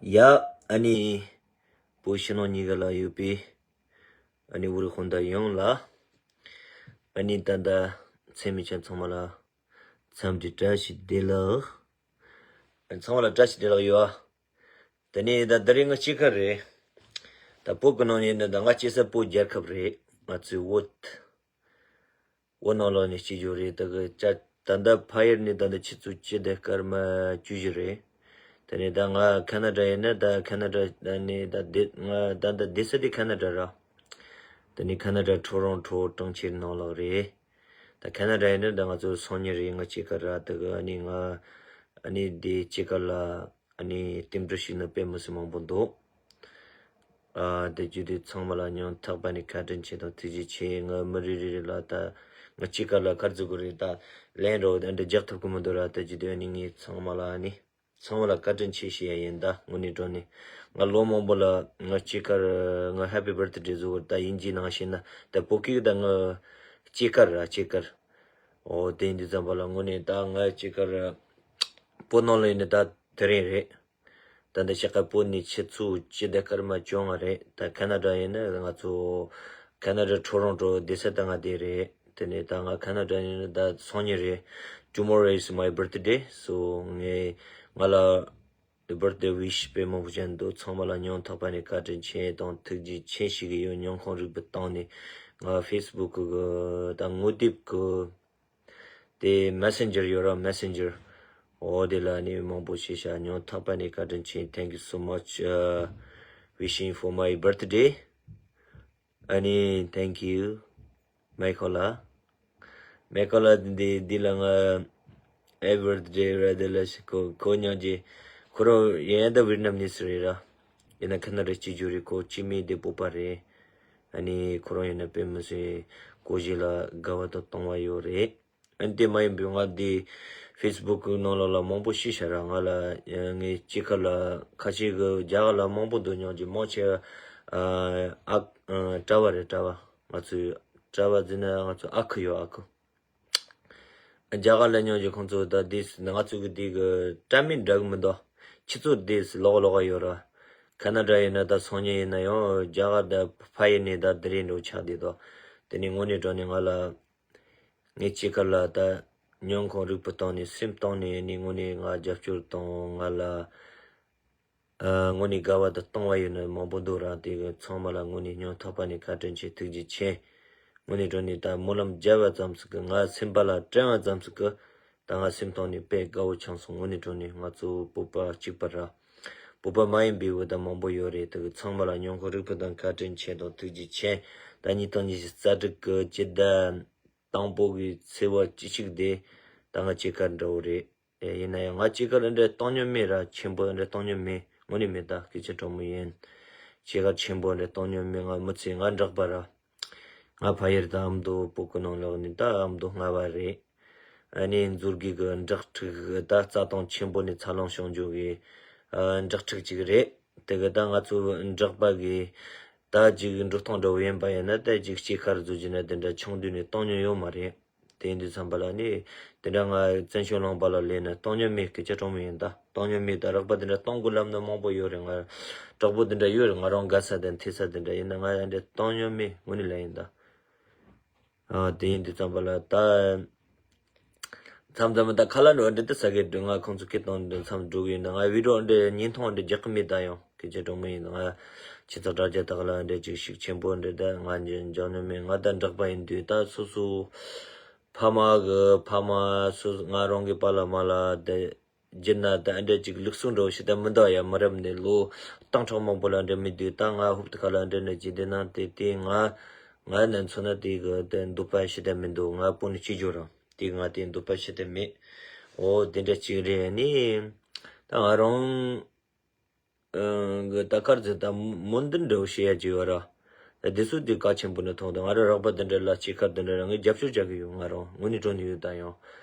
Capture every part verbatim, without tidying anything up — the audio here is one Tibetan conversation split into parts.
ཡ། ཨ་ནི། བོད་ཕྱི་ནང་གཉིས་ཀ་ལ་ཡོད་པའི། ཨ་ནི་བོད་རིགས་སྤུན་ཟླ་ཡོངས་ལ། ཨ་ནི་ད་ལྟ་འཚམས་མི་ཆེན་ཚང་མ་ལ། འཚམས་འདྲི་བཀྲ་ཤིས་བདེ་ལེགས། ཨ་ནི་ཚང་མ་ལ་བཀྲ་ཤིས་བདེ་ལེགས་ཡོད། དེ་ནས་ད་དེ་རིང་ང་སྐྱེས་སྐར་རེད། ད་བོད་ཀྱི་ནང་ཡིན་ན་ད་ང་སྐྱེས་ས་བོད་རྒྱལ་ཁབ་རེད། ང་ཚོའི་བོད། བོད་ནང་ལོགས་ནས་སྐྱེས་རྒྱུ་རེད། ད་གི་ཅ་ད་ལྟ་ཕ་ཡུལ་ནས་ད་ལྟ་ཆུ་ཚོད་བཅུ་དང་སྐར་མ་བཅུ་བཞི་རེད། དེ་ནས་ད་ང་ཁ་ན་ཌ་ཡིན་ན་ད་ཁ་ན་ཌ་ནས་ད་བསྡད་ང་ད་ལྟ་བསྡད་ས་དེ་ཁ་ན་ཌ་ར། དེ་ནས་ཁ་ན་ཌ་ཊོ་རོན་ཊོ་གྲོང་ཁྱེར་ནང་ལོགས་རེད། ད་ཁ་ན་ཌ་ཡིན་ན་ད་ང་ཚོ་སང་ཉིན་རེད་ང་སྐྱེས་སྐར་ར། ད་གི་ཨ་ནི་ང་ཨ་ནི་དེ་སྐྱེས་སྐར་ལ་ཨ་ནི་རྟེན་འབྲེལ་ཞུས་ན་དཔེ་མི་སྲིད་མང་པོ་འདུག་ཨ་དེ་བརྒྱུད་དེ་ཚང་མ་ལ་སྙིང་ཐག་པ་ནས་བཀའ་དྲིན་ཆེ་དང་ཐུགས་རྗེ་ཆེ། ང་མི་རེ་རེ་རེ་ལ་ད་ང་སྐྱེས་སྐར་ལ་ག་རེ་ཟེར་དགོས་རེད། ད་ལན་རོ་འདི་འདྲ་རྒྱག་ཐུབ་ཀྱི་མི་འདུག་ར། དེ་བརྒྱུད་དེ་ཨ་ནི་ངས་ཚང་མ་ལ་ཨ་ནི་ཚང་མ་ལ་བཀའ་དྲིན་ཆེ་ཞུ་ཡ་ཡིན། ད་དངོས་གནས་དྲང་གནས་ང་ལོ་མང་པོ་ལ་ང་སྐྱེས་སྐར་ང་ཧེ་པི་བར་ཐི་ཌེ་ཟེར་དགོས་རེད། ད་དབྱིན་ཇིའི་ནང་བཤད་ན་ད་བོད་སྐད་ད་ང་སྐྱེས་སྐར་ར་སྐྱེས་སྐར། འོ་དེ་ཡིན་དུས་ཙམ་པ་ལ་དངོས་གནས་ད་ང་སྐྱེས་སྐར་བོད་ནང་ལ་ཡིན་ན་ད་དེ་རིང་རེད། ད་ལྟ་ཤག་ཁ་བོད་ནས་ཆུ་ཚོད་བཅུ་དང་སྐར་མ་བཅོ་ལྔ་རེད། ད་ཁ་ན་ཌ་ཡིན་ན་ང་ཚོ་ཁ་ན་ཌ་ཊོ་རོན་ཊོ་བསྡད་ས་ད་ང་དེ་རེད། དེ་ནས་ད་ང་ཁ་ན་ཌ་ཡིན་ན་ད་སང་ཉིན་རེད། Tomorrow is my birthday. So ངས་ང་ལ་བར་ཐི་ཌེ་ཝིཤ་དཔེ་མང་པོ་བྱས་འདུག་ཚང་མ་ལ་སྙིང་ཐག་པ་ནས་བཀའ་དྲིན་ཆེ་དང་ཐུགས་རྗེ་ཆེ་ཞུ་གི་ཡོད། མྱོང་ཁུངས་རིག་པའི་སྟེང་ནས་ང་ཕེ་སི་བུག་གི་ད་ངོ་དེབ་གི་དེ་མེ་སེན་ཇར་ཡོད་ར། མེ་སེན་ཇར། འོ་དེ་ལ་ནི་མང་པོ་ཞེ་ཤ་སྙིང་ཐག་པ་ནས་བཀའ་དྲིན་ཆེ། Thank you so much, uh, wishing for my birthday. ཨ་ནི་thank you མེ་ཁོ་ལ། མེ་ཁོ་ལ་འདི་འདི་ལ་ང་ཧེ་པི་བར་ཐི་ཌེ་ར། དེ་ལ་ཤི་ཁོ་ཁོ་ཉོན་གྱི་ཁོ་རང་ཡིན་ད་ཝི་ཡེད་ནམ་ནི་སི་རེད་ར། ཡིན་ན་ཁ་ན་ཌ་སྐྱེས་རྒྱུ་རེད། ཁོ་སྐྱེས་མི་དེ་བོད་པ་རེད། ཨ་ནི་ཁོ་རང་ཡིན་ན་དཔེ་མི་སྲིད་སྒོར་གཞས་ལ་དགའ་བ་དང་གཏོང་བ་ཡོད་རེད། ཨ་ནི་དེ་མ་ཡིན་པའི་ང་འདི་ཕེ་སི་བུག་གི་ནང་ལོགས་ལ་མང་པོ་ཤེས་བྱ་ར། ང་ལ་ངའི་སྐྱེས་སྐར་ལ་ཁ་ཤས་ཀྱི་རྒྱ་གར་ལ་མང་པོ་འདུག་ཉོན་གྱི་མང་ཆེ་བ་ཨ་ཨ་གྲྭ་བ་རེད། གྲྭ་བ་ང་ཚོའི་གྲྭ་བ་ཟེར་ན་ང་ཚོ་ཨ་ཁུ་ཡོད། ཨ་ཁུ། རྒྱ་གར་ལ་ཉོན་གྱི་ཁོང་ཚོ་ད་དེས་ང་ཚོ་གི་དེ་གི་སྐྲ་མིན་འདྲ་གི་མི་འདུག་ཆུ་ཚོད་དེས་ལོག་ལོག་ཡོད་ར། ཁ་ན་ཌ་ཡིན་ན་ད་སང་ཉིན་ཡིན་ན་ཡང་རྒྱ་གར་ད་ཕ་ཡུལ་ནས་ད་དེ་རིང་འགྲོ་ཆགས་བསྡད་དོ། དེ་ནས་དངོས་གནས་དྲང་གནས་ང་ལ་ངའི་སྐྱེས་སྐར་ལ་ད་མྱོང་ཁུངས་རིག་པའི་སྟེང་ནས་སེམས་གཏིང་ནས་ནི་དངོས་གནས་ང་རྒྱབ་སྐྱོར་དང་ང་ལ་ཨ་དངོས་གནས་དགའ་བ་དང་གཏོང་བ་ཡོད་ན་མང་པོ་འདུག་ར། དེ་གི་ཚང་མ་ལ་དངོས་གནས་སྙིང་ཐག་པ་ནས་བཀའ་དྲིན་ཆེ། ཐུགས་རྗེ་ཆེ། དངོས་གནས་དྲང་གནས་ད་སྨོན་ལམ་བརྒྱབ་པ་ཙམ་ཟིག་གི་ང་སེམས་པ་ལ་དྲན་པ་ཙམ་ཟིག་གི་ད་ང་སེམས་གཏིང་ནས་དཔེ་དགའ་བོ་བྱུང་སོང་། དངོས་གནས་དྲང་གནས་ང་ཚོ་བོད་པ་གཅིག་པ་ར། བོད་པ་མ་ཡིན་པའི་བོད་ད་མང་པོ་ཡོད་རེད། དེ་གི་ཚང་མ་ལ་སྙིང་ཁོང་རུས་པ་དང་བཀའ་དྲིན་ཆེ་དང་ཐུགས་རྗེ་ཆེ། ད་ཉིས་སྟོང་ཉི་ཤུ་རྩ་དྲུག་གི་སྤྱི་ཟླ་དང་པོ་གི་ཚེས་པ་བཅུ་གཅིག་དེ་ད་ང་སྐྱེས་སྐར་འདྲ་བོ་རེད། ཨེ་ཡིན་ན་ཡང་ང་སྐྱེས་སྐར་འདྲ་གཏོང་མྱོང་མེད་ར། ཆེན་པོ་འདྲ་གཏོང་མྱོང་མེད། དངོས་གནས་མེད། ད་སྐད་ཆ་དྲང་མོ་ཡིན། སྐྱེས་སྐར་ཆེན་པོ་འདྲ་གཏོང་མྱོང་མེད། ང་མི་ཚེ་ང་འབྲོག་པ་ར། ང་ཕ་ཡུལ་ད་ཨ་མདོ་བོད་ཀྱི་ནང་ལོགས་ནས་ད་ཨ་མདོ་རྔ་བ་རེད། ཨ་ནི་མཛོད་དགེ་གི་འབྲོག་ཕྲུག་ད་རྩྭ་ཐང་ཆེན་པོ་ནས་འཚར་ལོངས་བྱུང་རྒྱུ་གི་ཨ་འབྲོག་ཕྲུག་ཅིག་རེད། དེ་གི་ད་ང་ཚོ་འབྲོག་པ་གི་ད་ཅིག་འགྲོ་སྟངས་འདྲ་བོ་ཡིན་པ་ཡིན་ན་ད་ཅིག་སྐྱེས་སྐར་བཟོ་རྒྱུ་ན་དེ་འདྲ་ཆུང་དུས་ནས་གཏོང་མྱོང་ཡོད་མ་རེད། དེ་ཡིན་དུས་ཙམ་པ་ལ་ནི་དེ་འདྲ་ང་བཙན་བྱོལ་ལུང་པ་ལ་སླེབས་ནས་གཏོང་མྱོང་མེད། སྐད་ཆ་དྲང་མོ་ཡིན། ད་གཏོང་མྱོང་མེད། ད་རོགས་པ་དེ་འདྲ་གཏོང་དགོས་ལབ་ན་མང་པོ་ཡོད་རེད། ང་གྲོགས་པོ་དེ་འདྲ་ཡོད་རེད། ང་རང་དགའ་ས་དང་འཐད་ས་དེ་འདྲ་ཡིན་ན་ང་ཡང་འདྲ་གཏོང་མྱོང་མེད། དངོས་གནས་ལ་ཡིན་ད། ཨ་དེ་ཡིན་དུས་ཙམ་པ་ལ་ད་མཚམས་མཚམས་ད་ཁ་ལག་འགྲོ་འདྲ་ད་ཟ་གི་འདུག་ང་ཁོང་ཚོ་སྐད་གཏོང་འདྲ་མཚམས་འགྲོ་གི་ཡིན་ན་ང་བི་ཌི་ཡོ་འདྲ་བརྙན་ཐུང་འདྲ་རྒྱག་གི་མེད། ད་ཡང་སྐད་ཆ་དྲང་མོ་ཡིན། ང་ཁྱེད་ཚོ་དྲ་རྒྱ་དག་ལ་འདྲ་ཅིག་ཤུགས་ཆེན་པོ་འདྲ་ད་ང་འཇོན་འཇོན་ནི་མེད། ང་ད་འབྲོག་པ་ཡིན་དུས་ད་སོ་སོ་ཕ་མ་གི་ཕ་མ་སོ་ང་རང་གི་པཱ་ལགས་མ་ལགས་དེ་སྦྱིན་ན་ད་འདྲ་ཅིག་ལུགས་སྲོལ་འདྲ་བོ་ཞིག་ད་མི་འདུག་ཡ། མི་རབས་ནས་ལོ་སྟོང་ཕྲག་མང་པོ་ལ་འདྲ་མི་འདུག་ད་ང་ཧུབ་ཏེ་ཁ་ལ་འདྲ་ནས་ཅིག་བསྡད་ན་དེ་དེ་ང་ང་ནས་མཚོན་ན་དེ་གི་དེ་འདོད་པ་ཞིག་ད་མི་འདུག་ང་བོད་ནས་སྐྱེས་རྒྱུ་རང་དེ་ང་དེ་འདོད་པ་ཞིག་ད་མེད། འོ་དེ་འདྲ་ཅིག་རེད། ནི་ད་ང་རང་གི་ད་གར་ཟེར་ད་སྨོན་འདུན་འདྲ་བོ་བྱེད་ཡ་ཅིག་ཡོད་ར། ད་དེ་ཚོ་དེ་གལ་ཆེན་པོ་ནས་མཐོང་། ད་ང་རང་རོགས་པ་དེ་འདྲ་ལ་སྐྱེས་སྐར་དེ་འདྲ་ལ་ངས་རྒྱབ་སྐྱོར་རྒྱག་གི་ཡོད། ང་རང་དངོས་གནས་དྲང་གནས་ཡོད། ད་ཡང་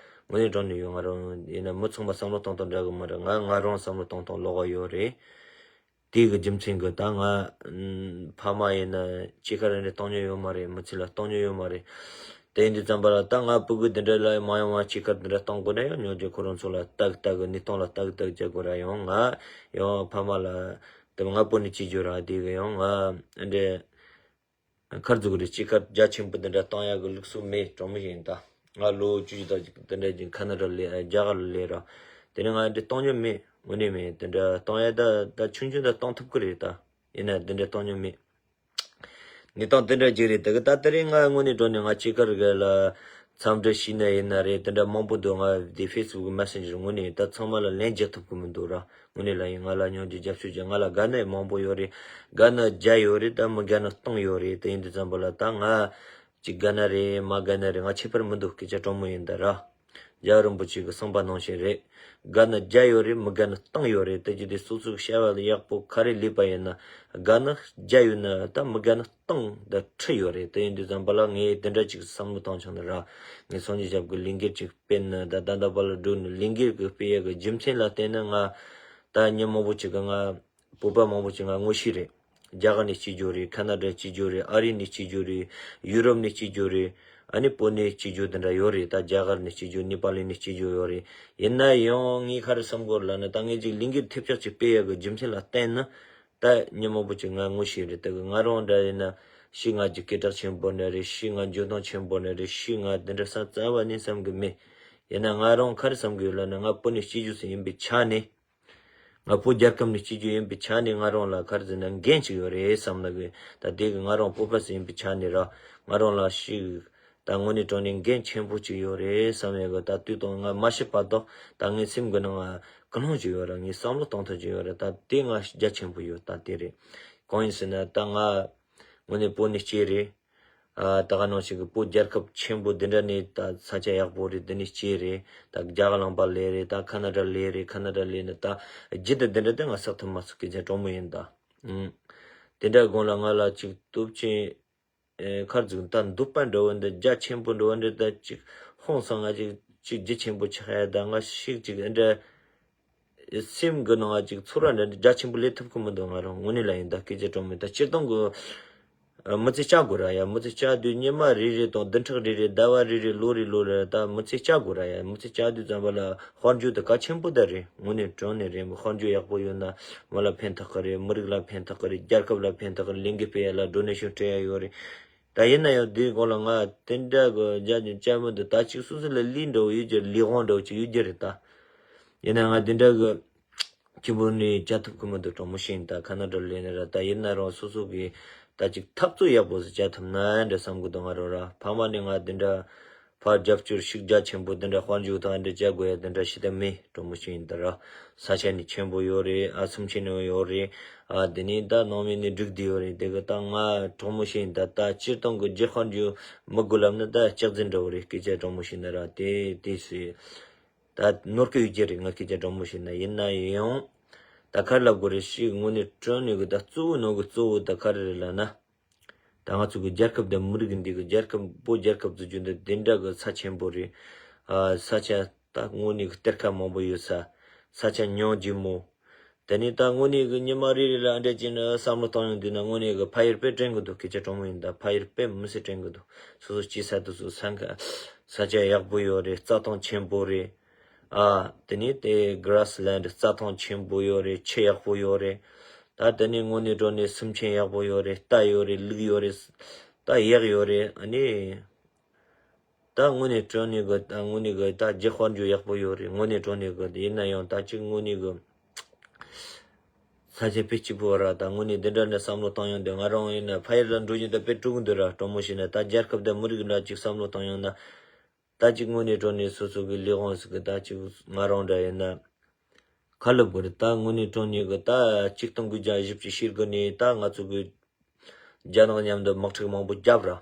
དངོས་གནས་དྲང་གནས་ཡོད། ང་རང་ཡིན་ན་མི་ཚང་མ་བསམ་བློ་གཏོང་སྟངས་འདྲ་གི་མ་རེད། ང་ང་རང་བསམ་བློ་གཏོང་སྟངས་ལོགས་ཀ་ཡོད་རེད། དེ་གི་རྒྱུ་མཚན་གི་ད་ང་ཕ་མ་ཡིན་ན་སྐྱེས་སྐར་རེ་གཏོང་མྱོང་ཡོད་མ་རེད། མི་ཚེ་ལ་གཏོང་མྱོང་ཡོད་མ་རེད། དེ་ཡིན་དུས་ཙམ་པ་ལ་ད་ང་ཕྲུ་གུ་དེ་འདྲ་ལ་མ་ཡོང་བ་སྐྱེས་སྐར་དེ་འདྲ་གཏོང་དགོས་ན་ཡང་ཉོ་རྒྱུ་ཁོ་རང་ཚོ་ལ་ཏག་ཏག་གི་གནས་སྟངས་ལ་ཏག་ཏག་བྱེད་དགོས་ར། ཡང་ང་ཡང་ཕ་མ་ལ་དེ་ང་བོད་ནས་སྐྱེས་རྒྱུ་ར། དེ་གི་ཡང་ང་འདྲ་ཁར་འཛུགས་རེ་སྐྱེས་སྐར་རྒྱ་ཆེན་པོ་དེ་འདྲ་གཏོང་ཡག་གི་ལུགས་སྲོལ་མེད། གྲོགས་མོ་ཞིག་ཡིན་ད། ང་ལོ་བཅུ་བཞི་དང་དེ་འདྲ་ཅིག་ཁ་ན་ཌ་ལས་རྒྱ་གར་ལ་སླེབས་ར། དེ་ནས་ང་འདྲ་གཏོང་མྱོང་མེད། དངོས་གནས་མེད། དེ་འདྲ་གཏོང་ཡག་ད་ད་ཆུང་ཆུང་ད་གཏོང་ཐུབ་ཀྱི་རེད་ད། ཡིན་ན་དེ་འདྲ་གཏོང་མྱོང་མེད། གནས་སྟངས་དེ་འདྲ་ཅིག་རེད། དེ་གི་ད་དེ་རིང་ང་དངོས་གནས་དྲང་གནས་ང་སྐྱེས་སྐར་གི་ལ་འཚམས་འདྲི་ཞུས་ན་ཡིན་ན་རེད། དེ་འདྲ་མང་པོ་འདུག། ང་དེ་ཕེ་སི་བུག་མེ་སེན་ཇར་དངོས་གནས་ད་ཚང་མ་ལ་ལན་རྒྱག་ཐུབ་ཀྱི་མི་འདུག་ར། དངོས་གནས་ལ་ཡིན། ང་ལ་སྙིང་རྗེ་རྒྱབ་སྐྱོར་རྒྱག། ང་ལ་དགའ་ན་མང་པོ་ཡོད་རེད། དགའ་ན་བརྒྱ་ཡོད་རེད། ད་མི་དགའ་ན་སྟོང་ཡོད་རེད། དེ་ཡིན་དུས་ཙམ་པ་ལ་ད་ང་ཅིག་དགའ་ན་རེད། མ་དགའ་ན་རེད། ང་ཁྱད་པར་མི་འདུག། སྐད་ཆ་དྲང་མོ་ཡིན་ད་ར། རྒྱལ་བ་རིན་པོ་ཆེ་གི་གསུངས་པ་ནང་བཞིན་རེད། དགའ་ན་བརྒྱ་ཡོད་རེད། མི་དགའ་ན་སྟོང་ཡོད་རེད། དེ་བྱས་ཏེ་སོ་སོའི་བྱ་བ་ལ་ཡག་པོ་ག་རེ་ལས་པ་ཡིན་ན་དགའ་ན་བརྒྱ་ཡོད་ན་ད་མི་དགའ་ན་སྟོང་དང་ཁྲི་ཡོད་རེད། དེ་ཡིན་དུས་ཙམ་པ་ལ་ངས་དེ་འདྲ་ཅིག་བསམ་བློ་བཏང་བྱུང་ན་ར། ངས་སངས་རྒྱས་ཞབས་ཀྱི་ལས་འགུལ་ཅིག་སྤེལ་ན་ད་ད་ལྟ་བར་ལ་འགྲོ་ནས་ལས་འགུལ་གྱི་སྤེལ་ཡག་གི་རྒྱུ་མཚན་ལ་བརྟེན་ནས་ང་ད་མི་མང་པོ་ཅིག་གི་ང་བོད་པ་མང་པོ་ཅིག་ང་ངོ་ཤེས་རེད། རྒྱ་གར་ནས་སྐྱེས་རྒྱུ་རེད། ཁ་ན་ཌ་སྐྱེས་རྒྱུ་རེད། ཨ་རི་ནས་སྐྱེས་རྒྱུ་རེད། ཡུ་རོབ་ནས་སྐྱེས་རྒྱུ་རེད། ཨ་ནི་བོད་ནས་སྐྱེས་རྒྱུ་དེ་འདྲ་ཡོད་རེད། ད་རྒྱ་གར་ནས་སྐྱེས་རྒྱུ་ནེ་པ་ལི་ནས་སྐྱེས་རྒྱུ་ཡོད་རེད། ཡིན་ན་ཡང་ངས་ག་རེ་བསམ་གོ་ལབ་ན་ད་ངས་ཅིག་ལས་འགུལ་ཐེབས་ཆག་ཅིག་སྤེལ་ཡག་གི་རྒྱུ་མཚན་ལ་བརྟེན་ན་ད་མི་མང་པོ་ཅིག་ང་ངོ་ཤེས་རེད། དེ་གི་ང་རང་འདྲ་ཡིན་ན་ཤི་ང་ཅིག་སྐད་གྲགས་ཆེན་པོ་ནས་རེད། ཤི་ང་འཇོན་ཐང་ཆེན་པོ་ནས་རེད། ཤི་ང་དེ་འདྲ་བསམ་རྩ་བ་ནས་བསམ་གི་མེད། ཡིན་ན་ང་རང་ག་རེ་བསམ་གི་ཡོད་ལབ་ན་ང་བོད་ནས་སྐྱེས་རྒྱུ་ཟིག་ཡིན་པའི་ཆ་ནས། ང་བོད་རྒྱལ་ཁབ་ནས་སྐྱེས་རྒྱུ་ཡིན་པའི་ཆ་ནས་ང་རང་ལ་ག་རེ་ཟེར་ན་འགན་ཅིག་ཡོད་རེད་བསམ་ལ་གི། ད་དེ་གི་ང་རང་བོད་པ་ཟིག་ཡིན་པའི་ཆ་ནས་ར་ང་རང་ལ་ཞིག་ད་དངོས་གནས་དྲང་གནས་འགན་ཆེན་པོ་ཅིག་ཡོད་རེད་བསམ་ཡོད་གི། ད་དུས་དང་ང་མ་ཤི་བར་དུ་ད་ངའི་སེམས་གི་ནང་ང་ཀུན་སློང་ཅིག་ཡོད་ར། ངའི་བསམ་བློ་གཏོང་ཐབས་ཅིག་ཡོད་ར། ད་དེ་ང་རྒྱ་ཆེན་པོ་ཡོད། ད་དེ་རེད། གང་ཡིན་ཟེར་ན་ད་ང་དངོས་གནས་བོད་ནས་སྐྱེས་རེད། ཨ་ད་ག་ནང་བཞིན་གི་བོད་རྒྱལ་ཁབ་ཆེན་པོ་འདི་འདྲ་ནས་ད་ས་ཆ་ཡག་པོ་རེད། འདི་ནས་སྐྱེས་རེད། ད་རྒྱ་གར་ལུང་པ་ལས་རེད། ད་ཁ་ན་ཌ་ལས་རེད། ཁ་ན་ཌ་ལས་ནས་ད་རྒྱུ་དེ་འདི་འདྲ་དེ་ང་བསགས་ཐུབ་མ་སོང་། སྐད་ཆ་དྲང་མོ་ཡིན་ད། ཨུམ། དེ་འདྲ་དགོངས་ལ་ང་ལ་ཅིག་སྟོབས་ཆེན་ཨེ་ཁར་འཛུགས་ད་འདོད་པ་འདྲ་བོ་འདི་རྒྱ་ཆེན་པོ་འདྲ་བོ་འདི་ད་ཅིག་ཧོང་སང་ང་ཅིག་ཅིག་རྒྱུ་ཆེན་པོ་ཆགས་ཡ་ད་ང་ཞིག་ཅིག་འདི་འདྲ། སེམས་གི་ནང་ཅིག་ཚོར་བ་འདྲ་རྒྱ་ཆེན་པོ་ལས་ཐུབ་ཀི་མི་འདུག། ང་རང་དངོས་གནས་ལ་ཡིན་ད་སྐད་ཆ་དྲང་མོ་ད་སྤྱིར་བཏང་གི་མི་ཚེ་བསྐྱལ་དགོས་ར་ཡ། མི་ཚེ་བསྐྱལ་དུས་ཉི་མ་རེ་རེ་དང་བདུན་ཕྲག་རེ་རེ་ཟླ་བ་རེ་རེ་ལོ་རེ་ལོ་རེ་ད་མི་ཚེ་བསྐྱལ་དགོས་ར་ཡ། མི་ཚེ་བསྐྱལ་དུས་ཙམ་པ་ལ་དཔལ་འབྱོར་དེ་གལ་ཆེན་པོ་ད་རེད། དངོས་གནས་དྲང་གནས་རེད། དཔལ་འབྱོར་ཡག་པོ་ཡོད་ན་མི་ལ་ཕན་ཐོགས་གི་རེད། མི་རིགས་ལ་ཕན་ཐོགས་གི་རེད། རྒྱལ་ཁབ་ལ་ཕན་ཐོགས་གི་རེད། ལས་འགུལ་སྤེལ་ཡ་ལ་ཌོ་ནེ་ཤོན་སྤྲད་ཡ་ཡོད་རེད། ད་ཡིན་ན་ཡང་དེའི་སྒང་ལ་ང་དེ་འདྲ་གི་རྒྱ་ཅིག་བཅའ་མི་འདུག། ད་ཅིག་སོ་སོ་ལ་ལས་འདྲ་བོ་ཡོད་རྒྱུ་ལས་དབང་འདྲ་བོ་ཅིག་ཡོད་རྒྱུ་རེད་ད། ཡིན་ན་ང་དེ་འདྲ་གི་ཁྱིམ་པོ་ནས་བཅའ་ཐུབ་ཀི་མི་འདུག། དྲང་མོ་བཤད་ཡིན་ད། ཁ་ན་ཌ་ལ་ཡིན་ན་ར་ད་ཡིན་ན་རང་སོ་སོ་གི་ད་ཅིག་འཐབ་རྩོད་ཡག་པོ་ཟིག་བཅའ་ཐུབ་ན་འདྲ་བསམ་གི་འདུག། ང་རང་ར་ཕ་མ་ནས་ང་དེ་འདྲ་ཕར་རྒྱབ་སྐྱོར་ཤུགས་རྒྱ་ཆེན་པོ་དེ་འདྲ་དཔལ་འབྱོར་དང་འདྲ་བཅའ་དགོས་ཡ་དེ་འདྲ་ཞིག་ད་མེད། དྲང་མོ་བཤད་ཡིན་ད་ར། ས་ཆ་ནས་ཆེན་པོ་ཡོད་རེད། ཨ་སུམ་ཆེན་ནས་ཡོད་རེད། ཨ་དེ་ནས་ད་ནང་མི་ནས་སྒྲིག་བསྡད་ཡོད་རེད། དེ་གི་ད་ང་དྲང་མོ་བཤད་ཡིན་ད། ད་སྤྱིར་བཏང་གི་རྒྱུ་དཔལ་འབྱོར་མི་དགོས་ལབ་ན་ད་ལྕག་རྫུན་འདྲ་བོ་རེད། སྐད་ཆ་དྲང་མོ་བཤད་ན་ར་དེ་དེ་སུས་ད་ནོར་གི་ཡོད་རྒྱུ་རེད། ང་སྐད་ཆ་དྲང་མོ་བཤད་ན། ཡིན་ན་ཡང་ད་ག་རེ་ལབ་དགོས་རེད། ཞིག་དངོས་གནས་དྲང་གནས་གི་ད་གཙོ་བོ་ནང་གི་གཙོ་བོ་ད་ག་རེ་རེད་ལབ་ན། ད་ང་ཚོ་གི་རྒྱལ་ཁབ་དང་མི་རིགས་འདི་གི་རྒྱལ་ཁབ་བོད་རྒྱལ་ཁབ་འཛུགས་རྒྱུ་འདི་དེ་འདྲ་གི་ས་ཆེན་པོ་རེད། ཨ་ས་ཆ་ད་དངོས་གནས་གི་གཏེར་ཁ་མང་པོ་ཡོད་ས། ས་ཆ་ཉམས་རྒྱུ་མོ། དེ་ནས་ད་དངོས་གནས་གི་ཉི་མ་རེ་རེ་ལ་ཨ་འདྲ་ཅིག་ནི་བསམ་བློ་བཏང་ཡོང་དུས་ན་དངོས་གནས་གི་ཕ་ཡུལ་དཔེ་དྲན་གི་འདུག། སྐད་ཆ་དྲང་མོ་ཡིན་ད། ཕ་ཡུལ་དཔེ་མི་སྲིད་དྲན་གི་འདུག། སོ་སོ་སྐྱེས་ས་དེ་ཚོ་ས་ཁ་ས་ཆ་ཡག་པོ་ཡོད་རེད། རྩྭ་ཐང་ཆེན་པོ་རེད། ཨ་དེ་ནས་དེ་གྷ་ར་སི་ལེན་ཌི་རྩྭ་ཐང་ཆེན་པོ་ཡོད་རེད། ཆུ་ཡག་པོ་ཡོད་རེད། ད་དེ་ནས་དངོས་གནས་དྲང་གནས་སེམས་ཅན་ཡག་པོ་ཡོད་རེད། རྟ་ཡོད་རེད། ལུག་ཡོད་རེད། ད་གཡག་ཡོད་རེད། ཨ་ནི་ད་དངོས་གནས་དྲང་གནས་གི་ད་དངོས་གནས་གི་ད་རྒྱུ་དཔལ་འབྱོར་ཡག་པོ་ཡོད་རེད། དངོས་གནས་དྲང་གནས་གི་ཡིན་ན་ཡང་ད་ཅིག་དངོས་གནས་གི་ས་ཆ་དཔེ་སྐྱིད་པོ་ར། ད་དངོས་གནས་འདི་འདྲ་འདྲ་བསམ་བློ་བཏང་ཡོང་དུས་ང་རང་ཡིན་ན་ཕ་ཡུལ་ལ་འགྲོ་རྒྱུ་ད་དཔེ་སྤྲོ་གི་འདུག་ར། དྲང་མོ་བཤད་ན་ད་རྒྱལ་ཁབ་དང་མི་རིགས་འདྲ་ཅིག་བསམ་བློ་བཏང་ཡོང་ན། ད་ཅིག་དངོས་གནས་དྲང་གནས་སོ་སོ་གི་ལས་དབང་ཟིག་གི་ད་ཅིག་ང་རང་འདྲ་ཡིན་ན་ཁ་ལབ་དགོས་རེད། ད་དངོས་གནས་དྲང་གནས་གི་ད་ཆིག་སྟོང་དགུ་བརྒྱ་བཞི་བཅུ་ཞེ་དགུ་ནས་ད་ང་ཚོ་གི་རྒྱ་ནག་མཉམ་དུ་དམག་འཁྲུག་མང་པོ་བརྒྱབ་ར།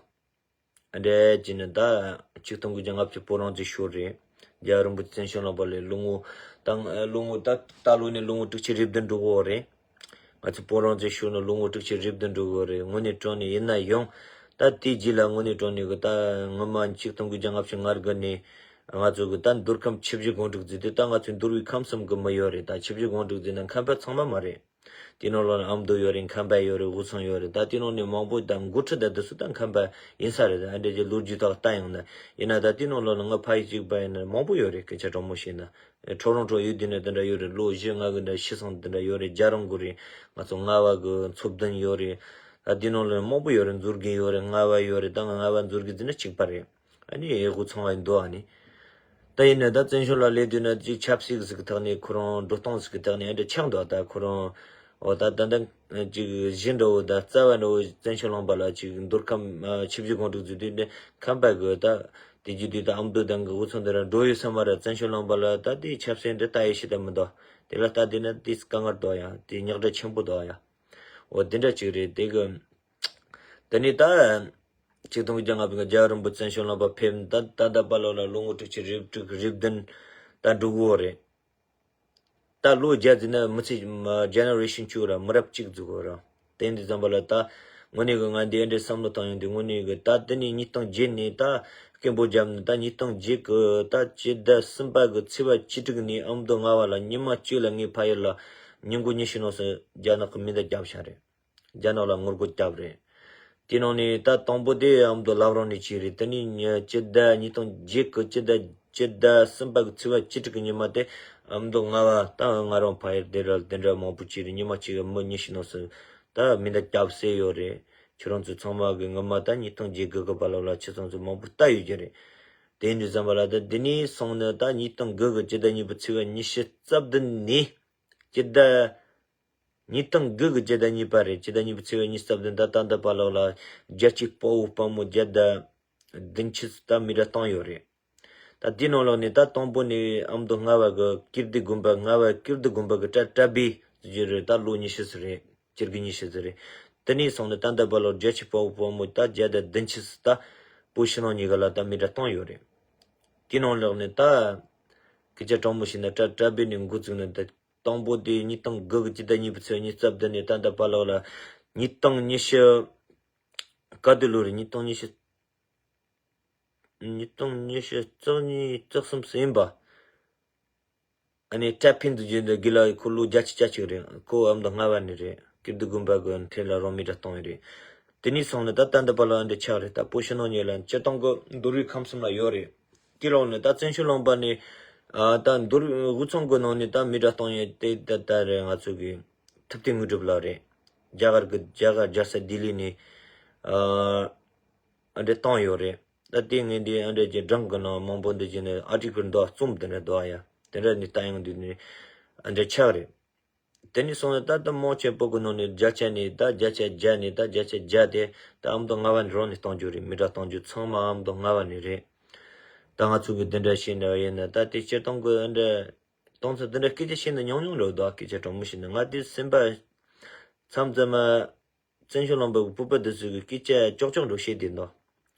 འདྲ་ཅིག་ནི་ད་ཆིག་སྟོང་དགུ་བརྒྱ་ལྔ་བཅུ་བོད་རང་བཙན་ཤོར་རེད། རྒྱལ་བ་རིན་པོ་ཆེ་བཙན་བྱོལ་ལངས་པ་ལས་ལོ་ངོ་ད་ལོ་ངོ་ད་ད་ལོ་ནས་ལོ་ངོ་དྲུག་ཅུ་རེ་བདུན་འགྲོ་གི་ཡོད་རེད། ང་ཚོ་བོད་རང་བཙན་ཤོར་ནས་ལོ་ངོ་དྲུག་ཅུ་རེ་བདུན་འགྲོ་གི་རེད། དངོས་གནས་དྲང་གནས་ཡིན་ན་ཡང་ད་དེའི་རྗེས་ལ་དངོས་གནས་དྲང་གནས་གི་ད་སྔོན་མ་ཆིག་སྟོང་དགུ་བརྒྱ་ལྔ་བཅུ་ང་དགུ་ནས་ང་ཚོ་གི་ད་མདོ་ཁམས་ཆུ་བཞི་སྒང་དྲུག་བརྩིས་ཏེ་ད་ང་ཚོའི་འདུལ་བའི་ཁམས་གསུམ་གི་མི་ཡོད་རེད། ད་ཆུ་བཞི་སྒང་དྲུག་བརྩིས་ན་མཁན་པོ་ཚང་མ་མ་རེད། དེའི་ནང་ལོགས་ལ་ཨ་མདོ་ཡོད་རེད། ཁམས་པ་ཡོད་རེད། དབུས་གཙང་ཡོད་རེད། ད་དེའི་ནང་ནས་མང་པོ་ད་འགོ་ཁྲིད་ད་དེ་ཚོ་ད་ཁམས་པ་ཡིན་ས་རེད། ཨ་འདྲ་ཅིག་ལོ་རྒྱུས་ཐོག་ལྟ་ཡོང་ན། ཡིན་ན་ད་དེའི་ནང་ལོགས་ལ་ང་ཕ་ཡུལ་གཅིག་པ་ཡིན་ན་མང་པོ་ཡོད་རེད། སྐད་ཆ་དྲང་མོ་བཤད་ན། ཁྲོ་རོང་ཁྲོ་ཡུལ་འདི་ནས་དེ་འདྲ་ཡོད་རེད། ལོ་བཞི་ལྔ་གི་འདྲ་ཤི་སོང་དེ་འདྲ་ཡོད་རེད། རྒྱ་རོང་གི་རེད། ང་ཚོ་རྔ་བ་གི་མཚོ་བདུན་ཡོད་རེད། ད་དེའི་ནང་ལོགས་ལ་མང་པོ་ཡོད་རེད། མཛོད་དགེ་ཡོད་རེད། རྔ་བ་ཡོད་རེད། ད་རྔ་བ་མཛོད་དགེ་འདི་ནས་གཅིག་པ་རེད། ཨ་ནི་ཨེ་ཧུ་ཚང་བ་འདུག་ཨ་ནི། ད་ཡིན་ན་ད་བཙན་བྱོལ་ལ་སླེབས་དུས་ན་ཅིག་ཆབ་སྲིད་ཟིག་གི་ཐོག་ནས་ཁོ་རང་འགྲོ་སྟངས་ཟིག་གི་ཐོག་ནས་ཨེ་འདྲ་ཆགས་འདུག་ད་ཁོ་རང་འོ་ད་ད་ད་ཅིག་གཞི་འདྲ་བོ་ད་རྩ་བ་འདྲ་བོ་བཙན་བྱོལ་ལུང་པ་ལ་ཅིག་མདོར་ཁམས་ཆིབས་བསྒྱུར་དགོངས་འགྲིག་བཟོས་དུས་ནས་ཁམས་པ་གི་ད་དེ་རྒྱུ་དུས་ད་ཨ་མདོ་དང་གི་འུ་ཚང་དེ་ར་འགྲོ་ཡོད་ས་མ་ར། བཙན་བྱོལ་ལུང་པ་ལ་ད་དེ་ཆབ་སྲིད་འདི་ལྟ་ཡི་ཤི་ད་མི་འདུག་དེ་ལ་ལྟ་དུས་ན་དེ་དཀའ་ངལ་འདུག་ཡ། དེ་ཉག་ཕྲ་ཆེན་པོ་འདུག་ཡ། འོ་དེ་འདྲ་ཅིག་རེད། དེ་གི་དེ་ནས་ད། ཆིག་སྟོང་དགུ་བརྒྱ་ལྔ་བཅུ་ང་བརྒྱད་རིང་པོ་བཙན་བྱོལ་ལུང་པ་ཕེབས་ད་ད་ལྟ་བར་ལོགས་ལ་ལོ་ངོ་དྲུག་ཅུ་རེ་དྲུག་རེ་བདུན་ད་འགྲོ་གི་ཡོད་རེད། ད་ལོ་བརྒྱ་ཟིན་ན་མི་ཚེ་ཇེ་ནེ་རེ་ཤན་བཅུ་ར་མི་རབས་གཅིག་འཛུགས་གི་ར། དེ་འདི་ཙམ་པ་ལ་ད་དངོས་གནས་གི་ང་འདི་འདྲའི་བསམ་བློ་བཏང་ཡོང་དུས་དངོས་གནས་གི་ད་དེ་ནས་ཉིས་སྟོང་བརྒྱད་ནས་ད་སྐད་འབོད་བརྒྱབ་ནས་ད་ཉིས་སྟོང་བརྒྱད་གི་ད་སྤྱི་ཟླ་གསུམ་པ་གི་ཚེས་པ་བཅུ་དྲུག་ནས་ཨ་མདོ་རྔ་བ་ལ་ཉི་མ་གཅིག་ལ་ངའི་ཕ་ཡུལ་ལ་ཉིན་གུང་ཉི་ཤུ་ནང་སོ་རྒྱ་ནག་གི་མེ་མདའ་བརྒྱབ་བཞག་རེད། རྒྱ་ནག་ལ་ངོ་རྒོལ་བརྒྱབ་རེད། དེ་ནང་ནས་ད་དང་པོ་དེ་ཨ་མདོ་བླ་བྲང་ནས་བྱས་རེད། དེ་ནས་ཉི་སྤྱི་ཟླ་ཉིས་སྟོང་བརྒྱད་གི་སྤྱི་ཟླ་སྤྱི་ཟླ་གསུམ་པ་གི་ཚེས་པ་བཅུ་དྲུག་གི་ཉི་མ་དེ་ཨ་མདོ་རྔ་བ་ད་ང་རང་ཕ་ཡུལ་དེ་ར་དེ་འདྲ་མང་པོ་བྱས་རེད། ཉི་མ་གཅིག་གི་མི་ཉི་ཤུ་ནང་སོ་ད་མེ་མདའ་བརྒྱབ་བསད་ཡོད་རེད། ཁྱེད་རང་ཚོ་ཚང་མ་གི་ངོ་མ་ད་ཉིས་སྟོང་བརྒྱད་དགུ་གི་བར་ལོགས་ལ་ཁྱེད་ཚང་ཚོ་མང་པོ་ལྟ་ཡོད་ཀྱི་རེད། དེ་འདྲ་ཙམ་པ་ལ་ད་འདི་ནས་སོང་ནས་ད་ཉིས་སྟོང་དགུ་གི་སྤྱི་ཟླ་གཉིས་པའི་ཚེས་པ་ཉི་ཤུ་རྩ་བདུན་ནས་སྤྱི་ཟླ་ཉིས་སྟོང་དགུ་གི་སྤྱི་ཟླ་གཉིས་པ་རེད། སྤྱི་ཟླ་གཉིས་པའི་ཚེས་པ་ཉི་ཤུ་རྩ་བདུན་ད་ད་ལྟ་བར་ལོགས་ལ་རྒྱལ་གཅེས་དཔའ་བོ་དཔའ་མོ་བརྒྱ་དང་བདུན་ཅུ་ད་མེ་མདའ་བཏང་ཡོད་རེད། ད་དེའི་ནང་ལོགས་ནས་ད་དང་པོ་ནས་ཨ་མདོ་རྔ་བ་གི་ཀིརྟི་དགོན་པ་རྔ་བ་ཀིརྟི་དགོན་པ་གི་གྲྭ་གྲྭ་པའི་ཟེར་རྒྱུ་རེད། ད་ལོ་ཉི་ཤུ་ཙམ་རེད། སྤྱི་ཟླ་ཉི་ཤུ་ཙམ་རེད། དེ་ནས་སོང་ནས་ད་ལྟ་བར་ལོགས་རྒྱལ་གཅེས་དཔའ་བོ་དཔའ་མོ་ད་བརྒྱ་དང་བདུན་ཅུ་ད་བོད་ཕྱི་ནང་གཉིས་ཀ་ལ་ད་མེ་མདའ་བཏང་ཡོད་རེད། དེའི་ནང་ལོགས་ནས་ད་སྐད་ཆ་དྲང་མོ་བཤད་ན་གྲྭ་གྲྭ་པའི་ནས་འགོ་བཙུགས་ནས་ད་དང་པོ་དེ་ཉིས་སྟོང་དགུ་གི་སྤྱི་ཟླ་གཉིས་པའི་ཚེས་ཉི་ཤུ་རྩ་བདུན་ནས་ད་ལྟ་བར་ལོགས་ལ་ཉིས་སྟོང་ཉི་ཤུ་ག་དུས་ལོ་རེད། ཉིས་སྟོང་ཉི་ཤུ་ཉིས་སྟོང་ཉི་ཤུ་རྩ་གཉིས་རྩ་གསུམ་ཙམ་ཡིན་པ། ཨ་ནི་ཊ་ཕིན་དུ་རྒྱུ་འདི་དགེ་ལགས་ཁོ་ལོ་བརྒྱད་ཅུ་གྱ་གཅིག་རེད། ཁོ་ཨ་མདོ་རྔ་བ་ནས་རེད། ཀིརྟི་དགོན་པ་གི་འཕྲིན་ལ་རང་མེ་མདའ་བཏང་ཡོད་རེད། དེ་ནས་སོང་ནས་ད་ད་ལྟ་བར་ལ་ཨ་འདྲ་ཆགས་རེད། ད་བོད་ཕྱི་ནང་གཉིས་ལ་སྤྱིར་བཏང་གི་མདོ་དབུས་ཁམས་གསུམ་ལ་ཡོད་རེད། དེ་ལོགས་ནས་ད་བཙན་བྱོལ་ལུང་པ་ནས་ཨ་ད་མདོ་དབུས་དབུས་གཙང་གི་ནང་ནས་ད་མེ་མདའ་བཏང་ཡོད་དེ་ད་ད་རེད། ང་ཚོ་གི་ཐུབ་བསྟན་དངོས་གྲུབ་ལགས་རེད། རྒྱ་གར་གི་རྒྱ་གར་རྒྱལ་ས་ལྡི་ལི་ནས་ཨ། ཨ་འདྲ་བཏང་ཡོད་རེད། ད་ལྟའི་ངས་འདི་ཨ་འདྲ་གྱི་སྒྲུང་གི་ནང་མང་པོ་འདི་བྱས་ནས་ཨར་ཊི་ཀལ་འདུག་རྩོམ་དེ་འདྲ་འདུག་ཡ། དེ་འདྲ་ནི་ལྟ་ཡོང་དུས་ནི་ཨ་འདྲ་ཆགས་རེད། དེ་ནས་སོང་ནས་ད་ལྟ་མང་ཆེ་བོ་གི་ནང་ནས་བརྒྱ་ཆ་ནས་ད་བརྒྱ་ཆ་བརྒྱ་ནས་ད་བརྒྱ་ཆ་བརྒྱ་དེ་ད་ཨ་མདོ་རྔ་བ་ནས་རང་ནས་གཏོང་རྒྱུ་རེད། མི་འདྲ་གཏོང་རྒྱུ་ཚང་མ་ཨ་མདོ་རྔ་བ་ནས་རེད། ད་ང་ཚོ་གི་འདི་འདྲ་བྱས་འདྲ་བ་ཡིན་ན་ད་དེ་སྤྱིར་བཏང་གི་ཨ་འདྲ་གཏོང་ཚུལ་འདི་འདྲ་སྐད་ཆ་བཤད་ན་ཉུང་ཉུང་རེད་འདུག་སྐད་ཆ་དྲང་མོ་བཤད་ན་ང་དེ་སེམས་པ་མཚམས་མཚམས་མ། བཙན་བྱོལ་ལུང་པའི་བོད་པ་འདི་ཚོ་གི་སྐད་ཆ་ཀྱོག་ཀྱོག་འགྲོ་བཤད་དེ་འདུག་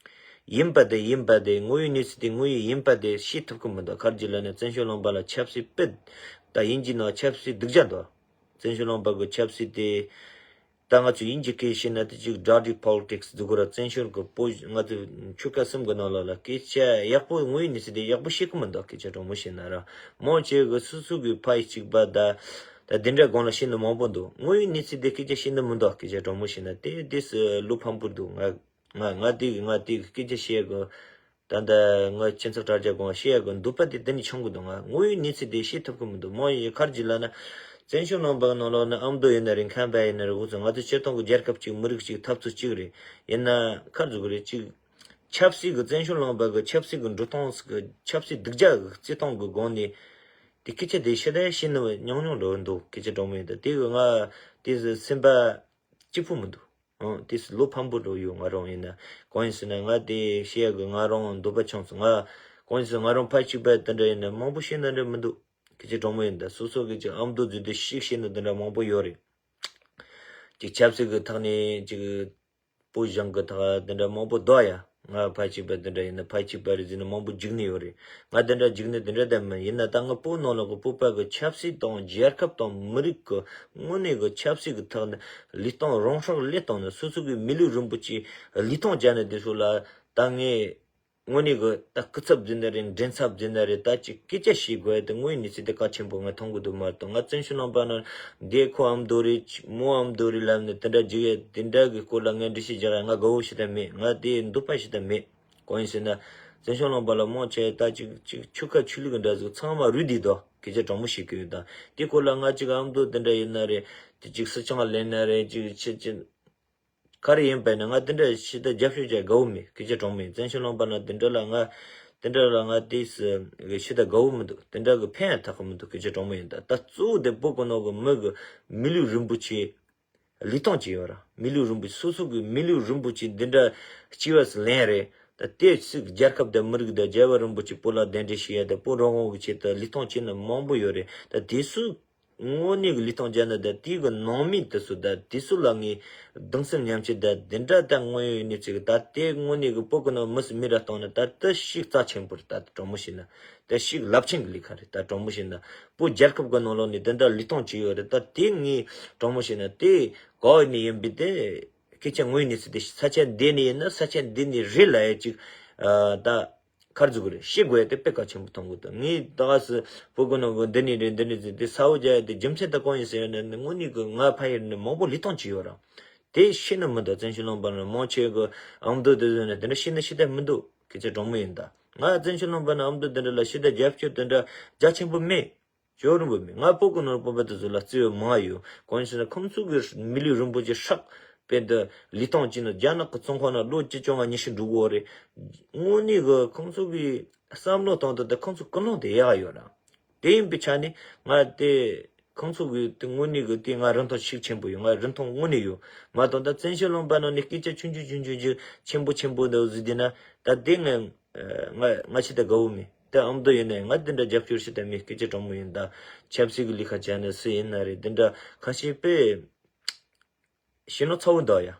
ཡིན་པ་དེ་ཡིན་པ་དེ་དངོས་ཡོད་གནས་ཚུལ་དེ་དངོས་ཡོད་ཡིན་པ་དེ་བཤད་ཐུབ་ཀྱི་མི་འདུག་ག་རེ་ལབ་ན་བཙན་བྱོལ་ལུང་པ་ལ་ཆབ་སྲིད་དཔེ་ད་ཡིན་གྱི་ན་ཆབ་སྲིད་སྡུག་ཅག་འདུག་བཙན་བྱོལ་ལུང་པ་གི་ཆབ་སྲིད་དེ་ད་ང་ཚོ་དབྱིན་ཇི་སྐད་བཤད་ན་དེ་ཅིག་dirty politics འདུག་གོ་ར། བཙན་བྱོལ་གི་བོད་ང་ཚོ་ཆོལ་ཁ་གསུམ་གི་ནང་ལོགས་ལ་སྐད་ཆ་ཡག་པོ་དངོས་ཡོད་གནས་ཚུལ་དེ་ཡག་པོ་བཤད་ཀྱི་མི་འདུག་སྐད་ཆ་དྲང་མོ་བཤད་ན་ར། མང་ཆེ་གི་སོ་སོ་གི་ཕ་ཡུལ་གཅིག་པ་ད་ད་དེ་འདྲ་སྒང་ལ་བཤད་ནི་མང་པོ་འདུག་དངོས་ཡོད་གནས་ཚུལ་དེ་སྐད་ཆ་བཤད་ནི་མི་འདུག་སྐད་ཆ་དྲང་མོ་བཤད་ན་དེ་དེ་སུ་བློ་ཕམ་པོ་འདུག་ང་ང་ང་དེ་གི་ང་དེ་གི་སྐད་ཆ་བཤད་གི་ད་ལྟ་ང་ཁྱིམ་ཚང་དྲ་རྒྱ་གང་བཤད་ཡག་གི་འདོད་པ་དེ་དེ་ནས་ཆུང་གི་འདུག་ང་དངོས་ཡོད་གནས་ཚུལ་དེ་བཤད་ཐུབ་ཀྱི་མི་འདུག་མང་ཡིན་ག་རེ་ལབ་ན། བཙན་བྱོལ་ནང་པ་ནང་ལོགས་ནས་ཨ་མདོ་ཡིན་ན་རེད། ཁམས་པ་ཡིན་ན་རེད། འུ་ཚོ་ང་ཚོ་སྤྱིར་བཏང་གི་རྒྱལ་ཁབ་གཅིག་མི་རིགས་གཅིག་འཐབ་རྩོད་གཅིག་རེད། ཡིན་ན་ག་རེ་ཟེར་དགོས་རེད། གཅིག་ཆབ་སྲིད་ཀྱི་བཙན་བྱོལ་ནང་པ་གི་ཆབ་སྲིད་ཀྱི་འགྲོ་སྟངས་གི་ཆབ་སྲིད་སྡུག་ཅག་གི་བརྩི་སྟངས་གི་སྒང་ནས་དེ་སྐད་ཆ་དེ་ཤི་ད་ཤི་ནི་ཉུང་ཉུང་འགྲོ་འདུག་སྐད་ཆ་དྲང་མོ་ཡིན་ད་དེ་གི་ང་དེ་སེམས་པ་སྐྱིད་པོ་མི་འདུག་ཨང་། དེ་བློ་ཕམ་པོ་འགྲོ་ཡོད། ང་རང་ཡིན་ན་གང་ཡིན་ཟེར་ན་ང་དེ་བཤད་ཡག་གི་ང་རང་འདོད་པ་ཆུང་སོང་། ང་གང་ཡིན་ཟེར་ང་རང་ཕ་གཅིག་པ་དེ་འདྲ་ཡིན་ན་མང་པོ་བཤད་ན་འདྲ་མི་འདུག་སྐད་ཆ་དྲང་མོ་ཡིན་ད་སོ་སོ་གི་ཅིག་ཨ་མདོ་རྫུས་དེ་ཤིག་བཤད་ན་དེ་འདྲ་མང་པོ་ཡོད་རེད། ཅིག་ཆབ་སྲིད་ཀྱི་ཐོག་ནས་ཅིག་བོད་གཞུང་གི་ཐོག་དེ་འདྲ་མང་པོ་འདུག་ཡ། ང་ཕ་གཅིག་པ་དེ་འདྲ་ཡིན་ན་ཕ་གཅིག་པ་རེད་ཟེར་ན་མང་པོ་འཇིགས་ནི་ཡོད་རེད། ང་དེ་འདྲ་འཇིགས་ནི་དེ་འདྲ་དེ་མིན། ཡིན་ན་ད་ང་བོད་ནང་ལོགས་ཀྱི་བོད་པ་གི་ཆབ་སྲིད་དང་རྒྱལ་ཁབ་དང་མི་རིགས་ཀྱི་དངོས་གནས་ཀྱི་ཆབ་སྲིད་ཀྱི་ཐོག་ནས་ལུས་སྟོང་རང་སྲོག་བློས་བཏང་ནས་སོ་སོ་གི་མི་ལུས་རིན་པོ་ཆེ་ལུས་སྟོང་བརྒྱབ་ནས་དེ་ཚོ་ལ་ད་ངས་ དངོས་གནས་གི་ད་སྐུ་ཚབ་འཛིན་ན་རེད། མགྲིན་ཚབ་འཛིན་ན་རེད། ད་ཅིག་སྐད་ཆ་བཤད་དགོས་ཡ་དེ་དངོས་ཡོད་གནས་ཚུལ་དེ་གལ་ཆེན་པོ་ང་མཐོང་གི་འདུག་མ་གཏོགས། ང་བཙན་བྱོལ་ལུང་པ་ན་འདི་ཁོ་ཨ་མདོ་རེད། མོ་ཨ་མདོ་རེད་ལབ་ནས་དེ་འདྲ་བརྗོད་ཡ་དེ་འདྲ་གི་སྐོར་ལ་ངས་འགྲེལ་བཤད་རྒྱག་ཡ་ང་དགའ་བོ་ཞིག་ད་མེད། ང་དེ་འདོད་པ་ཞིག་ད་མེད། གང་ཡིན་ཟེར་ན། བཙན་བྱོལ་ལུང་པ་ལ་མང་ཆེ་ད་ཅིག་ཅིག་ཆོལ་ཁ་ཆོས་ལུགས་འདྲ་ཟིག་ཚང་མ་རུལ་བསྡད་དོ། སྐད་ཆ་དྲང་མོ་བཤད་གི་ཡོད་ད། དེ་སྐོར་ལ་ང་ཅིག་ཨ་མདོ་དེ་འདྲ་ཡིན་ན་རེད། དེ་ཅིག་སྲིད་སྐྱོང་ལེན་ན་རེད། ཅིག་ཆེ་ཆེ། ག་རེ་ཡིན་པ་ཡིན་ན་ང་དེ་འདྲ་ཞེ་དྲག་རྒྱབ་སྐྱོར་བྱ་དགའ་བོ་མེད། སྐད་ཆ་དྲང་མོ་ཡིན། བཙན་བྱོལ་ལུང་པ་ན་དེ་འདྲ་ལ་ང་དེ་འདྲ་ལ་ང་དེ་སུ་ཞེ་དྲག་དགའ་བོ་མི་འདུག་དེ་འདྲ་གི་ཕན་ཡང་ཐོགས་གི་མི་འདུག་སྐད་ཆ་དྲང་མོ་ཡིན་ད། ད་གཙོ་བོ་དེ་བོད་གི་ནང་གི་མི་གི་མི་ལུས་རིན་པོ་ཆེ་ལུས་ཐོངས་བྱས་ཡོད་ར། མི་ལུས་རིན་པོ་ཆེ་སོ་སོ་གི་མི་ལུས་རིན་པོ་ཆེ་འདི་འདྲ་སྐྱེ་བ་སུ་ལེན་རེད། ད་དེ་སུ་རྒྱལ་ཁབ་དང་མི་རིགས་དང་རྒྱལ་བ་རིན་པོ་ཆེ་བོད་ལ་གདན་འདྲེན་བྱས་ཡ་དང་བོད་རང་དབང་གི་ཆེད་དུ་ལུས་ཐོངས་བྱས་ནི་མང་པོ་ཡོད་རེད། ད་དེ་སུ་དངོས་གནས་ཀྱི་ལུས་ཐོངས་བརྒྱབ་ན་ད་དེའི་གི་ནང་མི་དེ་ཚོ་ད་དེ་ཚོ་ལ་ངས་གདུང་སེམས་མཉམ་སྐྱེད་ད་དེ་འདྲ་ད་དངོས་ཡོད་གནས་ཚུལ་གི་ད་དེ་དངོས་གནས་ཀྱི་བོད་ཀྱི་ནང་མི་སུ་མི་ར་བཏང་ན་ད་དེ་ཤུགས་རྩ་ཆེན་པོ་རེད། ད་དྲང་མོ་བཤད་ན་དེ་ཤུགས་རླབས་ཆེན་གྱི་ལས་ཀ་རེད། ད་དྲང་མོ་བཤད་ན་བོད་རྒྱལ་ཁབ་ཀྱི་ནང་ལོགས་ནས་དེ་འདྲ་ལུས་ཐོངས་བྱས་ཡོད་རེད། ད་དེ་ངས་དྲང་མོ་བཤད་ན་དེ་ག་བ་ནས་ཡིན་པའི་དེ་སྐད་ཆ་དངོས་ཡོད་གནས་ཚུལ་དེ་ས་ཆ་འདི་ནས་ཡིན་ན་ས་ཆ་འདི་ནས་རེད་ལབ་ཡ་ཅིག་ཨ་ད། ག་རེ་ཟེར་དགོས་རེད། ཤེས་དགོས་ཡ་དེ་དཔེ་གལ་ཆེན་པོ་མཐོང་གི་འདུག་ངས་ད་ག་སེ་བོད་གི་ནང་གི་འདི་ནས་རེད་འདི་ནས་རེད་དེ་ས་བོ་རྒྱག་ཡ་དེ་རྒྱུ་མཚན་དེ་གང་ཡིན་ཟེར་ཡོད་ན་ནི་དངོས་གནས་གི་ང་ཕ་ཡུལ་ནས་མང་པོ་ལུས་ཐོངས་བྱས་ཡོད་ར། དེ་ཤེས་ནི་མི་འདུག་བཙན་བྱོལ་ལུང་པ་ནས་མང་ཆེ་གི་ཨ་མདོ་དེ་ཚོ་ནས་དེ་འདྲ་ཤེས་ནི་ཤེས་ཐབས་མི་འདུག་སྐད་ཆ་དྲང་མོ་ཡིན་ད། ང་བཙན་བྱོལ་ལུང་པ་ནས་ཨ་མདོ་དེ་འདྲ་ལ་ཤེས་ད་རྒྱབ་སྐྱོར་དེ་འདྲ་རྒྱ་ཆེན་པོ་མེད། ཅོ་རིན་པོ་མེད། ང་བོད་གི་ནང་བོད་པ་དེ་ཚོ་ལ་བརྩེ་བ་མང་ཡོད། གང་ཡིན་ཟེར་ན་ཁོང་ཚོ་གི་མི་ལུས་རིན་པོ་ཆེ་སྲེག་པའི་འདི་ལུས་ཐོངས་བྱས་ན་རྒྱ་ནག་གི་བཙོན་ཁང་ནང་ལོ་བཅུ་བཅོ་ལྔ་ཉི་ཤུ་འགྲོ་གི་ཡོད་རེད། དངོས་གནས་གི་ཁོང་ཚོ་གི་བསམ་བློ་གཏོང་སྟངས་དེ་ཁོང་ཚོ་ཀུན་སློང་དེ་ཡག་ཡོད་ར། དེ་ཡིན་པའི་ཆ་ནས་ང་དེ་ཁོང་ཚོ་གི་དེ་དངོས་གནས་གི་དེ་ང་རིན་ཐང་ཤུགས་ཆེན་པོ་ཡོད། ང་རིན་ཐང་དངོས་གནས་ཡོད། མ་གཏོགས་ད་བཙན་བྱོལ་ལུང་པ་ནང་ནས་སྐད་ཆ་ཆུང་ཆུང་ཆུང་ཆུང་ཆུང་ཆེན་པོ་ཆེན་པོ་འདི་བཟོས་བསྡད་ན་ད་དེ་ང་ང་ང་ཆེ་ད་དགའ་བོ་མེད། ད་ཨ་མདོ་ཡིན་ན་ཡང་ང་དེ་འདྲ་རྒྱབ་སྐྱོར་བྱེད་ད་མེད། སྐད་ཆ་དྲང་མོ་ཡིན་ད། ཆབ་སྲིད་ཀྱི་ལས་ཀ་བྱས་ན་སུ་ཡིན་ན་རེད། དེ་འདྲ་ཁ་ཤས་དཔེ་ཤེས་ནོ་ཚ་བོ་འདུག་ཡ།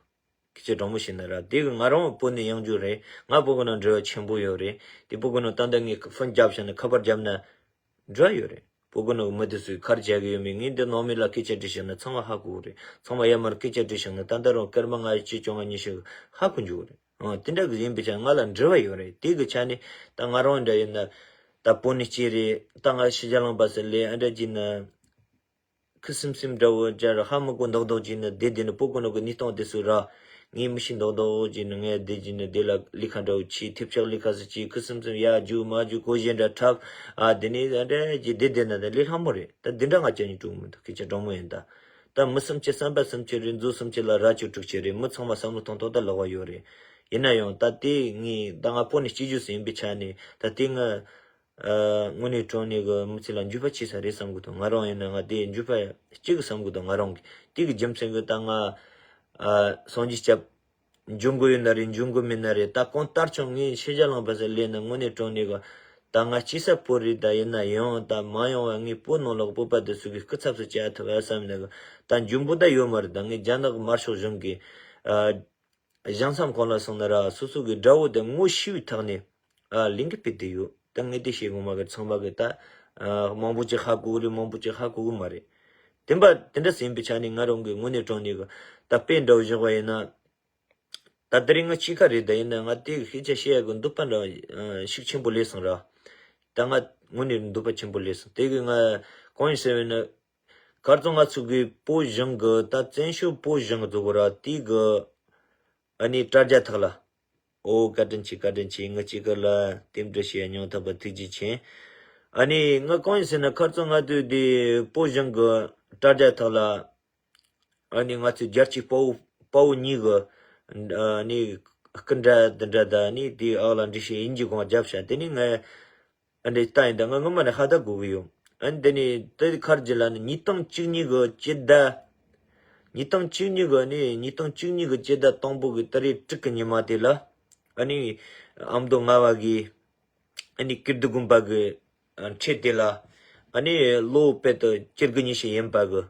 སྐད་ཆ་དྲང་མོ་བཤད་ན་ར་དེ་གི་ང་རང་བོད་ནས་ཡོང་རྒྱུ་རེད། ང་བོད་གི་ནང་འབྲེལ་བ་ཆེན་པོ་ཡོད་རེད། དེ་བོད་གི་ནང་ད་ལྟ་ངས་ཕོན་རྒྱབ་བྱས་ན་ཁ་པར་རྒྱབ་ན་འབྲེལ་བ་ཡོད་རེད། བོད་གི་ནང་གི་མི་དེ་ཚོས་ག་རེ་བྱ་གི་ཡོད་མེད་ངས་འདི་ནང་མི་ལ་སྐད་ཆ་དྲིས་བྱས་ན་ཚང་མ་ཧ་གོ་གི་རེད། ཚང་མ་ཡར་མར་སྐད་ཆ་དྲིས་བྱས་ན་ད་ལྟ་རང་སྐར་མ་ལྔ་བཅུ་བཅོ་ལྔ་ཉི་ཤུ་ཧ་གོ་འཇུག་གི་རེད། ཨང་དེ་འདྲ་གི་ཡིན་པའི་ཆ་ང་ལ་འབྲེལ་བ་ཡོད་རེད། དེ་གི་ཆ་ནས་ད་ང་རང་འདྲ་ཡིན་ན་ད་བོད་ནས་སྐྱེས་རེད། ད་ང་ཕྱི་རྒྱལ་ལུང་པ་སུ་ལས་ཨ་འདྲ་གྱིས་ན་ཁུ་སིམ་སིམ་འདྲ་བོ་སྦྱར་ཧ་མི་གོ་མདོག་མདོག་གྱིས་ན་བསྡད་བསྡད་ནས་བོད་གི་ནང་གི་གནས་སྟངས་དེ་ཚོ་ར་ངས་མི་ཤེས། མདོག་མདོག་གྱིས་ན་ངས་བསྡད་ཀྱིས་ན་དེ་ལ་ལས་ཀ་འདྲ་བོ་བྱས། ཐེབས་ཆག་ལས་ཀ་ཟིག་བྱས། ཁུ་སིམ་སིམ་ཡར་རྒྱུག་མར་རྒྱུག་གོ་གཞས་འདྲ་འཁྲབ། ཨ་དེ་ནས་ཨ་འདྲ་གྱིས་བསྡད་བསྡད་ན་ད་ལས་སླ་མོ་རེད། ད་འདི་འདྲ་ང་ཅག་གཉིས་དཀྲུག་མི་འདུག་སྐད་ཆ་དྲང་མོ་ཡིན་ད། ད་མི་སུམ་ཅུ་བསམ་པ་སུམ་ཅུ་རེད། མཛོ་སུམ་ཅུ་ལ་རྭ་ཅོ་དྲུག་ཅུ་རེད། མི་ཚང་མ་བསམ་བློ་གཏོང་སྟངས་ད་ལོགས་ཀ་ཡོད་རེད། ཡིན་ན་ཡང་ད་དེ་ངས་ད་ང་བོད་ནས་སྐྱེས་རྒྱུ་ཟིག་ཡིན་པའི་ཆ་ནས་ད་དེ་ང་ཨ་དངོས་གནས་དྲང་གནས་གི་མི་ཚེ་ལ་འགྱོད་པ་ཆེ་ས་རེད་བསམ་གི་འདུག་ང་རང་ཡིན་ན་ང་དེ་འགྱོད་པ་སྐྱེ་གི་བསམ་གི་འདུག་ང་རང་གི་དེ་གི་རྒྱུ་མཚན་གི་ད་ང་ཨ་སངས་རྒྱས་སྐྱབས་འབྱུང་གི་ཡོད་ན་རེད། འབྱུང་གི་མེད་ན་རེད། ད་གང་ལྟར་ཀྱང་ངས་ཕྱི་རྒྱལ་ལུང་པ་སུ་སླེབས་ན་དངོས་གནས་དྲང་གནས་གི་ད་ང་སྐྱེས་ས་བོད་རེད། ད་ཡིན་ན་ཡང་ད་མ་ཡོང་བ་ངས་བོད་ནང་ལོགས་བོད་པ་དེ་ཚོ་གི་སྐུ་ཚབ་སུ་བྱ་ཐུབ་ཨ་བསམ་ནས་གི་ད་འཇོན་པོ་ད་ཡོད་མ་རེད། ད་ངས་རྒྱ་ནག་གི་དམར་ཤོག་གཞུང་གི་ཨ་གཞུང་ཚབ་ཁང་ལ་སོང་ན་ར་སོ་སོ་གི་དགྲ་བོ་དེ་ངོ་ཤེས་པའི་ཐོག་ནས་ཨ་ལིང་གི་ཕེབས་བསྡད་ཡོད། ད་ངས་དེ་བཤད་དགོས་མ་གི་ཚང་མ་གི་ད་ཨ་མང་པོ་ཅིག་ཧ་གོ་གི་རེད། མང་པོ་ཅིག་ཧ་གོ་གི་མ་རེད། དེ་འབའ་དེ་འདྲ་ཟིན་པའི་ཆ་ནས་ང་རང་གི་དངོས་གནས་དྲང་གནས་གི་ད་དཔེ་འདྲ་བོ་བཞག་པ་ཡིན་ན། ད་དེ་རིང་ང་ཕྱི་ཁ་རེད། ད་ཡིན་ན་ང་དེ་གི་སྐད་ཆ་བཤད་ཡ་གི་འདོད་པ་འདྲ་ཤུགས་ཆེན་པོ་སླེབས་སོང་ར། ད་ང་དངོས་གནས་འདོད་པ་ཆེན་པོ་སླེབས་སོང་། དེ་གི་ང་གང་ཡིན་ཟེར་བས་ན། གར་ཚོ་ང་ཚོ་གི་བོད་གཞུང་གི་ད་བཙན་བྱོལ་བོད་གཞུང་གི་ཟེར་དགོས་ར་དེ་གི་ཨ་ནི་དྲ་རྒྱ་ཐོག་ལ། ཨོ་བཀའ་དྲིན་ཆེ། བཀའ་དྲིན་ཆེ། ང་གཅིག་གི་ལ་རྟེན་འབྲེལ་བྱེད་ཡ་སྙིང་ཐག་པ་ཐུགས་རྗེ་ཆེ། ཨ་ནི་ང་གང་ཡིན་ཟེར་ན་གར་ཚོ་ང་ཚོ་དེ་བོད་གཞུང་གི་དྲ་རྒྱ་ཐོག་ལ། ཨ་ནི་ང་ཚོའི་རྒྱལ་གཅེས་དཔའ་བོ་དཔའ་བོ་གཉིས་ཀྱི་ཨ་ནི་སྐུ་འདྲ་འདི་འདྲ་དང་ཨ་ནི་དེའི་ཨག་ལ་འགྲེལ་བཤད་དབྱིན་ཇི་སྒང་བརྒྱབ་ཤག་དེ་ནི་ང་ཨ་འདྲའི་ལྟ་ཡིན་ད་ང་སྔོན་མ་ནས་ཧ་ད་གོ་གི་ཡོད། ཨ་ནི་དེ་ནི་དེ་ཁར་ཇི་ལ་ནི་ཉིས་སྟོང་བཅུ་གཉིས་ཀྱི་སྤྱི་ཟླ། ཉིས་སྟོང་བཅུ་གཉིས་ཀྱི་ནི་ཉིས་སྟོང་བཅུ་གཉིས་ཀྱི་སྤྱི་ཟླ་དང་པོ་གི་ཏ་རིག་དྲུག་གི་ཉི་མ་དེ་ལ་ཨ་ནི་ཨ་མདོ་རྔ་བ་གི་ཨ་ནི་ཀིརྟི་དགོན་པ་གི་ཨ་འཁྲིས་དེ་ལ་ཨ་ནི་ལོ་དཔེ་དུ་བཅུ་དགུ་ཉི་ཤུ་ཡིན་པ་གི་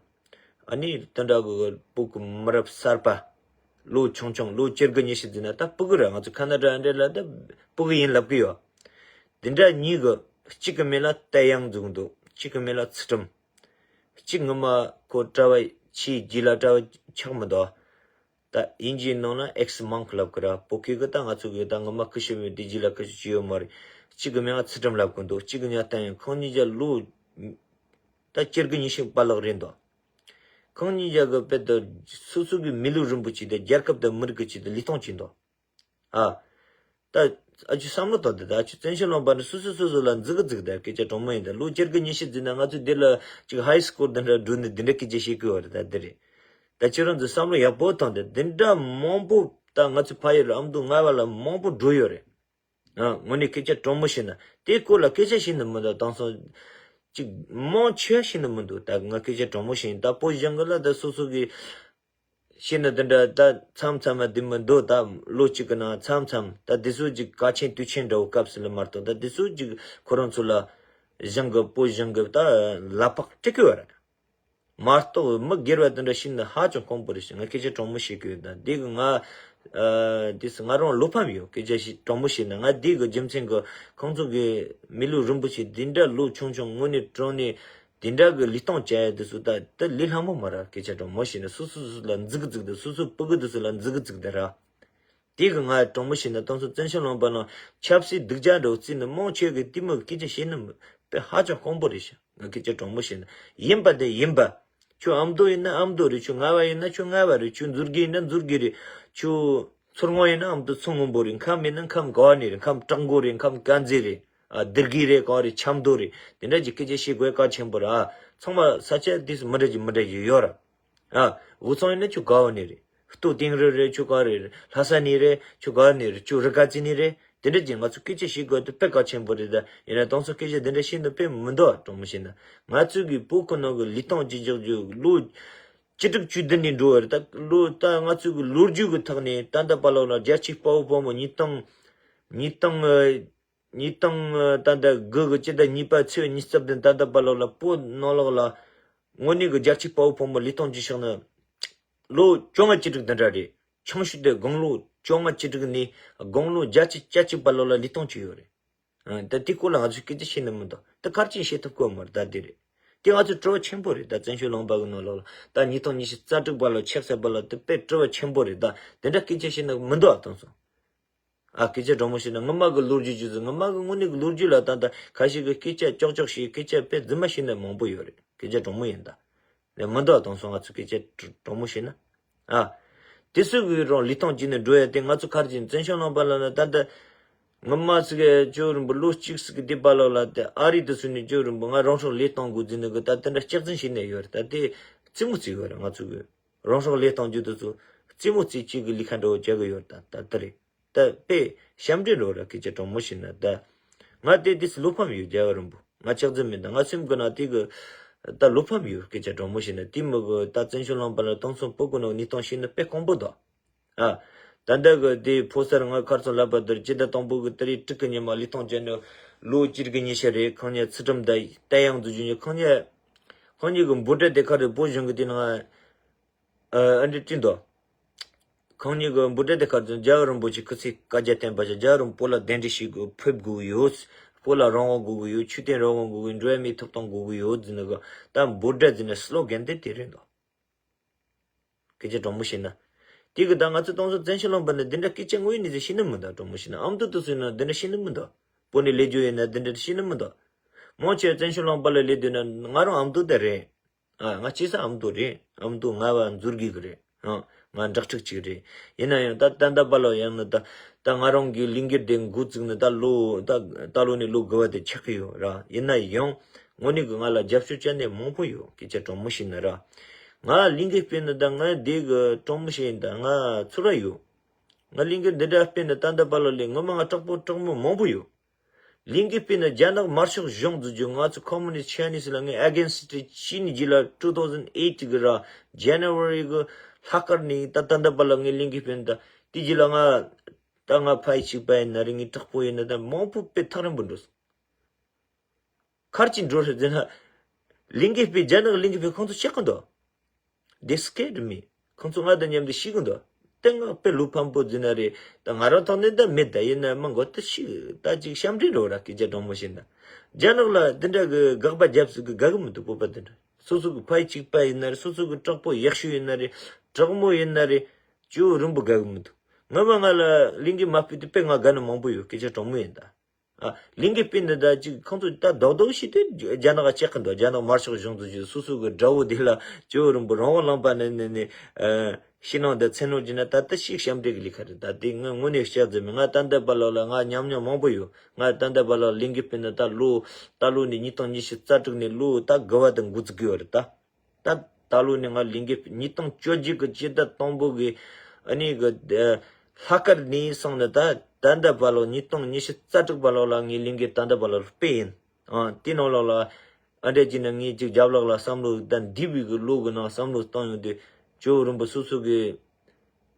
ཨ་ནི་དེ་འདྲ་གི་བོད་གི་མི་རབས་གསར་པ་ལོ་ཆུང་ཆུང་ལོ་བཅུ་དགུ་ཉི་ཤུ་ཟེར་ན་ད་སྤུ་གུ་རེད། ང་ཚོ་ཁ་ན་ཌ་འདྲ་ལ་ད་སྤུ་གུ་ཡིན་ལབ་གི་ཡོད། དེ་འདྲ་གཉིས་གི་གཅིག་གི་མིང་ལ་ཏའེ་ཡང་འཛུགས་འདུག་གཅིག་གི་མིང་ལ་ཚུལ་ཁྲིམས། གཅིག་ངོ་མ་ཁོ་གྲྭ་བ་ཆེས་རྗེས་ལ་གྲྭ་བ་ཆགས་མི་འདུག་ད་དབྱིན་ཇིའི་ནང་ན་ཨེག་སི་མོང་ཁི་ལབ་ཀྱི་ར། བོད་སྐད་གི་ད་ང་ཚོ་གི་ད་ངོ་མ་སྐུ་ཞབས་ཡོད་དེ་རྗེས་ལ་སྐུ་ཞབས་ཅི་ཡོད་མ་རེད། གཅིག་གི་མིང་ང་ཚུལ་ཁྲིམས་ལབ་ཀྱི་འདུག་གཅིག་གི་མིང་ང་བསྟན་ཡོད། ཁོང་གཉིས་ཀ་ལོ་ད་བཅུ་དགུ་ཉི་ཤུ་པ་ལགས་རེད་འདུག་ཁོང་གཉིས་ཀ་གི་དཔེ་ད་སོ་སོ་གི་མི་ལུགས་རིན་པོ་ཆེ་དེ་རྒྱལ་ཁབ་དང་མི་རིགས་ཀྱི་ཆེད་དུ་ལུས་ཐོངས་བྱས་འདུག་ཨ། ད་ཨ་ཅུ་བསམ་བློ་བཏང་དེ། ད་ཨ་ཅུ་བཙན་བྱོལ་ལུང་པ་ནི་སོ་སོ་སོ་སོ་ལ་འཛུགས་གི་འཛུགས་དེ། སྐད་ཆ་དྲང་མོ་ཡིན་ད། ལོ་བཅུ་དགུ་ཉི་ཤུ་ཟིན་ན་ང་ཚོ་འདི་ལ་ཅིག་ཧའི་སྐུལ་དེ་འདྲ་འགྲོ་ནས་འདི་འདྲ་སྐད་ཆ་བཤད་གི་བ་རེད། ད་འདི་རེད། ད་ཁྱེད་རང་ཚོ་བསམ་བློ་ཡག་པོ་བཏང་དེ། འདི་འདྲ་མང་པོ་ད་ང་ཚོ་ཕ་ཡུལ་ལ་ཨ་མདོ་རྔ་བ་ལ་མང་པོ་འགྲོ་ཡོད་རེད། ཨ། དངོས་གནས་སྐད་ཆ་དྲང་མོ་བཤད་ན་དེའི་སྐོར་ལ་སྐད་ཆ་བཤད་ནི་མི་འདུག་དེང་སང་ཅིག་མང་ཆེ་བ་བཤད་ནི་མི་འདུག་ད་ང་སྐད་ཆ་དྲང་མོ་བཤད་ཡིན། ད་བོད་གཞུང་གི་ལ་ད་སོ་སོ་གི་བཤད་ན་དེ་འདྲ་ད་མཚམས་མཚམས་མ་བདེ་མི་འདུག་ད་ལོ་གཅིག་གི་ནང་མཚམས་མཚམས་ད་དེ་ཚོ་ཅིག་གལ་ཆེན་དུས་ཆེན་འདྲ་བོ་སྐབས་སུ་ལ་མ་གཏོགས། ད་དེ་ཚོ་ཅིག་ཁོ་རང་ཚོ་ལ་གཞུང་གི་བོད་གཞུང་གི་ད་ལག་པ་སྤྲད་གི་ཡོད་རེད། མ་གཏོགས་མི་སྒེར་བ་དེ་འདྲ་བཤད་ན་ཧ་ཅང་དཀོན་པོ་རེད་ཤག་ང་སྐད་ཆ་དྲང་མོ་བཤད་གི་ཡོད། ད་འདི་གི་ང་ཨ་དེ་སུ་ང་རང་བློ་ཕམ་ཡོད། སྐད་ཆ་ཞིག་དྲང་མོ་བཤད་ན། ང་འདི་གི་རྒྱུ་མཚན་གི་ཁོང་ཚོ་གི་མི་ལུགས་རིན་པོ་ཆེ་འདི་འདྲ་ལོ་ཆུང་ཆུང་དངོས་གནས་དྲང་གནས་དེ་འདྲ་གི་ལུས་ཐོངས་བྱ་ཡ་དེ་སུ་ད་ད་ལས་སླ་མོ་མ་རེད། སྐད་ཆ་དྲང་མོ་བཤད་ན་སོ་སོ་སོ་ལ་འཛུགས་འཛུགས་དེ། སོ་སོ་སྤུ་གུ་དེ་སུ་ལ་འཛུགས་འཛུགས་དེ་ར། དེ་གི་ང་དྲང་མོ་བཤད་ན་དེང་སང་བཙན་བྱོལ་ལུང་པ་ནང་ཆབ་སྲིད་སྡུག་ཅག་འདྲ་བོ་བརྩིས་ནས་མང་ཆེ་གི་དེ་མོ་གི་སྐད་ཆ་བཤད་ནི་མི་དཔེ་ཧ་ཅང་དཀོན་པོ་རེད་ཤག་ང་སྐད་ཆ་དྲང་མོ་བཤད་ན་ཡིན་པ་དེ་ཡིན་པ། ཁྱོད་ཨ་མདོ་ཡིན་ན་ཨ་མདོ་རེད། ཁྱོད་རྔ་བ་ཡིན་ན་ཁྱོད་རྔ་བ་རེད། ཁྱོད་མཛོད་དགེ་ཡིན་ན་མཛོད་དགེ་རེད། ཁྱོད་མཚོ་སྔོན་ཡིན་ན་ཨ་མདོ་མཚོ་སྔོན་པོ་རེད། ཁམས་ཡིན་ན་ཁམས་ག་བ་ནས་རེད། ཁམས་བྲག་འགོ་རེད། ཁམས་དཀར་མཛེས་རེད། ཨ། སྡེ་དགེ་རེད། ག་བ་རེད། ཆབ་མདོ་རེད། དེ་འདྲ་གི་སྐད་ཆ་བཤད་དགོས་གལ་ཆེན་པོ་རེད། ཨ། ཚང་མ་ས་ཆ་དེ་མི་འདྲ་གི་མི་འདྲ་གི་ཡོད་ར། ཨ། འུ་ཚང་ཡིན་ན་ཁྱོད་ག་བ་ནས་རེད། སྟོད་དིང་རི་རེད། ཁྱོད་ག་རེ་རེད། ལྷ་ས་ནས་རེད། ཁྱོད་ག་ནས་རེད། ཁྱོད་རི་ཀ་རྩེ་ནས་རེད། དེ་འདྲ་ཅིག་ང་ཚོ་སྐད་ཆ་བཤད་དགོས་དེ་དཔེ་གལ་ཆེན་པོ་རེད། ད་ཡིན་ན་དེང་སང་སྐད་ཆ་དེ་འདྲ་བཤད་ན་དཔེ་མི་འདུག་དྲང་མོ་བཤད་ན། ང་ཚོ་གི་བོད་ཁོ་ན་གི་ལུས་ཐོངས་ཅི་འཇོག་རྒྱུ་ལོ་བཅུ་དྲུག་བཅུ་བདུན་ནས་འགྲོ་བ་རེད། ད་ལོ་ད་ང་ཚོ་གི་ལོ་རྒྱུས་ཀྱི་ཐོག་ནས་ད་ལྟ་བར་ལོགས་ལ་རྒྱལ་གཅེས་དཔའ་བོ་དཔའ་མོ་ཉིས་སྟོང་ཉིས་སྟོང་ཉིས་སྟོང་ད་ལྟ་དགུ་གི་སྤྱི་ཟླ་གཉིས་པ་ཚེས་ཉི་ཤུ་རྩ་བདུན་ད་ལྟ་བར་ལོགས་ལ་བོད་ནང་ལོགས་ལ་དངོས་གནས་ཀྱི་རྒྱལ་གཅེས་དཔའ་བོ་དཔའ་མོ་ལུས་ཐོངས་ཅི་བྱུང་ན། ལོ་བཅོ་ལྔ་བཅུ་དྲུག་འདི་འདྲ་རེད། ཆུང་ཤོས་དེ་དགུང་ལོ་བཅོ་ལྔ་བཅུ་དྲུག་ནས་དགུང་ལོ་བརྒྱད་ཅུ་གྱ་གཅིག་བར་ལོགས་ལ་ལུས་ཐོངས་བྱས་ཡོད་རེད། ཨ། ད་དེ་སྐོར་ལ་ང་ཚོས་སྐད་ཆ་བཤད་ནི་མི་འདུག་ད་ག་རེ་བྱས་ནས་བཤད་ཐུབ་ཀྱི་ཡོད་མ་རེད། ད་དེ་རེད། དེ་ང་ཚོའི་དྲི་བ་ཆེན་པོ་རེད། ད་བཙན་བྱོལ་ལུང་པ་གི་ནང་ལོགས་ལ་ད་ཉིས་སྟོང་ཉི་ཤུ་རྩ་དྲུག་བར་ལ་ཆགས་ཚར་བར་ལ་དེ་དཔེ་དྲི་བ་ཆེན་པོ་རེད། ད་དེ་འདྲ་སྐད་ཆ་བཤད་ནི་མི་འདུག་ཨ། དེང་སང་། ཨ། སྐད་ཆ་དྲང་མོ་བཤད་ན་ངོ་མ་གི་ལོ་རྒྱུས་རྒྱུ་ཟིག་ངོ་མ་གི་དངོས་གནས་གི་ལོ་རྒྱུས་ལ་ད་ལྟ་ཁ་ཤས་ཀྱིས་སྐད་ཆ་ཀྱོག་ཀྱོག་བཤད། སྐད་ཆ་དཔེ་རྫུན་མ་བཤད་ནི་མང་པོ་ཡོད་རེད། སྐད་ཆ་དྲང་མོ་ཡིན་ད། ལས་མི་འདུག་ཨ། དེང་སང་ང་ཚོ་སྐད་ཆ་དྲ་དྲང་མོ་བཤད་ན། ཨ། དེ་ཚོ་གི་རང་ལུས་ཐོངས་བྱས་ནས་འགྲོ་ཡ་དེ་ང་ཚོ་ག་རེ་བྱས་ནས་བཙན་བྱོལ་ལུང་པ་ལ་ན་ད་ལྟ་ངོ་མ་ཟིག་གི་ཅོ་རིན་པོ་ལོ་གཅིག་ཟིག་གི་དེ་བར་ལོགས་ལ་དེ་ཨ་རི་དེ་ཚོ་ནས་ཅོ་རིན་པོ་ང་རང་སྲོག་བློས་གཏོང་དགོས་ཟེར་ནི་གི་ད་དེ་འདྲ་སྐྱག་རྫུན་བཤད་ནས་ཡོད་རེད། ད་དེ་རྩེད་མོ་རྩེ་ཡོད་རེད། ང་ཚོ་གི་རང་སྲོག་བློས་གཏོང་རྒྱུ་དེ་ཚོ་རྩེད་མོ་རྩེ་བྱེད་ཀྱི་ལས་ཀ་འདྲ་བོ་བྱེད་གི་ཡོད་རེད། ད་ད་དེ་རེད། ད་དཔེ་ཞབས་འདྲེན་རོ་ར། སྐད་ཆ་དྲང་མོ་བཤད་ན་ད། ང་དེ་དུས་བློ་ཕམ་ཡོད། རྒྱལ་བ་རིན་པོ། ང་ཆགས་རྩིས་མེད། ད་ང་སེམས་ཀྱི་ནང་དེ་གི་ད་བློ་ཕམ་ཡོད། སྐད་ཆ་དྲང་མོ་བཤད་ན་དེ་མི་གི་ད་བཙན་བྱོལ་ལུང་པ་ལ་དེང་སང་བོད་གི་ནང་གནས་སྟངས་བཤད་ན་དཔེ་དཀོན་པོ་འདུག་ཨ། ད་ལྟ་གི་དེ་ཕོ་གསར་ང་ཁར་སང་ལབ་པ་དེར་སྤྱི་ཟླ་དང་པོ་གི་ཏ་རིག་དྲུག་གི་ཉི་མ་ལུས་ཐོངས་བྱས་ནས་ལོ་གཅིག་གི་ཉེ་ཆར་རེད། ཁོང་གཉིས་ཚུལ་ཁྲིམས་དང་ལྟ་ཡང་འཛུལ་རྒྱུ་ཉིད། ཁོང་གཉིས་ཁོང་གཉིས་གི་འབོད་སྒྲ་དེ་ག་རེ་བོད་གཞུང་གི་དེ་ནང་ཨ་འདྲི་བྲིས་འདུག་ཁོང་གཉིས་ཀྱི་འབོད་སྒྲ་དེ་ཁར་ཚུར་རྒྱལ་བ་རིན་པོ་ཆེ་སྐུ་ཚེ་བསྐལ་བརྒྱར་བརྟན་པ་ཞིག་རྒྱལ་བ་རིན་པོ་ཆེ་བོད་ལ་གདན་འདྲེན་ཞུ་དགོས། བོད་ལ་རང་དབང་དགོས་ཀྱི་ཡོད། ཆོས་དད་རང་དབང་དགོས་ཀྱི་ཡོད། འགྲོ་བ་མིའི་ཐོབ་ཐང་དགོས་ཀྱི་ཡོད་ཟེར་ནས་གི་ད་འབོད་སྒྲ་ཟེར་ནས་སི་ལོ་གན་དེ་དེ་རེད་འདུག་སྐད་ཆ་དྲང་མོ་བཤད་ན། དེ་གི་ད་ང་ཚོ་དེང་སང་བཙན་བྱོལ་ལུང་པ་ནས་འདི་འདྲ་སྐད་ཆ་དངོས་ཡོད་གནས་ཚུལ་བཤད་ནི་མི་འདུག་དྲང་མོ་བཤད་ན་ཨ་མདོ་དེ་ཚོ་ཡིན་ན་འདི་འདྲ་བཤད་ནི་མི་འདུག་བོད་ནས་སླེབས་རྒྱུ་ཡིན་ན་འདི་འདྲ་བཤད་ནི་མི་འདུག་མང་ཆེ་བ་བཙན་བྱོལ་ལུང་པ་ལ་སླེབས་དུས་ན་ང་རང་ཨ་མདོ་དེ་རེད། ཨ། ང་སྐྱེས་ས་ཨ་མདོ་རེད། ཨ་མདོ་རྔ་བ་མཛོད་དགེ་གི་རེད། ཨ། ང་འབྲོག་ཕྲུག་ཅིག་རེད། ཡིན་ན་ཡང་ད་ད་ལྟ་བར་ལ་ཡང་ན་ད་ད་ང་རང་གི་ལས་འགུལ་དེ་འགོ་བཙུགས་ནས་ད་ལོ་ད་ད་ལོ་ནས་ལོ་དགུ་བ་དེ་ཆགས་ཀྱི་ཡོད་ར། ཡིན་ན་ཡང་དངོས་གནས་ཀྱི་ང་ལ་རྒྱབ་སྐྱོར་བྱས་ནས་མང་པོ་ཡོད། སྐད་ཆ་དྲང་མོ་བཤད་ན་ར། ང་ལས་འགུལ་སྤེལ་ནས་ད་ང་དེ་གི་དྲང་མོ་བཤད་ཡིན། ད་ང་ཚུར་ར་ཡོད། ང་ལས་འགུལ་འདི་འདྲ་སྤེལ་ནས་ད་ལྟ་བར་ལ་ལས་ངོ་མ་ང་དྲག་པོ་དྲག་མོ་མང་པོ་ཡོད། ལས་འགུལ་སྤེལ་ནས་རྒྱ་ནག་དམར་ཤོག་གཞུང་འཛུགས་རྒྱུ། ང་ཚོ་ཁོ་མུ་ནི་སི་ཆའི་ནིས་ལ་ངས་ཨེ་གེན་སི་ཊི་བྱས་ནས་རྗེས་ལ་two thousand eight གི་ར་ཇན་ན་ཝ་རི་གི་ལྷག་དཀར་ནས་ད་ད་ལྟ་བར་ལ་ངས་ལས་འགུལ་སྤེལ་ནས་ད་དེ་རྗེས་ལ་ང་ད་ང་ཕ་ཡི་གཅིག་པ་ཡིན་ན་རེད། ངས་དྲག་པོ་ཡིན་ན་ད་མང་པོ་དཔེ་ཐག་རིང་པོ་འགྲོ་སོང་། ག་རེ་བྱས་འགྲོ་རེད་ཟེར་ན། ལས་འགུལ་སྤེལ་རྒྱ་ནག་ལས་འགུལ་སྤེལ་ཁོང་ཚོ་ཆགས་ཀྱི་འདུག They scared me. ཁོང་ཚོ་ང་དང་མཉམ་དུ་ཤི་གི་འདུག་དེ་ང་དཔེ་བློ་ཕམ་པོ་ཟེར་ན་རེད། ད་ང་རང་ཐོག་ནས་ད་མེད། ད་ཡིན་ན་མ་མགོ་ད་ཤི་ད་ཅིག་ཞབས་འདྲེན་འགྲོ་ར། སྐད་ཆ་དྲང་མོ་བཤད་ན། རྒྱ་ནག་ལ་འདི་འདྲ་གི་དགག་པ་རྒྱབ་སྲིད་གི་དགའ་གི་མི་འདུག་བོད་པ་འདི་འདྲ་སོ་སོ་གི་ཕ་ཡི་གཅིག་པ་ཡིན་ན་རེད། སོ་སོ་གི་དྲག་པོ་ཡག་ཤོས་ཡིན་ན་རེད། དྲག་མོ་ཡིན་ན་རེད། ཇོ་བོ་རིན་པོ་དགའ་གི་མི་འདུག། ང་མ་ང་ལ་ལས་འགུལ་མ་སྤེལ་དུས་དཔེ་ང་དགའ་ནི་མང་པོ་ཡོད། སྐད་ཆ་དྲང་མོ་ཡིན་ད། ཨ། ལས་འགུལ་སྤེལ་འདི་ད་ཅིག་ཁོང་ཚོ་ད་རྡོག་རྡོག་ཤིག་དེ་རྒྱ་ནག་ག་བཅག་གི་འདུག། རྒྱ་ནག་དམར་ཤོག་གཞུང་དུ་བཞུགས། སོ་སོ་གི་དགྲ་བོ་དེ་ལ་ཇོ་བོ་རིན་པོ་རང་དབང་ལངས་པ་ནས་ནས་ནས། ཨ། ཕྱི་ནང་དུ་མཚན་སྨོད་བགྱིས་ན་ད་ལྟ་ཞིག་ཞབས་འདྲེན་གི་ལས་ཀ་རེད། ད་དེ་ངས་དངོས་གནས་བཤད་ཟེར་མི། ང་ད་ལྟ་བར་ལོག་ལ་ང་ཉམས་མྱོང་མང་པོ་ཡོད། ང་ད་ལྟ་བར་ལོག་ལས་འགུལ་སྤེལ་ནས་ད་ལོ་ད་ལོ་ནས་ཉིས་སྟོང་ཉི་ཤུ་རྩ་དྲུག་ནས་ལོ་ད་དགུ་བ་དང་འགོ་བཙུགས་གི་ཡོད་རེད་ད། ད་ད་ལོ་ནས་ང་ལས་འགུལ་ཉིས་སྟོང་བཅོ་བརྒྱད་གི་སྤྱི་ཟླ་དང་པོ་གི་ཨ་ནི་གི་ལྷག་དཀར་ནས་སོང་ནས་ད་ད་ལྟ་བར་ལོག་ཉིས་སྟོང་ཉི་ཤུ་རྩ་དྲུག་བར་ལོག་ལ་ངའི་ལས་འགུལ་ད་ལྟ་བར་ལོག་སྤེལ་ཡིན། ཨ། དེ་ནང་ལོགས་ལ་ཨ་འདྲས་ཀྱི་ནི་ངས་ཅིག་རྒྱབ་ལོགས་ལ་བསམ་བློ་ད་འདས་པའི་གི་ལོ་གི་ནང་བསམ་བློ་བཏང་ཡོང་དུས་ཇོ་བོ་རིན་པོ་སོ་སོ་གི་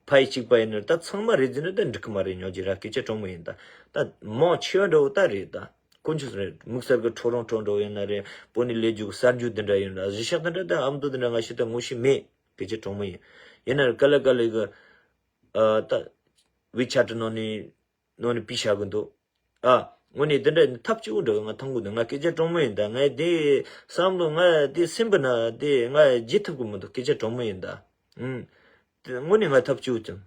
ཕ་ཡི་གཅིག་པ་ཡིན་ན་ད་ཚང་མ་རེད་ཟེར་ན་ད་འགྲིག་གི་མ་རེད། ཉོ་རྒྱུ་ར་སྐད་ཆ་དྲང་མོ་ཡིན་ད། ད་མང་ཆེ་བ་འདྲ་བོ་ད་རེད་ད། དཀོན་མཆོག་རེད། དམིགས་བསལ་གི་ཁྲོ་རོང་ཁྲོ་འགྲོ་ཡིན་ན་རེད། པོ་ནི་ལས་རྒྱུ་གི་གསར་འགྱུར་འདི་འདྲ་ཡིན་ར་གཞི་ཤག་འདི་འདྲ་ད་ཨ་མདོ་འདི་འདྲ་ང་ཤི་ད་ངོ་ཤེས་མེད། སྐད་ཆ་དྲང་མོ་ཡིན། ཡིན་ན་ར་ག་ལེ་ག་ལེ་གི་ཨ་ད་ཝི་ཆ་ཊི་ནང་ནས་ནང་ནས་པི་བྱ་གི་འདུག། ཨ། དངོས་གནས་འདི་འདྲ་ནི་ཐབས་སྐྱོ་བོ་འདྲ་བོ་ང་མཐོང་གི་འདུག། ང་སྐད་ཆ་དྲང་མོ་ཡིན་ད། ངས་དེ་བསམ་བློ་ང་དེ་སེམས་པ་ན་དེ་ང་བརྗེད་ཐུབ་གི་མི་འདུག། སྐད་ཆ་དྲང་མོ་ཡིན་ད། ཨུམ། དེ་དངོས་གནས་ང་ཐབས་སྐྱོ་བོ་ཅིང་།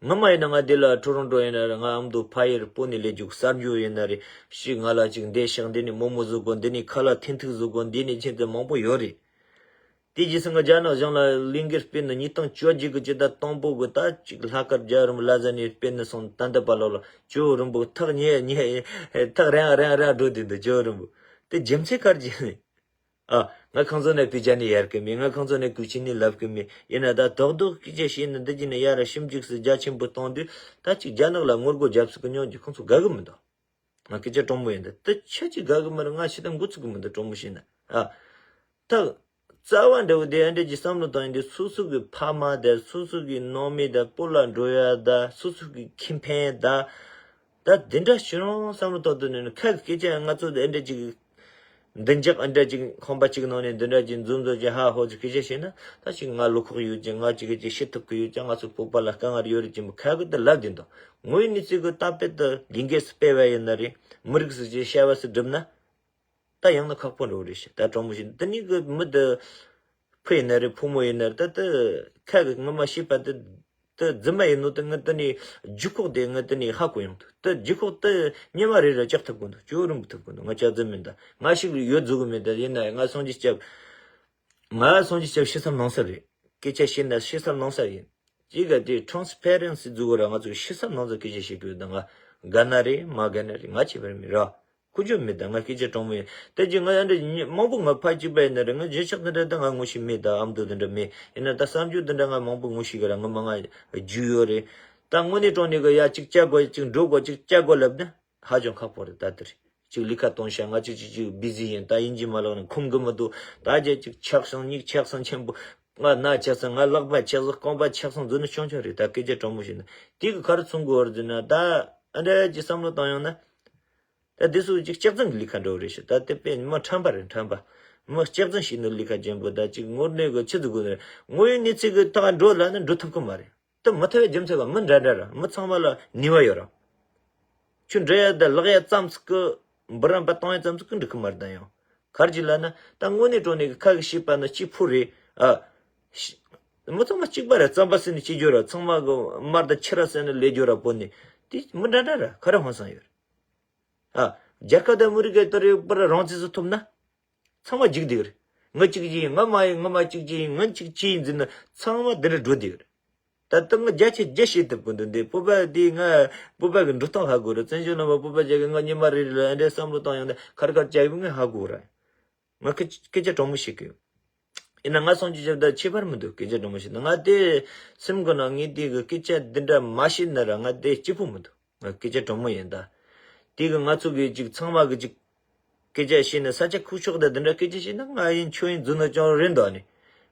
ངོ་མ་ཡིན་ན་ང་དེ་ལ་ཁྲོ་རོང་འགྲོ་ཡིན་ན་ར་ང་ཨ་མདོ་ཕ་ཡུལ་པོ་ནི་ལས་རྒྱུ་གསར་འགྱུར་ཡིན་ན་རེད། ཤི་ང་ལ་ཅིག་འདི་ཤག་འདི་ནས་རྨོ་མོ་བཟོ་དགོས། འདི་ནས་ཁ་ལག་འཐེན་ཐུག་བཟོ་དགོས། འདི་ནས་ཁྱེད་དེ་མང་པོ་ཡོད་རེད། དེ་རྗེས་སུ་ང་རྒྱ་ནག་གཞུང་ལ་ལས་འགུལ་སྤེལ་ནས་ཉིས་སྟོང་བཅོ་བརྒྱད་གི་སྤྱི་ཟླ་དང་པོ་གི་ད་ཅིག་ལྷག་དཀར་རྒྱལ་བ་རིན་པོ་ལ་ཟ་ནས་སྤེལ་ནས་སོང་། ད་ལྟ་བར་ལོག་ལ་ཇོ་བོ་རིན་པོ་ཐག་ཉེ་ཉེ་ཐག་རིང་རིང་རིང་འགྲོ་དུས་འདུག། ཇོ་བོ་རིན་པོ་དེ་རྒྱུ་མཚན་ག་རེ་ཅིག་ནས། ཨ། ང་ཁང་ཚོ་ནས་བུ་ཇ་ནས་ཡར་གི་མེད། ང་ཁང་ཚོ་ནས་གུས་ཆེ་ནས་ལབ་གི་མེད། ཡིན་ན་ད་རྡོག་རྡོག་སྐད་ཆ་བཤད་ན་འདི་གྱི་ནས་ཡར་ཞིབ་འཇུག་སུ་རྒྱ་ཆེན་པོ་གཏོང་དུས་ད་ཅིག་རྒྱ་ནག་ལ་ངོ་རྒོལ་རྒྱབ་སུ་གི་མྱོང་རྒྱུ་ཁོང་ཚོ་དགའ་གི་མི་འདུག། ང་སྐད་ཆ་དྲང་མོ་ཡིན་ད། དེ་ཁྱེད་ཀྱིས་དགའ་གི་མ་རེད། ང་ཤི་ད་འགོ་ཚུགས་གི་མི་འདུག། དྲང་མོ་བཤད་ན། ཨ། ད་རྩ་བ་འདྲ་བོ་དེ་ཨ་འདྲ་ཅིག་བསམ་བློ་བཏང་ཡིན་དུས་སོ་སོ་གི་ཕ་མ་དང་སོ་སོ་གི་ནང་མི་དང་སྤོ་ལགས་འགྲོ་ཡ་དང་སོ་སོ་གི་ཁེ་ཕན་དང་། ད་དེ་འདྲ་ཞིག་རང་བསམ་བློ་བཏང་དུས་ནས་ཁ་གི་སྐད་ཆ་ང་ཚོ་དེ་ཨ་འདྲ་ཅིག་མདུན་ཅག་ཨ་འདྲ་ཅིག་ཁང་པ་ཅིག་ནང་ནས་འདི་འདྲ་ཅིག་འཛོམས་འཛོམས་ཅིག་ཧ་ཧོ་ཅིག་སྐད་ཆ་བཤད་ན་ད་ཅིག་ང་བློ་ཁོག་ཡོད་ཅིང་ང་ཅིག་གི་ཅིག་ཤི་ཐུབ་གི་ཡོད་ཅིང་ང་ཚོ་སྤོབས་པ་ལ་དཀའ་ངལ་ཡོད་རེད་ཅིག་མི་ཁ་གི་དེ་ལབ་བསྡད་འདུག། དངོས་ཡོད་གནས་ཚུལ་གི་ད་དཔེ་དེ་ལས་འགུལ་སྤེལ་བ་ཡིན་ན་རེད། མི་རིགས་སུ་ཅིག་བྱ་བ་སུ་སྒྲུབ་ན། ད་ཡང་ན་ཁག་པོ་འགྲོ་རེད་ཤག། ད་དྲང་མོ་བཤད་ན་དེ་ནི་གི་མི་དེ་ཕུ་ཡིན་ན་རེད། ཕོ་མོ་ཡིན་ན་རེད། ད་དེ་ཁ་གི་ངོ་མ་ཤེས་པ་དེ་དེ་རྫུན་མ་ཡིན་ནོ་དེ་ངས་དེ་ནི་རྒྱུ་ཁོག་དེ་ངས་དེ་ནི་ཧ་གོ་ཡོང་དུས་དེ་རྒྱུ་ཁོག་དེ་ཉི་མ་རེ་རེ་བཅག་ཐུབ་གོ་འདུག། ཇོ་བོ་རིན་པོ་ཐུབ་གོ་འདུག། ང་ཅག་རྫུན་མིན་ད། ང་ཞིག་ཡོད་རྫུ་གི་མེད་ད། ཡིན་ན་ང་སངས་རྒྱས་སྐྱབས། ང་སངས་རྒྱས་སྐྱབས་ཤི་ས་ནང་ས་རེད། སྐད་ཆ་བཤད་ན་ཤི་ས་ནང་ས་ཡིན། གཅིག་ག་དེ་transparency་རྫུ་གོ་ར་ང་ཚོ་ཤི་ས་ནང་ས་སྐད་ཆ་བཤད་གི་ཡོད་ད། ང་དགའ་ན་རེད་མ་དགའ་ན་རེད། ང་བྱེད་པར་མི་ར། ཁུ་ཆོ་མེད་ད། ང་སྐད་ཆ་དྲང་མོ་ཡིན། དེ་རྗེས་ང་ཡང་འདྲ་མང་པོ་ང་ཕ་གཅིག་པ་ཡིན་ན་རེད། ང་རྗེས་ཆགས་འདི་འདྲ་ད་ང་ངོ་ཤེས་མེད་ད། ཨ་མདོ་འདི་འདྲ་མེད། ཡིན་ན་ད་བསམ་རྒྱུ་འདི་འདྲ་ང་མང་པོ་ངོ་ཤེས་གི་ར། ང་མ་ང་རྒྱུས་ཡོད་རེད། ད་དངོས་གནས་དྲང་གནས་གི་ཡ་གཅིག་བཅའ་དགོས་གཅིག་འགྲོ་དགོས་གཅིག་བཅའ་དགོས་ལབ་ན། ཧ་ཅང་ཁག་པོ་རེད་ད་དེ་རེད། གཅིག་ལས་ཀ་གཏོང་ཤག། ང་གཅིག་གཅིག་གཅིག་བི་ཟི་ཡིན། ད་ཡིན་གཅིག་མ་ལོག་ན་ཁུམ་གི་མི་འདུག། ད་རྗེས་གཅིག་ཆག་སོང་། གཉིས་ཆག་སོང་། ཆེན་པོ་ང་ན་ཆག་སོང་། ང་ལག་པ་ཆག་སོང་། རྐང་པ་ཆག་སོང་། རྫུན་ནི་ཆུང་ཆུང་རེད། ད་སྐད་ཆ་དྲང་མོ་བཤད་ན་དེ་གི་ག་རེ་མཚོན་གི་ཡོད་རེད་ཟེར་ན། ད་ཨ་འདྲ་ཅིག་བསམ་བློ་བཏང་ཡོང་ན། ད་དེ་ཚོ་གཅིག་སྐྱག་རྫུན་གི་ལས་ཀ་འགྲོ་རེད་ཤག། ད་དེ་དཔེ་མི་ཁྲམ་པ་རེད། ཁྲམ་པ། མི་སྐྱག་རྫུན་བཤད་ནི་ལས་ཀ་ཅན་པོ། ད་གཅིག་དངོས་གནས་གི་ཆི་ཟིག་དགོས་ནི་རེད། དངོས་ཡོད་གནས་ཚུལ་གི་ཐག་འགྲོ་ལབ་ན་འགྲོ་ཐུབ་གི་མ་རེད། དེ་མི་ཐུབ་པའི་རྒྱུ་མཚན་ག་མི་འདྲ་འདྲ་ར། མི་ཚང་མ་ལ་ནུས་པ་ཡོད་ར། ཁྱོད་འདྲི་ཡ་དང་ལག་ཡ་ཙམ་ཟིག་གི་འབུ་རམ་པ་གཏོང་ཡ་ཙམ་ཟིག་གི་འགྲིག་གི་མ་རེད། ད་ཡང་ག་རེ་ཅིག་ལབ་ན་ད་དངོས་གནས་དྲང་གནས་ཀྱི་ཁ་གི་བཤད་པ་ནི་གཅིག་པུ་རེད། ཨ། ཤ། མི་ཚང་མ་གཅིག་པ་རེད། རྩམ་པ་ཟོས་ནས་སྐྱེ་རྒྱུ་ར། ཚང་མ་གི་མར་དང་ཕྱུར་ར་ཟོས་ནས་ལས་རྒྱུ་ར་པོ་ནི། དེ་མི་འདྲ་འདྲ་ར། ག་རེ་ཧང་སང་ཡོད་རེད། ཨ། རྒྱལ་ཁབ་དང་མི་རིགས་ཀྱི་དེ་རེད་པར་རང་བཙན་ཟིག་ཐོབ་ན། ཚང་མ་འཇིག་བསྡད་ཡོད་རེད། ང་གཅིག་གཅིག་ཡིན། ང་མ་ཡིན། ང་མ་གཅིག་གཅིག་ཡིན། ང་གཅིག་གཅིག་ཡིན་ཟེར་ན་ཚང་མ་འདི་འདྲ་འགྲོ་བསྡད་ཡོད་རེད། ད་ལྟ་ང་བརྒྱ་ཆ་བརྒྱ་བཤད་ཐུབ་གི་འདུག། འདི་སྤོབས་པ་འདི་ང་སྤོབས་པ་གི་འགྲོ་སྟངས་ཧ་གོ་རེད། བཙན་བྱོལ་ནང་མ་སྤོབས་པ་རྒྱག་གི། ང་ཉི་མ་རེ་རེ་ལ་འདྲ་བསམ་བློ་བཏང་ཡོང་ན་ག་རེ་ག་རེ་བྱ་གི་ང་ཧ་གོ་རེད། ང་སྐད་སྐད་ཆ་དྲང་མོ་བཤད་གི་ཡོད། ཡིན་ན་ང་སངས་རྒྱས་སྐྱབས་དང་ཁྱད་པར་མི་འདུག། སྐད་ཆ་དྲང་མོ་བཤད་ན་ང་དེ་སེམས་གི་ནང་ངས་དེ་གི་སྐད་ཆ་འདི་འདྲ་མ་བཤད་ན་ར་ང་དེ་སྐྱིད་པོ་མི་འདུག། ང་སྐད་ཆ་དྲང་མོ་ཡིན་ད། དེ་གི་ང་ཚོ་གི་ཅིག་ཚང་མ་གི་ཅིག་སྐད་ཆ་བཤད་ན་ས་ཆ་ཁུག་ཤོག་དང་འདི་འདྲ་སྐད་ཆ་བཤད་ན་ང་ཡིན་ཁྱོད་ཡིན་རྫུན་ནི་ཅང་རེད་འདུག་ནི།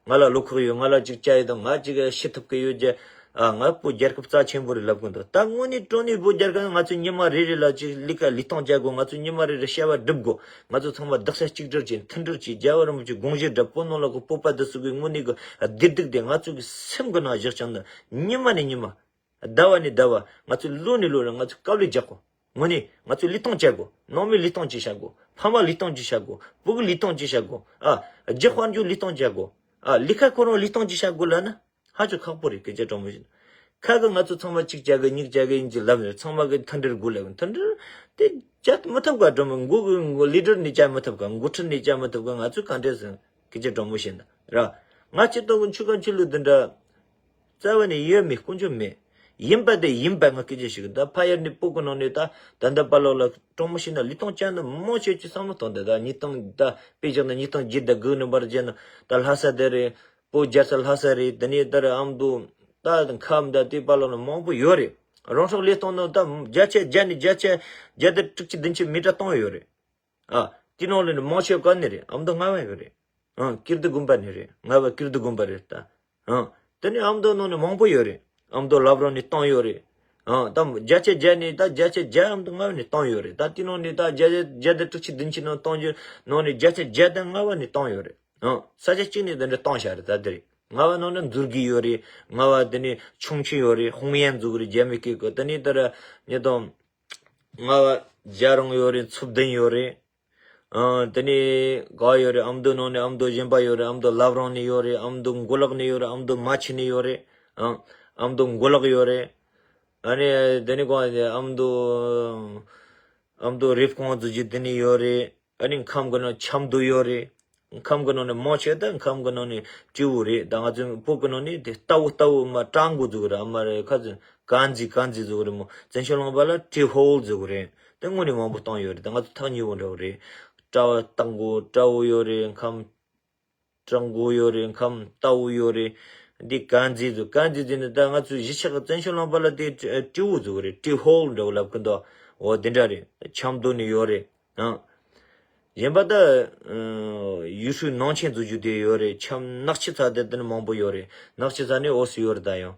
ང་ལ་བློ་ཁོག་ཡོད། ང་ལ་ཅིག་བྱ་ཡོད་དང་ང་ཅིག་ཤི་ཐུབ་གི་ཡོད་ཀྱི། ཨ། ང་བོད་རྒྱལ་ཁབ་རྩ་ཆེན་པོ་རེད་ལབ་གི་འདུག། ད་དངོས་གནས་དྲང་གནས་བོད་རྒྱལ་ཁབ་ང་ཚོ་ཉི་མ་རེ་རེ་ལ་ཅིག་ལས་ཀ་ལས་སྟངས་བྱ་དགོས། ང་ཚོ་ཉི་མ་རེ་རེ་བྱ་བ་སྒྲུབ་དགོས། ང་ཚོ་ཚང་མ་རྡོག་རྩ་གཅིག་སྒྲིལ་གྱིས་མཐུན་སྒྲིལ་གྱིས་རྒྱལ་བ་རིན་པོ་ཆེའི་དགོངས་གཞི་འདྲ་བོད་ནང་ལ་གི་སྤོབས་པ་འདི་ཚོ་གི་དངོས་གནས་གི་བདེ་སྡུག་དེ་ང་ཚོ་གི་སེམས་གི་ནང་བཞག་ཀྱང་ནི་ཉི་མ་ནས་ཉི་མ། ཟླ་བ་ནས་ཟླ་བ། ང་ཚོས་ལོ་ནས་ལོ་ལ་ང་ཚོས་དཀའ་ལས་རྒྱག་གོ། དངོས་གནས་ང་ཚོས་ལུས་སྟོང་བྱ་དགོ། ནང་མི་ལུས་སྟོང་བྱེད་བྱ་དགོ། ཕ་མ་ལུས་སྟོང་བྱེད་བྱ་དགོ། བུ་གུ་ལུས་སྟོང་བྱེད་བྱ་དགོ། ཨ། རྒྱུ་དཔལ་འབྱོར་ལུས་སྟོང་བྱ་དགོ། ཨ། ལས་ཀ་ཁོ་རང་ལུས་སྟོང་བྱེད་བྱ་དགོ་ལབ་ན། ཧ་ཅང་ཁག་པོ་རེད། སྐད་ཆ་དྲང་མོ་བཤད་ན། ཁ་གི་ང་ཚོ་ཚང་མ་གཅིག་བྱ་གི་གཉིས་བྱ་གི་ཡིན་གྱི་ལབ་ནས་ཚང་མ་གི་མཐུན་སྒྲིལ་དགོས་ལབ། མཐུན་སྒྲིལ་དེ་བྱ་མི་ཐུབ་ག། དྲང་མོ་མགོ་གི་མགོ་ལི་ཌར་ནས་བྱ་མི་ཐུབ་ག། འགོ་ཁྲིད་ནས་བྱ་མི་ཐུབ་ག། ང་ཚོས་ག་འདྲས་ཟེར། སྐད་ཆ་དྲང་མོ་བཤད་ན་ར། ང་སྤྱིར་བཏང་གི་ཆོལ་ཁ་ཆོས་ལུགས་འདི་འདྲ་རྩ་བ་ནས་ཡོད་མེད་དཀོན་མཆོག་མེད། ཡིན་པ་དེ་ཡིན་པ་ང་སྐད་ཆ་ཞིག་ད་ཕ་ཡར་ནས་སྤོ་གི་ནང་ནས་ད་ད་ལྟ་པ་ལོག་ལ་དྲང་མོ་བཤད་ན་ལི་ཐང་ཅན་ནི་མང་ཆེ་ཆེ་བསམ་བློ་གཏོང་དེ། ད་ཉིས་སྟོང་ད་དཔེ་བཞག་ན་ཉིས་སྟོང་བརྒྱད་དང་དགུ་ནས་བར་བྱས་ན་ད་ལྷ་ས་དེ་རེད། སྤོ་རྒྱལ་ས་ལྷ་ས་རེད། དེ་ནས་ད་ར་ཨ་མདོ་ད་ཁམས་ད་དེ་པ་ལོག་ནས་མང་པོ་ཡོད་རེད། རང་སྲོག་བློས་གཏོང་ནང་ད་བརྒྱ་ཆ་བརྒྱ་ནས་བརྒྱ་ཆ་བརྒྱ་དང་དྲུག་ཅུ་བདུན་ཅུ་མི་ཏྲ་བཏང་ཡོད་རེད། ཨ། དེ་ནང་ལ་ནི་མང་ཆེ་བ་ག་ནས་རེད། ཨ་མདོ་རྔ་བ་ཡོད་རེད། ཨ། ཀིརྟི་དགོན་པ་ནས་རེད། རྔ་བ་ཀིརྟི་དགོན་པ་རེད་ད། ཨ། དེ་ནས་ཨ་མདོ་ནང་ནས་མང་པོ་ཡོད་རེད། ཨ་མདོ་བླ་བྲང་ནས་བཏང་ཡོད་རེད། ཨ། ད་བརྒྱ་ཆ་བརྒྱ་ནས་ད་བརྒྱ་ཆ་བརྒྱ་ཨ་མདོ་རྔ་བ་ནས་བཏང་ཡོད་རེད། ད་དེ་ནང་ནས་ད་བརྒྱ་བརྒྱ་དང་དྲུག་ཅུ་བདུན་ཅུ་ནང་བཏང་རྒྱུ་ནང་ནས་བརྒྱ་ཆ་བརྒྱ་དང་རྔ་བ་ནས་བཏང་ཡོད་རེད། ཨ། ས་ཆ་གཅིག་ནས་དེ་འདྲ་བཏང་བཞག་རེད། ད་དེ་རེད། རྔ་བ་ནང་ནས་མཛུར་དགེ་ཡོད་རེད། རྔ་བ་དེ་ནས་ཁྱུང་མཆོག་ཡོད་རེད། ཧུང་ཡན་ཟེར་གི་རེད། རྒྱ་མི་སྐད་གི། དེ་ནས་ད་ར་ཉེ་དང་། རྔ་བ་རྒྱ་རོང་ཡོད་རེད། མཚོ་བདུན་ཡོད་རེད། ཨ། དེ་ནས་ག་ཡོད་རེད། ཨ་མདོ་ནང་ནས་ཨ་མདོ་གཞན་པ་ཡོད་རེད། ཨ་མདོ་བླ་བྲང་ནས་ཡོད་རེད། ཨ་མདོ་མགོ་ལོག་ནས་ཡོད་རེད། ཨ་མདོ་རྨ་ཆུ་ནས་ཡོད་རེད། ཨ། ཨ་མདོ་མགོ་ལོག་ཡོད་རེད། ཨ་ནི་དེ་ནས་ག་ཨ་མདོ་ཨ་མདོ་རེབ་གོང་ཟེར་རྒྱུ་དེ་ནས་ཡོད་རེད། ཨ་ནི་ཁམས་ཀྱི་ནང་ཆབ་མདོ་ཡོད་རེད། ཁམས་ཀྱི་ནང་ནས་མང་ཆེ་ད་ཁམས་ཀྱི་ནང་ནས་སྤྲེའུ་རེད། ད་ང་ཚོ་བོད་ཀྱི་ནང་ནས་དེ་རྟ་བོ་རྟ་བོ་མ་སྤྲང་མགོ་ཟེར་གི་རེད། ཨ་མ་རེད། ཁ་ཚོན་གན་ཟི་གན་ཟི་ཟེར་གི་རེད་མོ། བཙན་བྱོལ་ལུང་པ་ལ་ཏྲེ་ཧོལ་ཟེར་གི་རེད། དེ་དངོས་གནས་མང་པོ་བཏང་ཡོད་རེད། ད་ང་ཚོ་ཐག་ཉེ་བོ་འདྲ་བོ་རེད། སྤྲ་བོ་སྤྲང་མགོ་སྤྲ་བོ་ཡོད་རེད། ཁམས་སྤྲང་མགོ་ཡོད་རེད། ཁམས་རྟ་བོ་ཡོད་རེད། འདི་གན་ཟི་ཟེར། གན་ཟི་ཟེར་ནི་ད་ང་ཚོ་གཞིས་ཆགས་ཀྱི་བཙན་བྱོལ་ལུང་པ་ལ་དེ་ཏྲེ་ཧོལ་ཟེར་གི་རེད། ཏྲེ་ཧོལ་འདྲ་བོ་ལབ་གི་འདུག་འོ་དེ་འདྲ་རེད། ཆབ་མདོ་ནས་ཡོད་རེད། ཨང་། གཞན་པ་ད་ཡུལ་ཤུལ་ནང་ཆེན་ཟེར་རྒྱུ་དེ་ཡོད་རེད། ཆབ་ནག་ཆུ་ཚ་དེ་དེ་ནི་མང་པོ་ཡོད་རེད། ནག་ཆུ་ཚ་ནི་ཨོ་སི་ཡོད་རེད། ད་ཡང་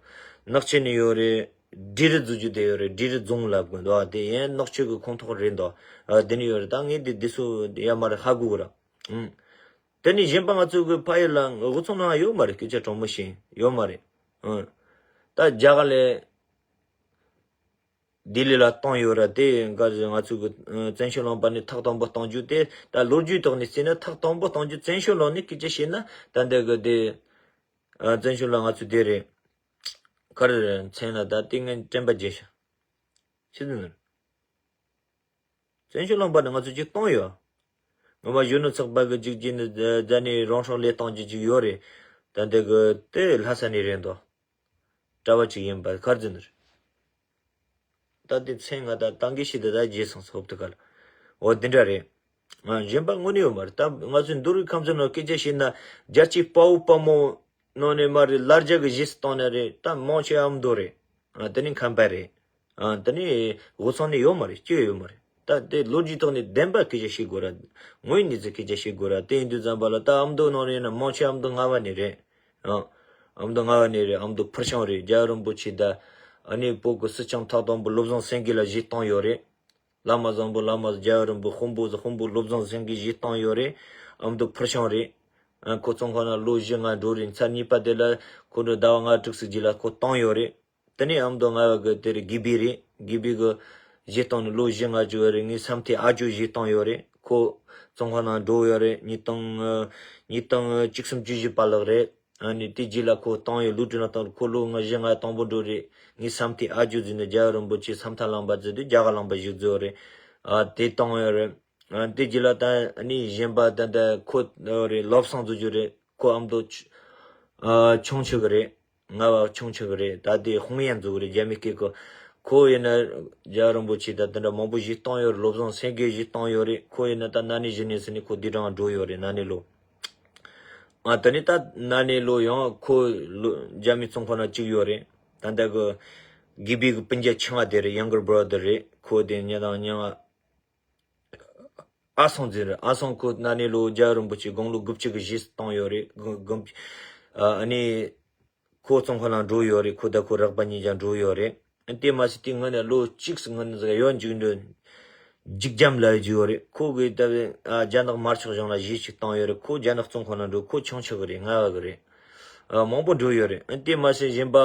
ནག་ཆུ་ནས་ཡོད་རེད། འབྲི་རུ་ཟེར་རྒྱུ་དེ་ཡོད་རེད། འབྲི་རུ་རྫོང་ལབ་དགོས་འདུག་ཨ་དེ་ཡང་ནག་ཆུ་གི་ཁོངས་གཏོགས་རེད་འདུག་ཨ་དེ་ནི་ཡོད་རེད། ད་ངས་དེ་དེ་ཚོ་ཡ་མ་རེད། ཧ་གོ་གི་ར། ཨང་། དེ་ནི་གཞན་པ་ང་ཚོ་གི་ཕ་ཡུལ་ལ་དབུས་གཙང་ནང་ཡོད་མ་རེད། སྐད་ཆ་དྲང་མོ་བཤད་ཡོད་མ་རེད། ཨང་། ད་རྒྱ་གར་ལས། ལྡི་ལི་ལ་བཏང་ཡོད་ར། དེ་ག་ང་ཚོ་གི་ཨ་བཙན་བྱོལ་ལུང་པ་ནས་ཐག་དང་པོ་གཏོང་རྒྱུ་དེ་ད་ལོ་རྒྱུས་ཐོག་ནས་བརྩིས་ན་ཐག་དང་པོ་གཏོང་རྒྱུ་བཙན་བྱོལ་ལུང་ནས་སྐད་ཆ་བཤད་ན་ད་འདི་གི་དེ་ཨ་བཙན་བྱོལ་ལ་ང་ཚོ་དེ་རེད། ག་རེ་རེད་མཚན་ལ་ད་ལྟའི་ངན་དྲན་པ་བརྗེད་ཤག་ཆི་ཟིག་ནི་རེད། བཙན་བྱོལ་ལུང་པ་ནས་ང་ཚོ་ཅིག་བཏང་ཡོད། ངོ་མ་གཞོན་ནུ་ཚོགས་པ་གི་ཅིག་ཅིག་ནི་རྒྱ་ནས་རང་སྲོག་བློས་བཏང་རྒྱུ་ཅིག་ཡོད་རེད། ད་འདི་གི་དེ་ལྷ་ས་ནས་རེད་འདུག་གྲྭ་བ་ཅིག་ཡིན་པ་ག་རེ་ཟེར་ནི་རེད། ད་དེ་མཚན་ང་ད་ཏང་གི་ཤི་ད་ད་རྗེས་སོང་སོབ་ཏུ་ག་ལ། འོ་དེ་འདྲ་རེད། ང་གཞན་པ་དངོས་གནས་ཡོད་མ་རེད། ད་ང་ཚོའི་འདུ་རིགས་ཁམས་ཚན་ནང་སྐད་ཆ་བཤད་ན་རྒྱལ་གཅེས་དཔའ་བོ་དཔའ་མོ་ནང་ནས་མ་རེད། ལར་རྒྱ་གི་གཞས་སུ་བཏང་ན་རེད། ད་མང་ཆེ་ཨ་མདོ་རེད། ཨ་དེ་ནི་ཁམས་པ་རེད། ཨ་དེ་ནི་དབུས་གཙང་ནས་ཡོད་མ་རེད། སྐྱེ་ཡོད་མ་རེད། ད་དེ་ལོ་རྒྱུས་ཐོག་ནས་བདེན་པ་སྐད་ཆ་བཤད་དགོས་ར། དངོས་ཡོད་གནས་ཚུལ་སྐད་ཆ་བཤད་དགོས་ར། དེ་ཡིན་དུས་ཙམ་པ་ལ་ད་ཨ་མདོ་ནང་ནས་ཡིན་ན་མང་ཆེ་ཨ་མདོ་རྔ་བ་ནས་རེད། ཨ་ཨ་མདོ་རྔ་བ་ནས་རེད། ཨ་མདོ་ཕུར་བྱང་རེད། རྒྱལ་བ་རིན་པོ་ཆེ་ད་ཨ་ནི་བོད་ཀྱི་སྲིད་སྐྱོང་ཐོག་དང་པོ་བློ་བཟང་སེང་གེ་ལ་གཞས་བཏང་ཡོད་རེད། བླ་མ་བཟང་པོ་བླ་མ་རྒྱལ་བ་རིན་པོ་དཔོན་པོ་དཔོན་པོ་བློ་བཟང་སེང་གེ་གཞས་བཏང་ཡོད་རེད། ཨ་མདོ་ཕུར་བྱང་རེད། ཨ་ཁོ་བཙོན་ཁང་ནང་ལོ་བཞི་ལྔ་འགྲོ་རེད། ཚར་གཉིས་པ་དེ་ལ་ཁོ་འདྲ་ཟླ་བ་ལྔ་དྲུག་ཙམ་རྗེས་ལ་ཁོ་བཏང་ཡོད་རེད། དེ་ནས་ཨ་མདོ་རྔ་བ་གི་དེ་རེད། དགེ་འབུལ་རེད། དགེ་འབུལ་གི་གཞས་བཏང་ནས་ལོ་བཞི་ལྔ་བཅུ་ཡོད་རེད། ངའི་སམ་མཐའི་ཨ་ཇོ་གཞས་བཏང་ཡོད་རེད། ཁོ་བཙོན་ཁང་ནང་འགྲོ་ཡོད་རེད། ཉིས་སྟོང་ཉིས་སྟོང་བཅུ་གསུམ་བཅུ་བཞི་པ་ལགས་རེད། ཨ་ནི་དེ་རྗེས་ལ་ཁོ་བཏང་ཡོད། ལོ་དྲུག་ན་བཏང་། ཁོ་ལོ་ལྔ་བཞི་ལྔ་དང་པོ་འགྲོ་རེད། ངའི་སམ་མཐའི་ཨ་ཇོ་ཟེར་ནས་རྒྱལ་བ་རིན་པོ་ཆེ་སམ་མཐའ་ལམ་པ་ཟེར་དུས་རྒྱ་གར་ལམ་པ་ཞིག་བཟོས་རེད། ཨ་དེ་བཏང་ཡོད་རེད། ཨ་དེ་རྗེས་ལ་ད་ཨ་ནི་གཞན་པ་ད་ད་ཁོ་རེད། བློ་བཟང་ཟེར་རྒྱུ་རེད། ཁོ་ཨ་མདོ་ཆུ་ཨ་ཁྱུང་མཆོག་གི་རེད། རྔ་བ་ཁྱུང་མཆོག་གི་རེད། ད་དེ་ཧུང་ཡན་ཟེར་གི་རེད། རྒྱ་མི་སྐད་གི། ཁོ་ཡིན་ན་རྒྱལ་བ་རིན་པོ་ཆེ་ད་དེ་འདྲ་མང་པོ་གཞས་བཏང་ཡོད་རེད། བློ་བཟང་སེང་གེ་གཞས་བཏང་ཡོད་རེད། ཁོ་ཡིན་ན་ད་ན་ནིང་གཞེས་ནིང་ཟེར་ནས་ཁོ་བདེ་ཐང་འགྲོ་ཡོད་རེད། ན་ནིང་ལོ། ཨ་ད་ནི་ད་ན་ནིང་ལོ་ཡང་ཁོ་ལོ་རྒྱ་མི་བཙོན་ཁང་ནང་བཅུག་ཡོད་རེད། ད་ལྟ་གི་དགེ་འབུལ་གི་སྤུན་ཀྱག་ཆུང་བ་དེ་རེད། ཡང་གར་བྷ་ར་དར་རེད། ཁོ་དེ་ཉེ་དང་ཉེ་བ་ཨ་སང་ཟེར་རེད། ཨ་སང་ཁོ་ན་ནིང་ལོ་རྒྱལ་བ་རིན་པོ་ཆེ་དགུང་ལོ་དགུ་བཅུ་གི་གཞས་སུ་བཏང་ཡོད་རེད། དགུང་དགུང་ཨ་ནི་ཁོ་བཙོན་ཁང་ནང་འགྲོ་ཡོད་རེད། ཁོ་ད་ཁོ་རགས་པ་གཉིས་ཀྱང་འགྲོ་ཡོད་རེད། དེ་མ་ཟད་དེ་སྔོན་ནས་ལོ་གཅིག་སྔོན་ནས་ཟིག་ཡོད་འཇུག་འདོད་འཇིགས་རྒྱམ་ལ་ཡོད་རེད། ཁོ་གིས་ད་ཨ་རྒྱ་ནག་དམར་ཕྱོགས་གཞུང་ལ་གཞས་ཅིག་བཏང་ཡོད་རེད། ཁོ་རྒྱ་ནག་བཙོན་ཁང་ནང་འགྲོ། ཁོ་ཁྱུང་མཆོག་གི་རེད། རྔ་བ་གི་རེད། ཨ་མང་པོ་འགྲོ་ཡོད་རེད། དེ་མ་ཟད་གཞན་པ་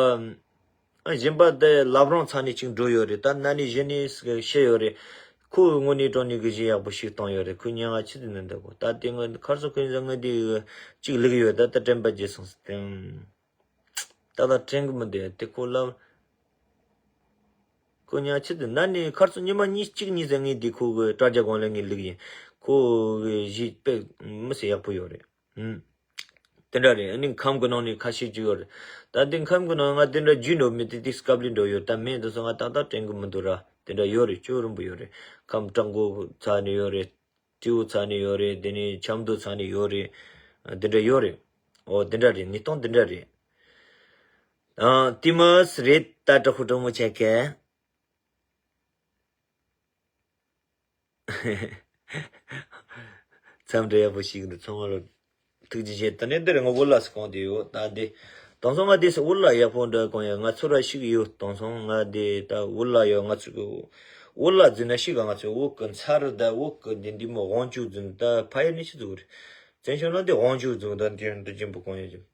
ཨ་གཞན་པ་དེ་བླ་བྲང་ཚང་ནས་ཅིག་འགྲོ་ཡོད་རེད། ད་ན་ནིང་གཞེས་ནིང་ཤི་ཡོད་རེད། ཁོ་དངོས་གནས་དྲང་གནས་གི་གཞས་ཡག་པོ་ཞིག་བཏང་ཡོད་རེད། ཁོ་མྱིང་ང་ཆི་ཟེར་ནི་འདུག་གོ། ད་དེ་ངོ་ཁར་སང་ཁོ་ཡིན་ཟེར་ངོ་དེ་ཅིག་ལུག་ཡོད། ད་ད་དྲན་པ་བརྗེད་སོང་ཟེར་དེ། ཏག་ཏག་དྲན་གི་མི་འདུག་ཡ། དེ་ཁོ་ལ། ཁོ་ཉག་ཆེ་དེ་ན་ནི་ཁར་སོ་ཉི་མ་གཉིས་གཅིག་གཉིས་ཟེར་ངས་འདི་ཁོ་གི་དྲ་རྒྱ་སྒང་ལ་ངས་བླུགས་ཡིན། ཁོ་གི་གཞས་དཔེ་མི་སྲིད་ཡག་པོ་ཡོད་རེད། ཨུམ། དེ་འདྲ་རེད། ཨ་ནི་ཁམས་གི་ནང་ནས་ཁ་ཤས་ཅིག་ཡོད་རེད། ད་འདི་ཁམས་གི་ནང་ང་དེ་འདྲ་བརྒྱུད་འགྲོ་མི་དེ་དེ་སྐབས་ལས་འགྲོ་ཡོད། ད་མེད་དུ་སོང་ང་ཏག་ཏག་དྲན་གི་མི་འདུག་ར། དེ་འདྲ་ཡོད་རེད། ཅུང་རིང་པོ་ཡོད་རེད། ཁམས་སྤྲང་པོ་ཚ་ནས་ཡོད་རེད། སྤྲེའུ་ཚ་ནས་ཡོད་རེད། དེ་ནས་ཆབ་མདོ་ཚ་ནས་ཡོད་རེད། འདི་འདྲ་ཡོད་རེད། ཨོ་འདི་འདྲ་རེད། ངེས་སྟོང་འདི་འདྲ་རེད། ཨ་ཏི་མ་སི་རེད། ད་དྲག་ཧུ་དྲག་མོ་ཆེ་གེ། མཚམས་འདྲ་ཡག་པོ་ཞིག་འདུག་ཚང་མ་ལ་ཐུགས་རྗེ་ཆེ། ད་ནས་འདིར་ང་འུར་ལ་སི་གང་དེ་ཡོད། ད་འདི་དེང་སང་ང་དེ་སི་འུར་ལ་ཡག་པོ་འདྲ་གང་ཡ། ང་ཚོ་ར་ཞིག་ཡོད། དེང་སང་ང་དེ་ད་འུར་ལ་ཡོད། ང་ཚོ་གི་འུར་ལ་འཛིན་ན་ཞིག་ག་ང་ཚོ་འུར་གི་མཚར་ད་འུར་གི་འདི་འདི་མོ་དབང་ཕྱུག་འཛིན། ད་ཕ་ཡུལ་ནས་ཤི་འཛུགས་རེད། བཙན་བྱོལ་ནང་དེ་དབང་ཕྱུག་འཛིན། ད་འདི་འདི་ཅན་པོ་གང་ཡ་ཅིག་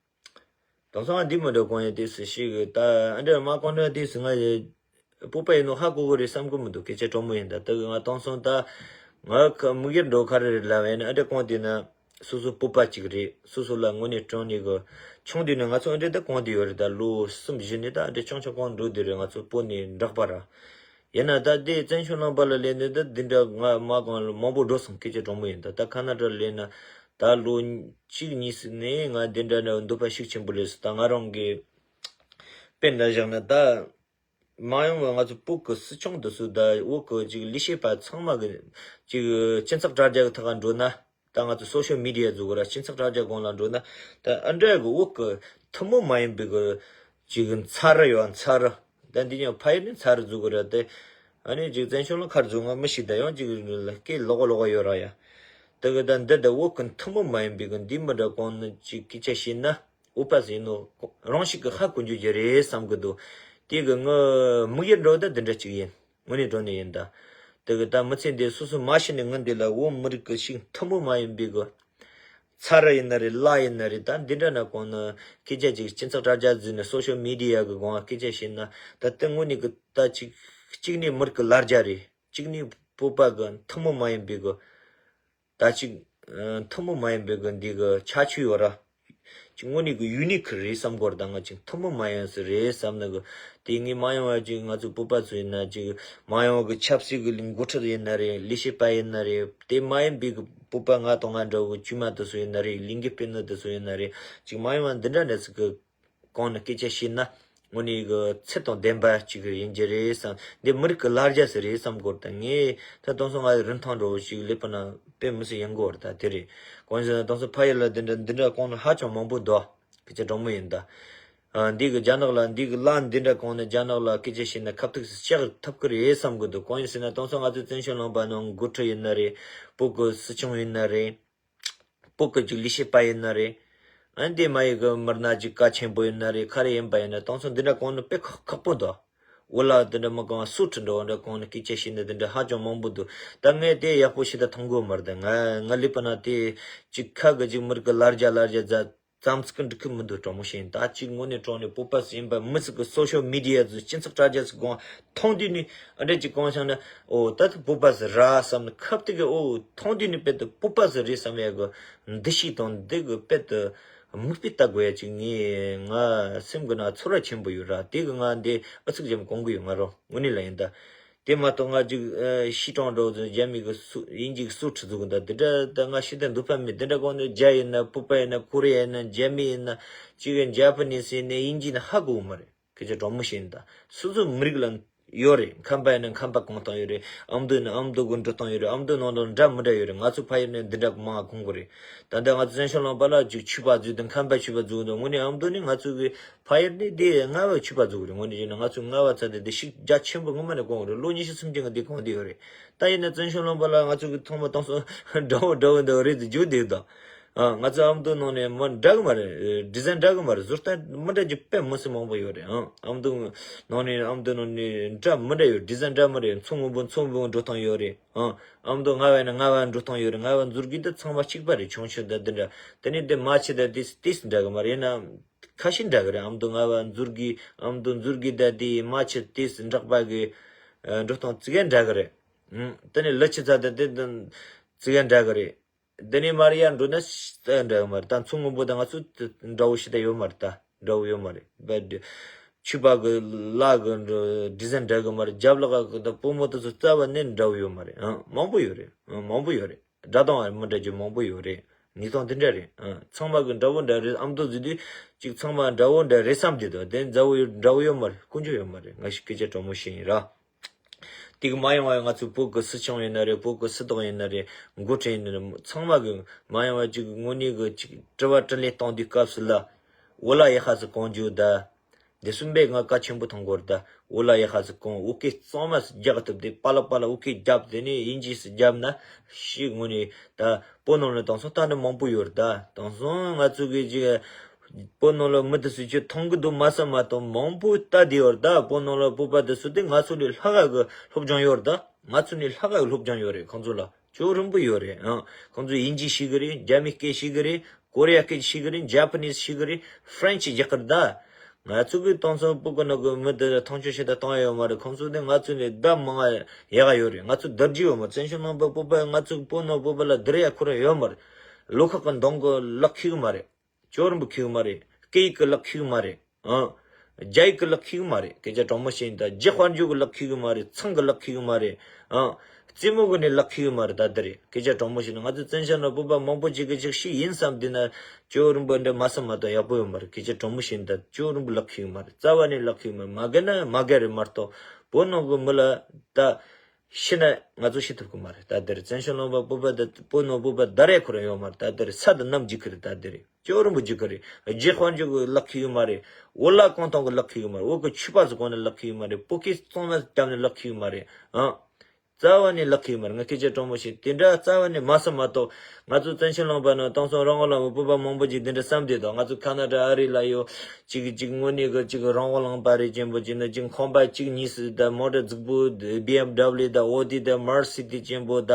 དེང་སང་འདི་མི་འདྲ་གང་ཡིན་དེ་སུ་ཞིག་གི་ད་ཨ་འདྲ་མ་གང་འདྲ་དེ་སུ་ང་ཡི་སྤོབས་པ་ཡིན་ནོ་ཧ་གོ་གི་རེད་བསམ་གི་མི་འདུག་སྐད་ཆ་དྲང་མོ་ཡིན། ད་ལྟ་གི་ང་དེང་སང་ད་ང་ཁ་དམིགས་ཡུལ་འགྲོ་ག་རེ་རེད་ལབ་ཡིན་ན། ཨ་འདྲ་གང་དེ་ན་སོ་སོ་སྤོབས་པ་གཅིག་རེད། སོ་སོ་ལ་དངོས་གནས་དྲང་གནས་གི་ཆུང་དུས་ནས་ང་ཚོ་ཨ་འདྲ་ད་གང་དེ་ཡོད་རེད། ད་ལོ་གསུམ་བཞི་ནས་ད་ཨ་འདྲ་ཆུང་ཆུང་གང་འགྲོ་དེ་རེད། ང་ཚོ་སྤོ་ནས་འདྲག་པ་ར། ཡིན་ན་ད་དེ་བཙན་བྱོལ་ནང་པ་ལ་སླེབས་ནས་ད་འདི་འདྲ་ང་མ་གང་ལ་མང་པོ་འགྲོ་སོང་། སྐད་ཆ་དྲང་མོ་ཡིན། ད་ད་ཁ་ན་ཌ་སླེབས་ན་ད་ལོ་གཅིག་གཉིས་ནས་ང་འདི་འདྲ་འདྲ་འདོད་པ་ཤུགས་ཆེན་པོ་སླེབས་སོང་། ད་ང་རང་གི་དཔེ་འདྲ་བཞག་ན་ད་མ་ཡོང་བ་ང་ཚོ་བོད་ཀྱི་སྲིད་སྐྱོང་དེ་ཚོ་ད་བོད་ཀྱི་ཅིག་ལས་བྱེད་པ་ཚང་མ་གི་ཅིག་སྤྱི་ཚོགས་དྲ་རྒྱ་གི་ཐོག་ག་འགྲོ་ན། ད་ང་ཚོ་སོ་ཤལ་མི་ཌི་ཡ་བཟོ་གི་ར། སྤྱི་ཚོགས་དྲ་རྒྱ་སྒང་ལ་འགྲོ་ན་ད་ཨ་འདྲ་གི་འུ་གི་ཐུན་མོང་མ་ཡིན་པའི་གི་ཅིག་མཚར་ར་ཡོད། མཚར་ར་ད་འདི་ཉིད་ཕ་ཡུལ་ནས་མཚར་ར་བཟོ་གི་ར། དེ་ཨ་ནི་ཅིག་བཙན་བྱོལ་ལ་ཁར་བཟོ་ང་མི་ཤེས། ད་ཡང་ཅིག་སྐད་ལོག་ལོག་ཡོད་ར་ཡ། དེ་གི་ད་འདི་ད་འུ་གི་ཐུན་མོང་མ་ཡིན་པའི་གི་འདི་མི་འདྲ་གང་ནི་ཅིག་སྐད་ཆ་བཤད་ན་འུ་པ་ཟིན་ནོ་རང་ཞིག་གི་ཧ་གོ་རྒྱུ་ཅིག་རེད་བསམ་གི་འདུག་དེ་གི་ངའི་དམིགས་ཡུལ་འདྲ་བོ་ད་འདི་འདྲ་ཅིག་ཡིན། དངོས་གནས་དྲང་གནས་ཡིན་ད། དེ་གི་ད་མི་ཚེ་འདི་སོ་སོ་མ་ཤི་ནས་ངི་འདི་ལ་བོད་མི་རིགས་ཀྱི་ཤིང་ཐུན་མོང་མ་ཡིན་པའི་གི་ཚ་ར་ཡིན་ན་རེད། ལ་ཡིན་ན་རེད། ད་འདི་འདྲ་ན་གོང་ནི་སྐད་ཆ་ཅིག་སྤྱི་ཚོགས་དྲ་རྒྱ་བཟོས་ནས་སོ་ཤལ་མི་ཌི་ཡ་གི་སྒང་སྐད་ཆ་བཤད་ན་ད་དེ་དངོས་གནས་གི་ད་ཅིག་གཅིག་ནས་མི་རིགས་ཀྱི་ལ་རྒྱ་རེད། གཅིག་ནས་བོད་པ་གི་ཐུན་མོང་མ་ཡིན་པའི་གི་ད་ཅིག་ཨ་ཐུན་མོང་མ་ཡིན་པའི་གི་འདི་གི་ཁྱད་ཆོས་ཡོད་ར། ཅིག་དངོས་གནས་གི་ཡུ་ནི་ཁི་རེད་བསམ་གོ་ར། ད་ང་ཅིག་ཐུན་མོང་མ་ཡིན་ས་རེད་བསམ་ནི་གི། དེ་ངས་མ་ཡོང་བ་ཅིག་ང་ཚོ་བོད་པ་ཚོ་ཡིན་ན་ཅིག་མ་ཡོང་བ་གི་ཆབ་སྲིད་གི་འགོ་ཁྲིད་ཡིན་ན་རེད། ལས་བྱེད་པ་ཡིན་ན་རེད། དེ་མ་ཡིན་པའི་གི་བོད་པ་ང་དང་ང་འདྲ་བོ་དཀྱུས་མ་དེ་ཚོ་ཡིན་ན་རེད། ལས་འགུལ་སྤེལ་ནི་དེ་ཚོ་ཡིན་ན་རེད། ཅིག་མ་ཡོང་བ་འདི་འདྲ་འདྲ་ཟིག་གི་གོང་ནས་སྐད་ཆ་བཤད་ན་དངོས་གནས་གི་ཚད་དང་ལྡན་པ་ཅིག་ཡིན་གྱི་རེད་བསམ། འདི་མི་རིགས་ཀྱི་ལ་རྒྱ་ཟིག་རེད་བསམ་གོ་ར། ད་ངས་ད་དེང་སང་ང་རིན་ཐང་འདྲ་བོ་ཞིག་སླེབས་པ་ན་དཔེ་མི་སྲིད་ཡིན་གོ་ར། ད་དེ་རེད། གང་ཡིན་ཟེར་ན་དེང་སང་ཕ་ཡུལ་ལ་འདི་འདྲ་འདི་འདྲ་གོང་ནས་ཧ་ཅང་མང་པོ་འདུག་སྐད་ཆ་དྲང་མོ་ཡིན་ད། ཨ་འདི་གི་རྒྱ་ནག་ལ་འདི་གི་ལ་འདི་འདྲ་གོང་ནས་རྒྱ་ནག་ལ་སྐད་ཆ་བཤད་ན་ཁ་ཐུག་ཅིག་ཐུབ་ཀྱི་རེད་བསམ་གི་འདུག་གང་ཡིན་ཟེར་ན་དེང་སང་ང་ཚོ་བཙན་བྱོལ་ནང་པ་ནང་འགོ་ཁྲིད་ཡིན་ན་རེད། བོད་ཀྱི་སྲིད་སྐྱོང་ཡིན་ན་རེད། བོད་ཀྱི་ཅིག་ལས་བྱེད་པ་ཡིན་ན་རེད། ཨ་འདི་མ་ཡི་གི་མི་སྣ་ཅིག་གལ་ཆེན་པོ་ཡིན་ན་རེད། ག་རེ་ཡིན་པ་ཡིན་ན་དེང་སང་འདི་འདྲ་གོང་ནས་དཔེ་ཁག་ཁག་པོ་འདུག་འོ་ལ་འདི་འདྲ་མི་གང་སུ་ཁྲི་འདྲ་བོ་འདྲ་གོང་ནས་སྐད་ཆ་བཤད་ནས་འདི་འདྲ་ཧ་ཅང་མང་པོ་འདུག་ད་ངས་དེ་ཡག་པོ་ཞིག་ད་མཐོང་གི་མ་རེད། ད་ང་ང་ལས་པ་ན་དེ་ཅིག་ཁ་གི་ཅིག་མི་རིགས་ཀྱི་ལ་རྒྱ་ལ་རྒྱ་ཛ་ཙམ་ཟིག་གི་འགྲིག་གི་མི་འདུག་དྲང་མོ་བཤད་ཡིན། ད་ཅིག་དངོས་གནས་དྲང་གནས་བོད་པ་ཟིག་ཡིན་པ་མི་ཟིག་གི་སོ་ཤལ་མི་ཌི་ཡ་ཟིག་སྤྱི་ཚོགས་དྲ་རྒྱ་ཟིག་གོང་མཐོང་དུས་ནས་ཨ་འདྲ་ཅིག་གོང་བྱུང་ན་ཨོ་ད་དེ་བོད་པ་ཟིག་ར་བསམ་ནས་ཁབ་དེ་གི་ཨོ་མཐོང་དུས་ནས་དཔེ་དེ་བོད་པ་ཟིག་རེད་བསམ་ཡ་གི་འདུ་ཤེས་དང་འདི་གི་དཔེ་དེ་མིག་དཔེ་ལྟ་དགོས་ཡ་ཅིག་ངས་ང་སེམས་གི་ནང་ཚོར་བ་ཆེན་པོ་ཡོད་ར། དེ་གི་ང་འདི་ཨ་ཚིག་ཅམ་གོང་གི་ཡོད། ང་རང་དངོས་གནས་ལ་ཡིན་ད། དེ་མ་གཏོགས་ང་ཅིག་ཨ་ཤི་གྲངས་འགྲོ་ཚོ་རྒྱ་མི་གི་སུ་དབྱིན་ཇི་གི་སུ་ཁྲི་ཚུགས་འདུག་འདི་འདྲ་ད་ང་ཤི་ད་འདུག་པ་མེད། འདི་འདྲ་གོང་ནས་རྒྱ་ཡིན་ན་བོད་པ་ཡིན་ན་ཀོ་རི་ཡ་ཡིན་ན་རྒྱ་མི་ཡིན་ན་ཅིག་གི་ཇ་པ་ནི་སི་ཡིན་ན་དབྱིན་ཇི་ནི་ཧ་གོ་གི་མ་རེད། སྐད་ཆ་དྲང་མོ་བཤད་ཡིན་ད། སོ་སོའི་མི་རིགས་ལ་ཡོད་རེད། ཁམས་པ་ཡིན་ན་ཁམས་པ་གང་དང་ཡོད་རེད། ཨ་མདོ་ཡིན་ན་ཨ་མདོ་གི་འགྲོ་སྟངས་ཡོད་རེད། ཨ་མདོ་ནང་དང་འདྲ་མི་འདྲ་ཡོད་རེད། ང་ཚོ་ཕ་ཡུལ་ནས་འདི་འདྲ་མང་གོང་གི་རེད། ད་ལྟ་ང་ཚོ་བཙན་བྱོལ་ནང་པ་ལ་ཅིག་ཆོས་པ་ཚོས་དང་ཁམས་པ་ཆོས་པ་ཚོས་དང་དངོས་གནས་ཨ་མདོ་ནི་ང་ཚོ་གི་ཕ་ཡུལ་ནས་དེ་རྔ་བ་ཆོས་པ་ཚོ་རེད། དངོས་གནས་བྱས་ན་ང་ཚོ་རྔ་བ་ཚ་དེ་དེ་ཤུགས་རྒྱ་ཆེན་པོ་ངོ་མ་ནས་གོང་རེད། ལོ་ཉི་ཤུ་སུམ་ཅུ་ང་དེ་གོང་དེ་ཡོད་རེད། ད་ཡིན་ན་བཙན་བྱོལ་ནང་པ་ལ་ང་ཚོ་གི་ཐོག་མ་དང་སོ་འདྲ་བོ་འདྲ་བོ་འདྲ་བོ་རེད་དུ་རྒྱུག་བསྡད་དང་། ཨ་ང་ཚོ་ཨ་མདོ་ནང་ནས་མ་འདྲ་གི་མ་རེད། ཌི་ཛའིན་འདྲ་གི་མ་རེད། བཟོ་ལྟ་མི་འདྲ་རྒྱུ་དཔེ་མི་སྲིད་མང་པོ་ཡོད་རེད། ཨ་ཨ་མདོ་ནང་ནས་ཨ་མདོ་ནང་ནས་འདྲ་མི་འདྲ་ཡོད། ཌི་ཛའིན་འདྲ་མི་འདྲ་ཡོད། མཚོ་སྔོན་པོ་མཚོ་སྔོན་པོ་འགྲོ་སྟངས་ཡོད་རེད། ཨ་ཨ་མདོ་རྔ་བ་ཡིན་ན་རྔ་བ་འགྲོ་སྟངས་ཡོད་རེད། རྔ་བ་མཛོད་དགེ་དེ་ཚང་མ་གཅིག་པ་རེད། ཆུང་ཆུང་ད་འདི་འདྲ། དེ་ནས་འདི་མ་ཆེ་ད་དེ་དེ་འདྲ་གི་མ་རེད། ཡིན་ན་ཁ་ཤས་འདྲ་གི་རེད། ཨ་མདོ་རྔ་བ་མཛོད་དགེ་ཨ་མདོ་མཛོད་དགེ་ད་དེ་མ་ཆེ་དེ་འདྲ་པ་གི་འགྲོ་སྟངས་ཙི་གེ་འདྲ་གི་རེད། ཨུམ། དེ་ནས་ལི་ཆུ་ཚ་ད་དེ་ཙི་གེ་འདྲ་གི་རེད། འདི་ནས་མར་ཡར་འགྲོ་ན་ཤ་འདྲ་གི་མ་རེད། ད་མཚོ་སྔོན་པོ་དང་ང་ཚོ་འདྲ་བོ་ཞིག་ད་ཡོད་མ་རེད་ད། འདྲ་བོ་ཡོད་མ་རེད། བད་ཕྱུ་པ་གི་ལ་གི་ཌི་ཛའིན་འདྲ་གི་མ་རེད། རྒྱབ་ལོགས་གི་ད་པུས་མོ་དེ་ཚོ་རྩ་བ་ནས་འདྲ་བོ་ཡོད་མ་རེད། ཨང་། མང་པོ་ཡོད་རེད། ཨང་། མང་པོ་ཡོད་རེད། སྒྲ་གདངས་མི་འདྲ་རྒྱུ་མང་པོ་ཡོད་རེད། ཉིས་སྟོང་དེ་འདྲ་རེད། ཨང་། ཚང་མ་གི་འདྲ་བོ་འདྲ་རེད། ཨ་མདོ་བཟོས་དུས་ཅིག་ཚང་མ་འདྲ་བོ་འདྲ་རེད་བསམ་དེ་དང་དེ་འདྲ་བོ་ཡོད་འདྲ་བོ་ཡོད་མ་རེད། དཀོན་མཆོག་ཡོད་མ་རེད། ང་ཞིག་སྐད་ཆ་དྲང་མོ་བཤད་ཡིན་ར། དེ་གི་མ་ཡོང་བ་ང་ཚོའི་བོད་ཀྱི་སྲིད་སྐྱོང་ཡིན་ན་རེད། བོད་ཀྱི་སྲིད་ཐོག་ཡིན་ན་རེད། འགོ་ཁྲིད་ཡིན་ན་རེད། ཚང་མ་གི་མ་ཡོང་བ་ཅིག་དངོས་གནས་གི་ཅིག་དྲི་བ་དྲིས་ལན་གཏོང་དུས་སྐབས་སུ་ལ། འོ་ལ་ཡ་ཧ་ཟི་གོང་རྒྱུ་ད། འདི་གསུམ་པས་ང་གལ་ཆེན་པོ་མཐོང་གི་ཡོད་རེད་ད། འོ་ལ་ཡ་ཧ་ཟི་གོང་། འོ་སྐད་གཙང་མ་ཟིག་རྒྱག་ཐུབ་དེ་པ་ལ་པ་ལ་འོ་སྐད་རྒྱབ་དེ་ནས་དབྱིན་ཇི་ཟིག་རྒྱབ་ན་ཤི་དངོས་གནས་ད། བོད་ནང་ལ་དེང་སང་ལྟ་ནི་མང་པོ་ཡོད་རེད་ད། དེང་སང་ང་ཚོ་གི་ཅིག་བོད་ནང་ལ་མི་དེ་ཚོས་ཅིག་མཐོང་གི་འདུག་མ་བསམ་མ་གཏོགས་མང་པོ་ལྟ་བསྡད་ཡོད་རེད་ད། བོད་ནང་ལ་བོད་པ་དེ་ཚོ་དེ་ང་ཚོ་ལས་ལྷག་ག་གི་སློབ་སྦྱོང་ཡོད་རེད་ད། ང་ཚོ་ནས་ལྷག་ག་གི་སློབ་སྦྱོང་ཡོད་རེད། ཁོང་ཚོ་ལ་ཅོ་རིན་པོ་ཡོད་རེད། ཨང་། ཁོང་ཚོ་དབྱིན་ཇི་ཤེས་གི་རེད། རྒྱ་མི་སྐད་ཤེས་གི་རེད། ཀོ་རི་ཡ་སྐད་ཤེས་གི་རེད། ཇ་པ་ནིས་ཤེས་གི་རེད། ཧྥ་རན་སི་རྒྱག་གི་རེད་ད། ང་ཚོ་གི་དེང་སང་བོད་གི་ནང་གི་མི་དེ་མཐོང་ཆུང་བྱེད་ད་གཏོང་ཡ་ཡོད་མ་རེད། ཁོང་ཚོ་ནི་ང་ཚོ་ནས་ཟླ་མང་ང་ཡག་ག་ཡོད་རེད། ང་ཚོ་བསྡུར་རྒྱུ་ཡོད་མ་རེད། བཙན་བྱོལ་ནང་པ་བོད་པ་ང་ཚོ་བོད་ནང་བོད་པ་ལ་བསྡུར་ཡ་ཁོ་རང་ཡོད་མ་རེད། ལོ་ཁག་གི་གདོང་གི་ལག་ཁེལ་གི་མ་རེད། ཅོ་རིན་པོ་ཁེལ་གི་མ་རེད། སྐད་ཡིག་གི་ལག་ཁེལ་གི་མ་རེད། ཨང་། རྒྱ་ཡིག་གི་ལག་ཁེལ་གི་མ་རེད། སྐད་ཆ་དྲང་མོ་བཤད་ཡིན་ད། རྒྱུ་དཔལ་འབྱོར་གི་ལག་ཁེལ་གི་མ་རེད། ཚང་གི་ལག་ཁེལ་གི་མ་རེད། ཨང་། རྩེད་མོ་གི་ནས་ལག་ཁེལ་གི་མ་རེད། ད་དེ་རེད། སྐད་ཆ་དྲང་མོ་བཤད་ན་ང་ཚོ་བཙན་བྱོལ་ནང་བོད་པ་མང་པོ་ཅིག་གི་ཅིག་ཤི་ཡིན་བསམ་དེ་ན་ཅོ་རིན་པོ་འདྲ་མ་བསམ་མ་གཏོགས་ཡག་པོ་ཡོད་མ་རེད། སྐད་ཆ་དྲང་མོ་བཤད་ཡིན་ད། ཅོ་རིན་པོ་ལག་ཁེལ་གི་མ་རེད། རྩ་བ་ནས་ལག་ཁེལ་གི་མ་རེད། མ་རྒན་ན་མ་རྒན་རེད་མ་གཏོགས་བོད་ནང་གི་མི་ལ་ད། ཤི་ན་ང་ཚོ་ཤི་ཐུབ་ཀྱི་མ་རེད། ད་དེར་བཙན་བྱོལ་ནང་པ་བོད་པ་ད་བོད་ནང་བོད་པ་ད་རེ་ཁོ་རང་ཡོད་མ་རེད། ད་དེར་ས་དང་གནམ་འཇིག་གི་རེད། ད་དེ་རེད། ཅོ་རིན་པོ་འཇིག་གི་རེད། རྒྱུ་དཔལ་འབྱོར་གི་ལག་ཁེལ་གི་མ་རེད། འོ་ལ་གོང་ཐང་གི་ལག་ཁེལ་གི་མ་རེད། འོ་གི་ཆུ་པ་ཟིག་གོང་ནས་ལག་ཁེལ་གི་མ་རེད། པོ་ཀི་གཙང་མ་བརྒྱབ་ནས་ལག་ཁེལ་གི་མ་རེད། ཨང་། རྩ་བ་ནས་ལག་ཁེལ་གི་མ་རེད། ང་སྐད་ཆ་དྲང་མོ་བཤད། དེ་འདྲ་རྩ་བ་ནས་མ་བསམ་མ་གཏོགས་ང་ཚོ་བཙན་བྱོལ་ནང་པ་ནང་དེང་སང་རང་དབང་ལ་བོད་པ་མང་པོ་ཅིག་དེ་འདྲ་བསམ་བསྡད་དང་། ང་ཚོ་ཁ་ན་ཌ་ཨ་རི་ལ་ཡོད་ཅིག་ཅིག་དངོས་གནས་གི་ཅིག་རང་དབང་ལུང་པ་རེད་ཅན་པོ་ཅིག་ན་ཅིག་ཁང་པ་གཅིག་གཉིས་སུ་ད་མོ་ཊ་རྫིག་པོ་བི་ཨེམ་ཌབ་ལིའུ་ད་ཨོ་ཌི་ད་མར་སི་ཌི་ཅན་པོ་ད་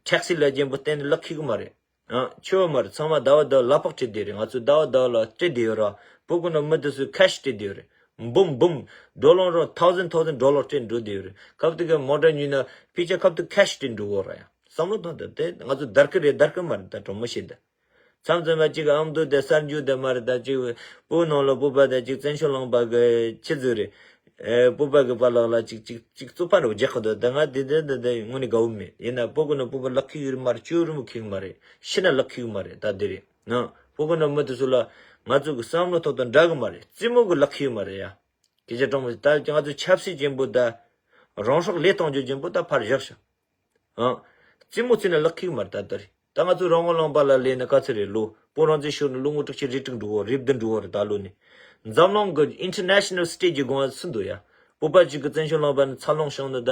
ཊེག་སི་ལ་ཅན་པོ་བསྟན་ནས་ལག་ཁེལ་གི་མ་རེད། ཨ། ཆོ་མར་ཚང་མ་ཟླ་བ་ཟླ་བ་ལག་པགས་སྤྲད་དེ་རེད། ང་ཚོ་ཟླ་བ་ཟླ་བ་ལ་སྤྲད་དེ་ཡོད་ར། བོད་གི་ནང་མི་དེ་ཚོས་ཁེ་ཤི་སྤྲད་དེ་ཡོད་རེད། འབུམ་འབུམ་ཌོ་ལར་རང་ཐའུ་ཟན་ཐའུ་ཟན་ཌོ་ལར་སྤྲད་འགྲོ་དེ་ཡོད་རེད། ཁབ་ཏུ་གི་མོ་ཊ་ཉོས་ན་ཕལ་ཆེར་ཁབ་ཏུ་ཁེ་ཤི་སྤྲད་འགྲོ་གོ་ར་ཡ། བསམ་བློ་གཏོང་དང་དེ་ང་ཚོ་དར་གི་རེད་དར་གི་མ་རེད། ད་དྲང་མོ་བཤད་ད། མཚམས་མཚམས་མ་གཅིག་ཨ་མདོ་དེ་གསར་འགྱུར་དེ་མ་རེད། ད་གཅིག་བོད་ནང་ལ་བོད་པ་དང་གཅིག་བཙན་བྱོལ་ལུང་པ་གི་ཆི་ཟིག་རེད། ཨེ། བོད་པ་གི་བར་ལག་ལ་གཅིག་གཅིག་གཅིག་རྩོད་པ་འདྲ་བོ་རྒྱག་གི་འདུག་ད་ང་དེ་དེ་དེ་དེ་དངོས་གནས་དགའ་བོ་མེད། ཡིན་ན་བོད་གི་ནང་བོད་པ་ལག་ཁེལ་གི་རེད་མ་རེད། ཅོ་རིན་པོ་ཁེལ་གི་མ་རེད། ཤི་ན་ལག་ཁེལ་གི་མ་རེད། ད་དེ་རེད། ང་བོད་གི་ནང་མི་དེ་ཚོ་ལ་ང་ཚོ་གི་བསམ་བློ་ཐོག་ཏུ་འདྲ་གི་མ་རེད། རྩེད་མོ་གི་ལག་ཁེལ་གི་མ་རེད་ཡ། སྐད་ཆ་དྲང་མོ་ད་ང་ཚོ་ཆབ་སྲིད་ཅན་པོ་ད་རང་སྲོག་བློས་གཏོང་རྒྱུ་ཅན་པོ་ད་ཕར་བཞག་ཤག་ཨང་། རྩེད་མོ་རྩེས་ན་ལག་ཁེལ་གི་མ་རེད། ད་ལྟ་རེད། ད་ང་ཚོ་རང་དབང་ལུང་པ་ལ་སླེབས་ནས་ག་ཚོད་རེད། ལོ་བོད་རང་བཙན་ཤོར་ནས་ལོ་ངོ་དྲུག་ཅུ་རེ་དྲུག་འགྲོ་གི་རེད། བདུན་འགྲོ་གི་རེད་ད་ལོ་ནས། འཛམ་གླིང་གི་ཨིན་ཊར་ནེ་ཤ་ནལ་སི་ཊེཇ་གི་སྒང་ལ་ཚུད་འདུག་ཡ། བོད་པ་གཅིག་གི་བཙན་བྱོལ་ལུང་པ་ནས་འཚར་ལོངས་བྱུང་ནས་ད།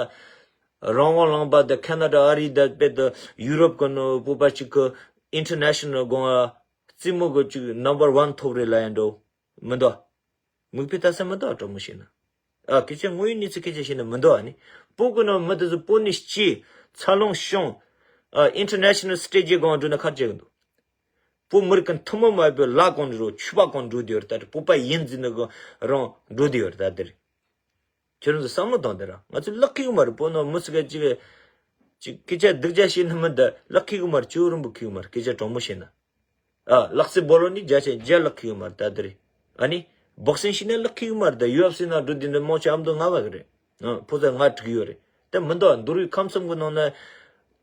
རང་དབང་ལུང་པ་ད་ཁ་ན་ཌ་ཨ་རི་ད་དཔེ་ད་ཡུ་རོབ་གི་ནང་བོད་པ་གཅིག་གི་ཨིན་ཊར་ནེ་ཤ་ནལ་སྒང་ལ་རྩེད་མོ་གི་གཅིག་ནམ་བར་ཝན་ཐོབ་རེད་ལབ་ཡ་འགྲོ་མི་འདུག་མིག་དཔེ་ལྟ་ས་མི་འདུག་དྲང་མོ་བཤད་ན། ཨ། སྐད་ཆ་དངོས་ཡོད་གནས་ཚུལ་སྐད་ཆ་བཤད་ན་མི་འདུག་ཨ་ནི། བོད་གི་ནང་མི་དེ་ཚོ་བོད་ནས་སྐྱེས། འཚར་ལོངས་བྱུང་། ཨ། ཨིན་ཊར་ནེ་ཤ་ནལ་སི་ཊེཇ་གི་སྒང་འགྲོ་ན་ཁ་ཆེ་གི་འདུག་བོད་མི་རིགས་ཀྱི་ཐུན་མོང་མ་ཡིན་པའི་ལ་གང་འགྲོ་ཆུ་བ་གང་འགྲོ་དེ་ཡོད་རེད། ད་བོད་པ་ཡིན་ཟེར་ནི་གི་རང་འགྲོ་དེ་ཡོད་རེད། ད་དེ་རེད། ཁྱོད་རང་ཚོ་བསམ་བློ་གཏོང་དེ་ར། ང་ཚོ་ལག་ཁེལ་གི་མ་རེད། བོད་ནང་མི་སུ་ག་ཅིག་ཅིག་སྐད་ཆ་སྡུག་ཅག་བཤད་ན་མི་འདུག་ལག་ཁེལ་གི་མ་རེད། ཅོ་རིན་པོ་ཁེལ་གི་མ་རེད། སྐད་ཆ་དྲང་མོ་བཤད་ན། ཨ། ལག་རྩེད་སྦོ་ལོ་ནི་བརྒྱ་ཆ་བརྒྱ་ལག་ཁེལ་གི་མ་རེད། ད་དེ་རེད། ཨ་ནི། བོག་སིང་བྱས་ན་ལག་ཁེལ་གི་མ་རེད། ད་ཡུ་ཨེཕ་སི་ནང་འགྲོ་དུས་འདི་མང་ཆེ་ཨ་མདོ་རྔ་བ་གི་རེད། ཨ། ཕོ་ཚ་ང་དྲུག་ཡོད་རེད། ད་མི་འདུག་མདོ་དབུས་ཁམས་གསུམ་གི་ནང་ན་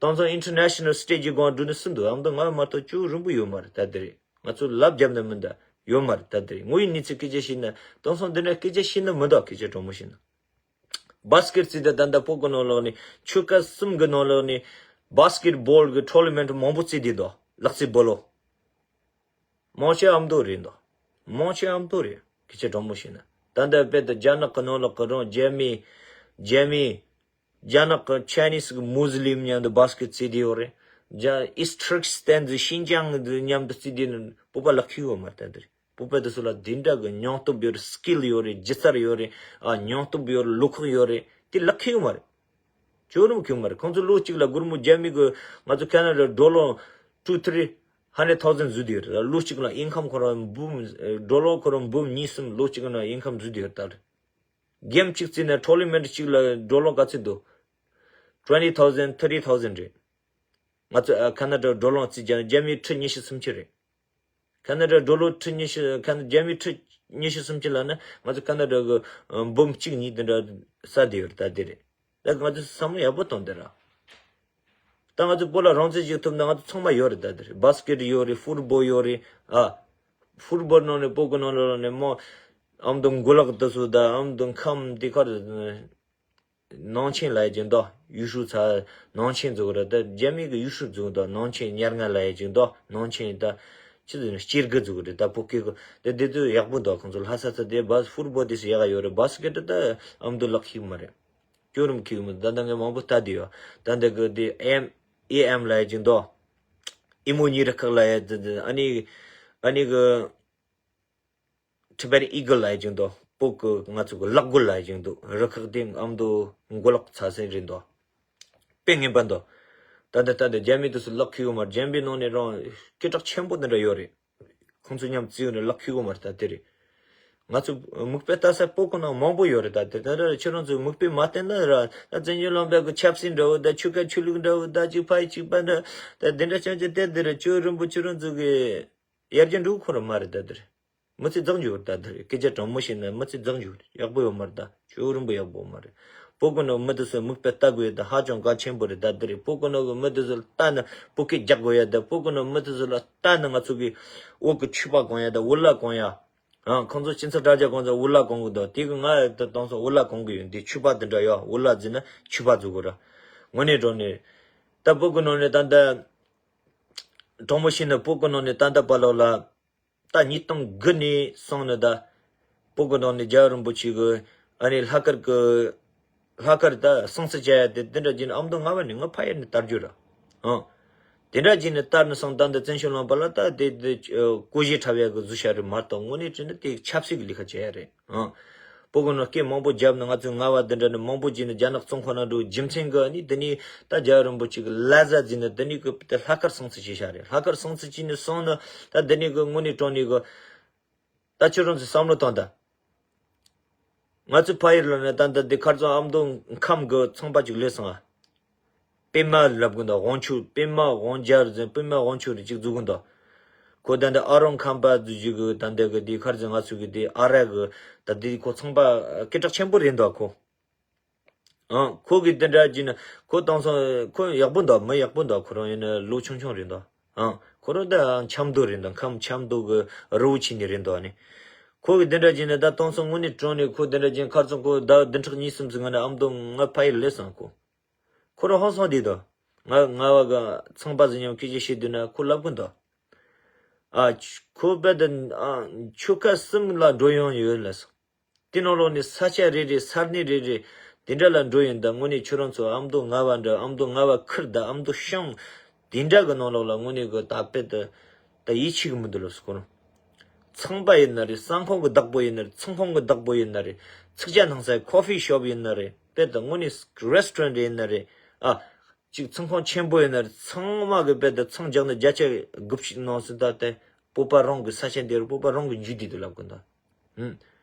དེང་སང་ཨིན་ཊར་ནེ་ཤ་ནལ་སི་ཊེཇ་གི་སྒང་འགྲོ་ནི་སུ་འདུག་ཨ་མདོ་རྔ་བ་མ་གཏོགས་ཅོ་རིན་པོ་ཡོད་མ་རེད། ད་དེ་རེད། ང་ཚོ་ལབ་རྒྱབ་ན་མི་འདུག་ཡོད་མ་རེད། ད་དེ་རེད། དངོས་ཡོད་གནས་ཚུལ་སྐད་ཆ་བཤད་ན་དེང་སང་འདི་འདྲ་སྐད་ཆ་བཤད་ན་མི་འདུག་སྐད་ཆ་དྲང་མོ་བཤད་ན། བཱ་སི་ཀེཊ་རྩེད་དེ་ད་ལྟ་བོད་གི་ནང་ལོགས་ནས་ཆོལ་ཁ་གསུམ་གི་ནང་ལོགས་ནས་བཱ་སི་ཀེཊ་བོལ་གི་ཊོར་ན་མེན་ཊི་མང་པོ་རྩེད་དེ་འདུག་ལག་རྩེད་སྦོ་ལོ། མང་ཆེ་ཨ་མདོ་རེད་འདུག་མང་ཆེ་ཨ་མདོ་རེད། སྐད་ཆ་དྲང་མོ་བཤད་ན། ད་ལྟ་དཔེ་ད་རྒྱ་ནག་གི་ནང་ལོགས་གི་རང་རྒྱ་མི། རྒྱ་མི། རྒྱ་ནག་གི་ཆའི་ནིས་གི་མུ་སི་ལིམ་མཉམ་དུ་བཱ་སི་ཀེཊ་རྩེད་དེ་ཡོད་རེད། རྒྱ་ཨིས་ཊར་ཁི་སི་ཐན་ཟེར་ཤིན་ཅང་གི་མཉམ་དུ་རྩེད་དེ་ནི་བོད་པ་ལག་ཁེལ་ཡོད་མ་རེད། ད་དེ་རེད། བོད་པ་དེ་ཚོ་ལ་དེ་འདྲ་གི་སྙིང་སྟོབས་ཡོད་རེད། སི་ཀིལ་ཡོད་རེད། སྒྱུ་རྩལ་ཡོད་རེད། ཨ། སྙིང་སྟོབས་ཡོད་རེད། བློ་ཁོག་ཡོད་རེད། དེ་ལག་ཁེལ་གི་མ་རེད། ཅོ་རིན་པོ་ཁེལ་གི་མ་རེད། ཁོང་ཚོ་ལོ་གཅིག་ལ་སྒོར་མོ་རྒྱ་མི་གི་ང་ཚོ་ཁ་ན་ཌ་ཌོ་ལར་ཊུ་ཐི་རི་ཧན་ཌེཌ་ཐའུ་ཟན་བཟོས་དེ་ཡོད་རེད། ལོ་གཅིག་ལ་ཨིན་ཁམ་ཁོ་རང་འབུམ། ཌོ་ལར་ཁོ་རང་འབུམ་གཉིས་གསུམ་ལོ་གཅིག་ན་ཨིན་ཁམ་བཟོས་དེ་ཡོད་རེད། ད་རེད། གེམ་གཅིག་རྩེས་ན་ཊོར་ན་མེན་ཊི་གཅིག་ལ་ཌོ་ལར་ག་ཚོད་འདུག་ཊུ་ཝེན་ཊི་ཐའུ་ཟན། ཐར་ཊི་ཐའུ་ཟན་རེད། ང་ཚོ་ཨ་ཁ་ན་ཌ་ཌོ་ལར་རྩིས་རྒྱག་ན་རྒྱ་མི་ཁྲི་ཉི་ཤུ་སུམ་ཅུ་རེད། ཁ་ན་ཌ་ཌོ་ལར་ཁྲི་ཉི་ཤུ། ཁ་ན་རྒྱ་མི་ཁྲི་ ཉི་ཤུ་སུམ་ཅུ་ལ་ནི་ང་ཚོ་ཁ་ན་ཌ་གི་འབུམ་གཅིག་གཉིས་དེ་འདྲ་ས་དེ་ཡོད་རེད་ད་དེ་རེད། ད་ང་ཚོ་བསམ་བློ་ཡག་པོ་གཏོང་དེ་ར། ད་ང་ཚོ་བོད་ལ་རང་བཙན་ཞིག་ཐོབ་ན་ང་ཚོ་ཚང་མ་ཡོད་རེད་ད་དེ་རེད། བཱ་སི་ཀེ་ཊི་ཡོད་རེད། ཕུཊ་བོལ་ཡོད་རེད། ཨ། ཕུཊ་བོལ་ནང་ནས་སྤོ་གི་ནང་ལ་ནས་མོ་ཨམ་དུ་མགོ་ལག་དུ་སུ་ད་ཨམ་དུ་ཁམ་དེ་ཁར། ནང་ཆེན་ལ་ཡ་ཅིག་འདུག་ཡུལ་ཤུལ་ཚ་ནང་ཆེན་ཟེར་གི་རེད། ད་རྒྱ་མི་གི་ཡུལ་ཤུལ་ཟེར་གི་འདུག་ནང་ཆེན་ཉེར་ལྔ་ལ་ཡ་ཅིག་འདུག་ནང་ཆེན་ད་ཆི་ཟེར་ན་སྐྱེ་རྒུ་ཟེར་གི་རེད། ད་བོད་སྐད་གི་དེ་དེ་ཚོ་ཡག་པོ་འདུག་ཁོང་ཚོ་ལྷ་ས་ཚ་དེ་བཱ་སི་ཕུཊ་བོལ་དེ་སུ་ཡག་ཡོད་རེད། བཱ་སི་ཀེ་ཊི་ད་ཨམ་དུ་ལག་ཁྱི་མ་རེད། ཅོ་རུམ་ཁྱི་མ་ད་ད་ངས་མང་པོ་ལྟ་དེ་ཡོད། ད་འདི་གི་དེ་ཨེམ་ཨེ་ཨེམ་ལ་ཡ་ཅིག་འདུག་ཨི་མོ་གཉིས་རུ་ཁག་ལ་ཡ་དེ་དེ་ཨ་ནི་ཨ་ནི་གི Tibetan Eagle ལ་ཡ་ཅིག་འདུག་བོད་གི་ང་ཚོ་གི་གླག་རྒོད་ལ་ཡ་ཅིག་འདུག་རུ་ཁག་དེ་ཨམ་དུ་མགོ་ལོག་ཚ་སེ་རེད་འདུག་དཔེ་ངན་པ་འདུག་ད་ལྟ་ད་ལྟ་རྒྱ་མི་དེ་ཚོ་ལག་ཁྱི་གི་མ་རེད། རྒྱ་མི་ནང་ནས་རང་སྐད་གྲགས་ཆེན་པོ་དེ་འདྲ་ཡོད་རེད། ཁོང་ཚོ་མཉམ་བརྩི་ཡོད་ནས་ལག་ཁྱི་གི་མ་རེད། ད་དེ་རེད། ང་ཚོ་མིག་དཔེ་ལྟ་ས་སྤོ་གི་ནང་མང་པོ་ཡོད་རེད། ད་དེ་ད་ལྟ་ཁྱེད་རང་ཚོ་མིག་དཔེ་མ་བསྟན་ན་ར་ད་བཙན་བྱོལ་ལུང་པའི་གི་ཆབ་སྲིད་འདྲ་བོ་ད་ཆོལ་ཁ་ཆོས་ལུགས་འདྲ་བོ་ད་གཅིག་ཕ་ཡི་གཅིག་པ་འདྲ་ད་དེ་འདྲ་ཅང་ཅང་དེ་དེ་རེད། ཅོ་རུམ་བུ་ཁྱེད་རང་ཚོ་གི་ཡར་རྒྱས་འགྲོ་ཁོ་ར་མ་རེད། ད་དེར་མི་ཚེ་རྫོགས་འགྱུར་ད་དེར་སྐད་ཆ་དྲང་མོ་བཤད་ན་མི་ཚེ་རྫོགས་འགྱུར་ཡག་པོ་ཡོད་མ་རེད། ད་ཅོ་རུམ་པོ་ཡག་པོ་མ་རེད། སྤོ་གི་ནོ་མི་དེ་ཚོ་མིག་དཔེ་ལྟ་དགོས་ཡ་ད་ཧ་ཅང་གལ་ཆེན་པོ་རེད། ད་དེར་སྤོ་གི་ནོ་གི་མི་དེ་ཚོ་ལ་ལྟ་ན་སྤོ་སྐད་རྒྱག་དགོས་ཡ། ད་སྤོ་གི་ནོ་མི་དེ་ཚོ་ལ་ལྟ་ན་ང་ཚོ་གི་འོག་གི་ཆུ་པ་གང་ཡ་ད་འུ་ལ་གང་ཡ། ཨང་ཁོང་ཚོ་སྤྱི་ཚོགས་དྲ་རྒྱ་གང་ཚོ་འུ་ལ་གང་གི་འདུག་དེ་གི་ང་ད་དང་སོ་འུ་ལ་གང་གི་ཡོད། འདི་ཆུ་པ་དེ་འདྲ་ཡ་འུ་ལ་ཟིན་ན་ཆུ་པ་ཟུག་གི་ར་དངོས་གནས་དྲང་གནས་ད་སྤོ་གི་ནོ་ནས་ད་ད། དྲང་མོ་བཤད་ན་སྤོ་གི་ནང་ནས་ད་ལྟ་བར་ལོག་ལ་ད་ཉིས་སྟོང་དགུ་ནས་སོང་ནས་ད་སྤོ་གི་ནང་ནས་རྒྱལ་བ་རིན་པོ་ཆེ་གི་ཨ་ནི་ལྷག་དཀར་གི་ལྷག་དཀར་ད་སྲུང་བརྩི་བྱ་ཡ་དེ་དེ་འདྲ་བྱས་ནས་ཨ་མདོ་རྔ་བ་ནས་ང་ཕ་ཡུལ་ནས་དར་རྒྱུ་ར་ཨང་། དེ་འདྲ་བྱས་ནས་དར་ནས་སོང་ད་འདི་བཙན་བྱོལ་ལུང་པ་ལ་ད་དེ་དེ་ཀོ་ཞེ་འཁྲབ་ཡ་གི་བཟོ་བྱ་རེད་མ་གཏོགས་དངོས་གནས་དྲིས་ན་དེ་ཆབ་སྲིད་ཀྱི་ལས་ཀ་བྱེད་ཡ་རེད། ཨང་། སྤོ་གི་ནོ་སྐད་མང་པོ་བརྒྱབ་ནས་ང་ཚོའི་རྔ་བ་འདི་འདྲ་ནས་མང་པོ་བརྒྱབ་ནས་རྒྱ་ནག་བཙོན་ཁང་ནང་འགྲོ་རྒྱུ་མཚན་གི་ནི་འདི་ནི་ད་རྒྱལ་བ་རིན་པོ་ཆེ་གི་ལ་བཟའ་འཛིན་ནས་འདི་ནི་གི་དེ་ལྷག་དཀར་སྲུང་བརྩི་བྱས་བཞག་རེད། ལྷག་དཀར་སྲུང་བརྩི་བྱས་ནས་སོང་ནས་ད་འདི་ནི་གི་དངོས་གནས་དྲང་གནས་གི་ད་ཁྱོད་རང་ཚོས་བསམ་བློ་བཏང་ད། ང་ཚོའི་ཕ་ཡུལ་ལ་ནི་ད་ལྟ་འདི་ཁར་ཚོ་ཨ་མདོ་ཁམས་གི་ཚོང་པ་ཅིག་སླེབས་སོང་ཨ། པད་མ་ལབ་གི་འདུག་དབང་ཕྱུག་པད་མ་དབང་རྒྱལ་ཟེར་པད་མ་དབང་ཕྱུག་རེ་གཅིག་འཛུགས་གི་འདུག་ཁོ་ད་འདི་ཨ་རོན་ཁམས་པ་འཛུགས་རྒྱུ་གི་ད་འདི་གི་འདི་ཁར་ཚོ་ང་ཚོ་གི་འདི་ཨ་ར་གི་ད་འདི་ཁོ་ཚོང་པ་སྐད་གྲགས་ཆེན་པོ་རེད་འདུག་ཁོ། ཨང་ཁོ་གི་འདི་འདྲ་གྱིས་ནི་ཁོ་དང་སོང་ཁོ་ཡག་པོ་འདུག་མི་ཡག་པོ་འདུག་ཁོ་རང་ཡིན་ན་ལོ་ཆུང་ཆུང་རེད་འདུག་ཨང་ཁོ་རང་ད་ཆབ་མདོ་རེད་འདུག་ཁམས་ཆབ་མདོ་གི་རི་བོ་ཆེ་ནས་རེད་འདུག་ཨ་ནི། ཁོ་གི་འདི་འདྲ་གྱིས་ནི་ད་དང་སོང་དངོས་གནས་དྲང་ནས་ཁོ་འདི་འདྲ་གྱིས་ཁར་སོང་ཁོ་ཟླ་བདུན་ཕྲག་གཉིས་གསུམ་ཙམ་སྔོན་ནས་ཨ་མདོ་ང་ཕ་ཡུལ་སླེབས་སོང་ཁོ། ཁོ་རང་ཧང་སང་བསྡད་འདུག་ང་རྔ་བ་གི་ཚོང་པ་ཟིག་མཉམ་སྐད་ཆ་བཤད་དུས་ན་ཁོ་ལབ་གི་འདུག་ཨ་ཁོ་རྦད་དེ་ཨ་ཆོལ་ཁ་གསུམ་ལ་འགྲོ་ཡོང་ཡོད་ལ་སོང་། དེ་ནང་ལོགས་ནས་ས་ཆ་རེ་རེ་ས་གནས་རེ་རེ་དེ་འདྲ་ལ་འགྲོ་ཡོང་ད་དངོས་གནས་ཁྱོད་རང་ཚོ་ཨ་མདོ་རྔ་བ་འདྲ་ཨ་མདོ་རྔ་བ་ཁུལ་ད་ཨ་མདོ་ཤང་དེ་འདྲ་གི་ནང་ལོགས་ལ་དངོས་གནས་གི་ད་དཔེ་ད་ད་ཡིད་ཆེས་གི་མི་འདུག་ལ་སོང་ཁོ་རང་། ཚོང་པ་ཡིན་ན་རེད། ཟ་ཁང་གི་བདག་པོ་ཡིན་ན་རེད། ཚོང་ཁང་གི་བདག་པོ་ཡིན་ན་རེད། ཚིག་ཇ་འཐུང་ས་ཀོ་ཕི་ཤོབ་ཡིན་ན་རེད། དཔེ་ད་དངོས་གནས་རེ་སི་ཊོ་རན་ཊ་ཡིན་ན་རེད། ཨ་ཅིག་ཚོང་ཁང་ཆེན་པོ་ཡིན་ན་རེད། ཚང་མ་གི་དཔེ་ད་ཚང་རྒྱག་ན་བརྒྱ་ཆ་དགུ་བཅུ་ནང་ཟིན་ད་དེ་བོད་པ་རང་གི་ས་ཆ་འདི་རུ་བོད་པ་རང་གི་འཇུས་བསྡད་དུ་ལབ་གི་འདུག་ཧུམ།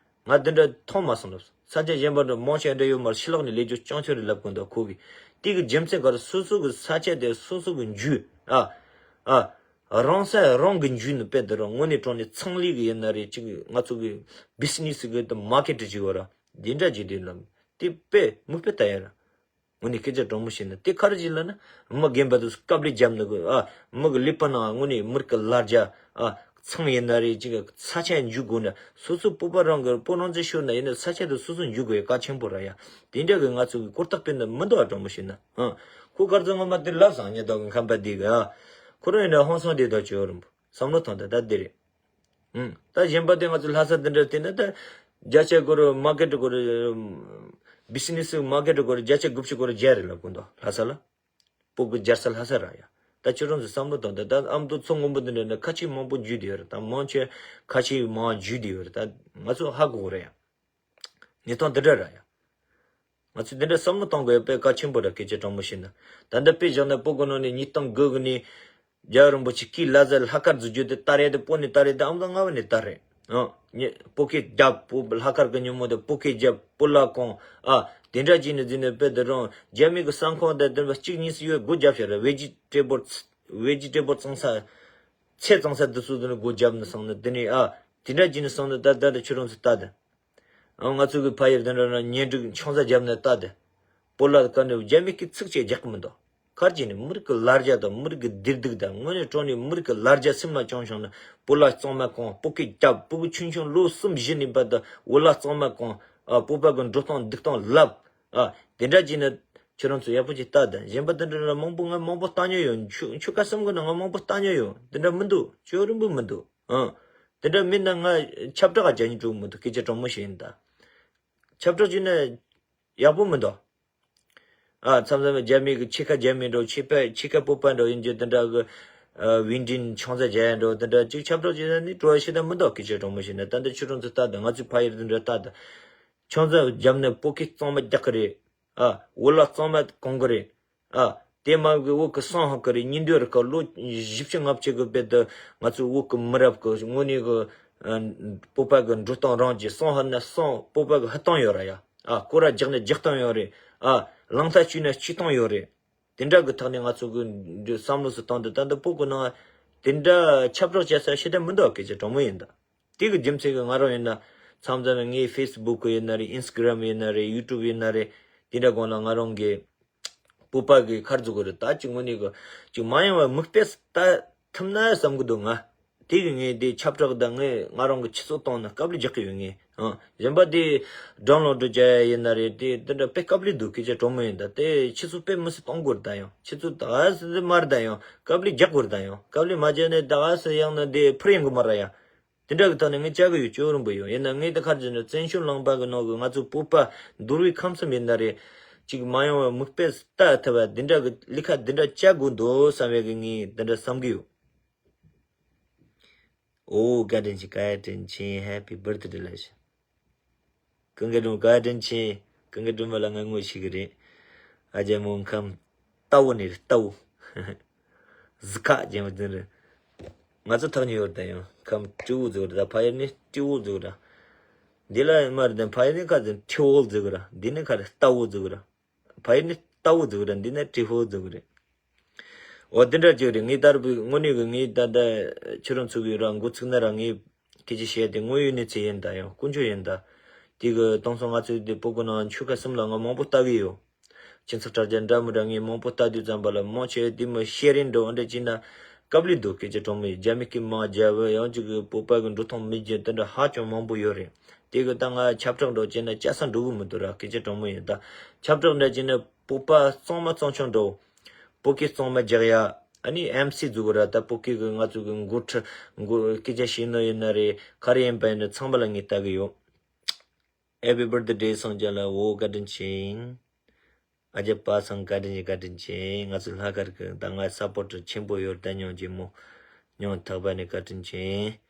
ང་འདི་འདྲ་མཐོང་མ་སོང་ལབ། ས་ཆ་གཞན་པ་འདྲ་མང་ཆེ་འདྲ་ཡོད་མ་རེད། ཕྱི་ལོགས་ནས་ལས་རྒྱུ་རྐྱང་ཆོག་རེད་ལབ་གི་འདུག་ཁོ་གིས་དེ་གི་རྒྱུ་མཚན་ག་རེ་སོ་སོ་གི་ས་ཆ་དེ་སོ་སོ་གི་འཇུས་ཨ་ཨ་རང་ས་རང་གི་འཇུས་ནི་དཔེ་འདི་རུ་དངོས་གནས་དྲང་གནས་ཚོང་ལས་གི་ཡིན་ན་རེད། ཅིག་ང་ཚོ་གི་བི་སི་ནེ་སི་གི་དེ་མར་ཀེ་ཊི་ཅིག་ཡོད་ར་འདི་འདྲ་ཅིག་འདི་ལབ་དེ་དཔེ་མིག་དཔེ་ལྟ་ཡ་ར། དངོས་གནས་སྐད་ཆ་དྲང་མོ་བཤད་ན་དེ་ག་རེ་ཅིག་ལབ་ན་མི་རྒན་པ་དེ་ཚོ་དཀའ་ལས་རྒྱབ་ནི་གི་ཨ་མི་གི་ལུས་པོ་ནང་དངོས་གནས་མི་རིགས་ཀྱི་ལ་རྒྱ་ཨ་ཚང་ཡིན་ན་རེད། ཅིག་ས་ཆ་འཇུས་དགོས་ན་སོ་སོ་བོད་པ་རང་གི་བོད་རང་བཙན་ཤོར་ན་ཡིན་ན་ས་ཆ་དེ་སོ་སོ་འཇུས་དགོས་ཡ་གལ་ཆེན་པོ་ར་ཡ། དེ་འདྲ་གི་ང་ཚོ་གི་གོ་རྟོགས་སྤེལ་ན་མི་འདུག་ཨ་དྲང་མོ་བཤད་ན་ཨ་ཁོ་གར་ཚོ་ངོ་མ་དེ་ལབ་སང་ཉེ་དོག་གི་ཁམས་པ་དེ་གི་ཨ་ཁོ་རང་ཡིན་ན་ཧང་སང་དེ་དོག་ཅོ་རུམ་བསམ་བློ་ཐོངས་ད་ད་དེ་རེད། ཨང་། ད་གཞན་པ་དེ་ང་ཚོ་ལྷ་ས་དེ་འདྲ་བལྟས་ན་ད་བརྒྱ་ཆ་སྒོར་མར་ཀེ་ཊི་སྒོར་བི་སི་ནེ་སི་མར་ཀེ་ཊི་སྒོར་བརྒྱ་ཆ་དགུ་བཅུ་སྒོར་བརྒྱ་རེད་ལབ་གི་འདུག་ལྷ་ས་ལ། སྤོ་གི་རྒྱལ་ས་ལྷ་ས་ར་ཡ། ད་ཁྱོད་རང་ཚོ་བསམ་བློ་བཏང་ད་ད་ཨ་མདོ་མཚོ་སྔོན་པོ་དེ་འདྲ་ན་ཁ་ཆེ་མང་པོ་འཇུས་བསྡད་ཡོད་རེད། ད་མང་ཆེ་ཁ་ཆེ་མང་འཇུས་བསྡད་ཡོད་རེད། ད་ང་ཚོ་ཧ་གོ་གི་རེད་ཡ། གནས་སྟངས་འདི་འདྲ་ར་ཡ། ང་ཚོས་འདི་འདྲ་བསམ་བློ་གཏོང་དགོས་དཔེ་གལ་ཆེན་པོ་ར། སྐད་ཆ་དྲང་མོ་བཤད་ན། ད་ལྟ་དཔེ་བཞག་ན་སྤོ་གི་ནང་ནས་ཉིས་སྟོང་དགུ་གི་ནས་རྒྱལ་བ་རིན་པོ་ཆེ་སྐུའི་བླ་གཟའ་ལྷག་དཀར་འཛུགས་རྒྱུ་དེ་ལྟར་ཡ་དེ་སྤོ་ནས་ལྟར་ཡ་དེ་ཨ་མདོ་རྔ་བ་ནས་ལྟར་རེད། ཨ་ནི་སྤོ་སྐད་རྒྱབ་སྤོ་ལྷག་དཀར་གི་ཉིན་མོ་དེ་སྤོ་སྐད་རྒྱབ་སྤོ་ལགས་གོང་ཨ་དེ་འདྲ་བྱས་ནས་འཛིན་ནས་དཔེ་དེ་རང་རྒྱ་མི་གི་ས་ཁོངས་དེ་དེ་གཅིག་གཉིས་སུ་ཡོད་སྒོ་རྒྱབ་བྱས་ར། ཝེ་ཇི་ཊེ་བལ་ཝེ་ཇི་ཊེ་བལ་བཙོང་ས་ཚལ་བཙོང་ས་དེ་ཚོ་དེ་ནས་སྒོ་རྒྱབ་ནས་སོང་ནས་དེ་ནས་ཨ། དེ་འདྲ་བྱས་ནས་སོང་ནས་ད་ད་ད་ཁྱོད་རང་ཚོ་ལྟ་དང་། ཨ་ང་ཚོ་གི་ཕ་ཡུལ་དེ་འདྲ་ན་གཉེན་སྒྲིག་ཆང་ས་བརྒྱབ་ནས་ལྟ་དང་། སྤོ་ལགས་ག་ནས་རྒྱ་མི་གི་ཚིག་ཅིག་རྒྱག་གི་མི་འདུག་གར་གྱིས་ནི་མི་རིགས་ཀྱི་ལ་རྒྱ་དང་མི་རིགས་ཀྱི་བདེ་སྡུག་དང་དངོས་གནས་དྲང་གནས་མི་རིགས་ཀྱི་ལ་རྒྱ་སེམས་ལ་བཅངས་བྱུང་ན། སྤོ་ལགས་གཙང་མ་གང་། སྤོ་སྐད་རྒྱབ། སྤོ་གི་ཆུང་ཆུང་ལོ་གསུམ་བཞི་ནས་བར་དུ་འོ་ལགས་གཙང་མ་གང་། ཨ་སྤོ་བོ་གི་འགྲོ་སྟངས་འདུག་སྟངས་ལབ། ཨ་དེ་འདྲ་བྱས་ན་ཁྱོད་རང་ཚོ་ཡག་པོ་ཅིག་ལྟ་དང་། གཞན་པ་དེ་འདྲ་ལ་མང་པོ་ང་མང་པོ་ལྟ་མྱོང་ཡོད། ཆུ་ཆུ་ཁ་གསུམ་གི་ནང་ང་མང་པོ་ལྟ་མྱོང་ཡོད། དེ་འདྲ་མི་འདུག་ཅོ་རིན་པོ་མི་འདུག་ཨ་དེ་འདྲ་མིན་ན་ང་ཁྱབ་བསྒྲགས་རྒྱག་སྙིང་འདོད་མི་འདུག་སྐད་ཆ་དྲང་མོ་བཤད་ཡིན་ད། ཁྱབ་བསྒྲགས་བྱས་ན་ཡག་པོ་མི་འདུག་ཨ་མཚམས་མཚམས་རྒྱ་མི་གི་ཕྱེད་ཀ་རྒྱ་མི་འདྲ་བོ། ཕྱེད་ཀ་ཕྱེད་ཀ་སྤོ་བོ་འདྲ་བོ་ཡིན་རྒྱུ་དེ་འདྲ་གི། ཨ་བིན་ཏིན་ཆང་ས་རྒྱག་ཡ་འདྲ་བོ་དེ་འདྲ་ཅིག་ཁྱབ་བསྒྲགས་བྱས་ན་ནི་བྲོ་བ་ཞེ་དྲག་མི་འདུག་སྐད་ཆ་དྲང་མོ་བཤད་ན། ད་འདི་ཁྱོད་རང་ཚོ་ལྟ་དང་། ང་ཚོའི་ཕ་ཡུལ་དེ་འདྲ་ལྟ་དང་། ཆང་ས་བརྒྱབ་ནས་སྤོ་སྐད་གཙང་མ་རྒྱག་གི་རེད། ཨ་འོ་ལགས་གཙང་མ་གང་གི་རེད། ཨ་དེ་མ་གི་བོད་གི་སང་ཧ་གི་རེད། ཉིན་དུ་རི་ཁ་ལོ་བཞི་བཅུ་ལྔ་བཅུ་གི་བར་དུ་ང་ཚོའི་བོད་གི་མི་རབས་གི་དངོས་གནས་གི་ཨ་སྤོ་བོ་གི་འགྲོ་སྟངས་རང་གི་སང་ཧ་ན་སང་། སྤོ་བོ་གི་ཧ་སྟངས་ཡོད་ར་ཡ། ཨ་སྐོར་ར་རྒྱག་ན་རྒྱག་སྟངས་ཡོད་རེད། ཨ་ལང་ཐ་གཅུས་ན་གཅུས་སྟངས་ཡོད་རེད། དེ་འདྲ་གི་ཐོག་ནས་ང་ཚོ་གི་འདི་བསམ་བློ་སུ་བཏང་དུས། ད་འདི་བོད་གི་ནང་དེ་འདྲ་ཁྱབ་བསྒྲགས་བྱེད་ས་ཞེ་དྲག་མི་འདུག་སྐད་ཆ་དྲང་མོ་ཡིན་ད། དེ་གི་རྒྱུ་མཚན་གི་ང་རང་ཡིན་ན་མཚམས་མཚམས་ངའི་ཕེ་སི་བུག་ཡིན་ན་རེད། ཨིན་སི་ཊ་གྷི་རམ་ཡིན་ན་རེད། ཡུ་ཊུབ་ཡིན་ན་རེད། དེ་འདྲ་སྒང་ལ་ང་རང་གི་སྤོ་བོ་གི་ཁར་འཛུགས་གི་རེད། ད་ཅིག་དངོས་གནས་གི་ཅིག་མ་ཡོང་བ་མིག་དཔེ་ལྟ་ཐུབ་ན་བསམ་གི་འདུག་ང་དེ་གི་ངས་དེ་ཁྱབ་བསྒྲགས་དང་ངས་ང་རང་གི་ཆུ་ཚོད་གཏོང་ན་དཀའ་ལས་རྒྱག་གི་ཡོད། ངས་ཨང་གཞན་པ་དེ་ཌའུན་ལོཌ་རྒྱག་ཡ་ཡིན་ན་རེད། དེ་དེ་འདྲ་དཔེ་དཀའ་ལས་འདུག་སྐད་ཆ་དྲང་མོ་ཡིན་ད། དེ་ཆུ་ཚོད་དཔེ་མི་སྲིད་གཏོང་དགོས་རེད། ད་ཡང་ཆུ་ཚོད་ད་ག་སེ་མར་ད་ཡང་དཀའ་ལས་རྒྱག་དགོས་རེད། ད་ཡང་དཀའ་ལས་མ་བརྒྱབ་ནས་ད་ག་སེ་ཡང་ན་དེ་འཕུར་ཡོང་གི་མ་རེད་ཡ། དེ་འདྲ་གི་ཐོག་ནས་ངས་བཅར་གི་ཡོད། ཅོ་རིན་པོ་ཡོད། ཡིན་ན་ངས་ད་ཁར་བྱས་ན་བཙན་བྱོལ་ལུང་པ་གི་ནང་གི་ང་ཚོ་བོད་པ་འདུལ་བའི་ཁམས་གསུམ་ཡིན་ན་རེད། ཅིག་མ་ཡོང་བའི་མིག་དཔེ་ལྟ་ཐུབ་པ་འདི་འདྲ་གི་ལས་ཀ་འདི་འདྲ་བྱ་དགོས་འདུག་བསམ་པའི་གི་ངས་འདི་འདྲ་བསམ་གི་ཡོད། ཨོ་བཀའ་དྲིན་ཆེ། བཀའ་དྲིན་ཆེ། Happy birthday ལ་ཞེས། ཀུན་དགའ་སྒྲོལ་མ་བཀའ་དྲིན་ཆེ། ཀུན་དགའ་སྒྲོལ་མ་ལ་ང་ངོ་ཤེས་གི་རེད། ཨ་ཅེ་མོ་ཁམས་རྟ་བོ་ནི་རེད། རྟ་བོ། གཟི་ཁ་ཅན་བོ་དེ་རེད། ང་ཚོ་ཐག་ཉེ་བོ་རེད། ད་ཡང་ཁམས་སྤྲེའུ་ཟེར་གི་རེད། ད་ཕ་ཡུལ་ནི་སྤྲེའུ་ཟེར་གི་རེད། འདི་ལ་མ་རེད། ད་ཕ་ཡུལ་ནི་ཁ་ཟེར་ཁྲི་བོ་ཟེར་གི་རེད། འདི་ནི་ཁ་རེད། རྟ་བོ་ཟེར་གི་རེད། ཕ་ཡུལ་ནི་རྟ་བོ་ཟེར་གི་རེད། འདི་ནི་ཁྲི་བོ་ཟེར་གི་རེད། འོ་དེ་འདྲ་ཅིག་རེད། ངས་ད་རུང་དངོས་གནས་གི་ངས་ད་ལྟ་ཁྱོད་རང་ཚོ་གི་ར་འགོ་ཚུགས་ན་ར་ངས་སྐད་ཆ་བཤད་དེ་དངོས་ཡོད་གནས་ཚུལ་ཡིན་ད། ཡང་དཀོན་མཆོག་ཡིན་ད། དེ་གི་དེང་སང་ང་ཚོའི་དེ་སྤོ་བོ་ནང་ཆུ་ཁ་གསུམ་ལ་ང་མང་པོ་ལྟ་གི་ཡོད། ཁྱིམ་ཚང་དྲ་རྒྱ་འདྲ་མི་འདྲ་ངས་མང་པོ་ལྟ་དུས་ཙམ་པ་ལ་མང་ཆེ་བ་དེ་མི་བཤད་རིན་འགྲོ་འདྲ་བྱས་ན་དཀའ་ལས་འདུག་སྐད་ཆ་དྲང་མོ་ཡིན། རྒྱ་མི་སྐད་མང་རྒྱབ་ཡང་ཅིག་གི་སྤོ་བོ་གི་འགྲོ་སྟངས་མི་རྒྱུ་དེ་འདྲ་ཧ་ཅང་མང་པོ་ཡོད་རེད། དེ་གི་ད་ང་ཁྱབ་བསྒྲགས་འདྲ་བྱས་ན་སྐྱ་ས་འགྲོ་གི་མི་འདུག་ར། སྐད་ཆ་དྲང་མོ་ཡིན་ད། ཁྱབ་བསྒྲགས་འདྲ་བྱས་ན་སྤོ་བོ་གཙང་མ་གཙང་ཆུང་འདྲ་བོ། སྤོ་སྐད་གཙང་མ་རྒྱག་ཡ། ཨ་ནི་ཨེམ་སི་ཟེར་གི་ར། ད་སྤོ་སྐད་གི་ང་ཚོ་གི་འགོ་ཁྲིད་འགོ་སྐད་ཆ་བཤད་ནོ་ཡིན་ན་རེད། ག་རེ་ཡིན་པ་ཡིན་ན་ཚང་མ་ལ་ངས་ལྟ་གི་ཡོད། Happy birthday སངས་རྒྱས་ལ་འོ་བཀའ་དྲིན་ཆེ། ཨ་ཅེ་པ་སངས་བཀའ་དྲིན་ཆེ། བཀའ་དྲིན་ཆེ། ང་ཚོ་ལྷག་དཀར་གི་ད་ང་སཔོར་ཊར་ཆེན་པོ་ཡོད་ད། ཉོན་ཅེ་མོ་ཉོན་ཐག་པ་ནས་བཀའ་དྲིན་ཆེ།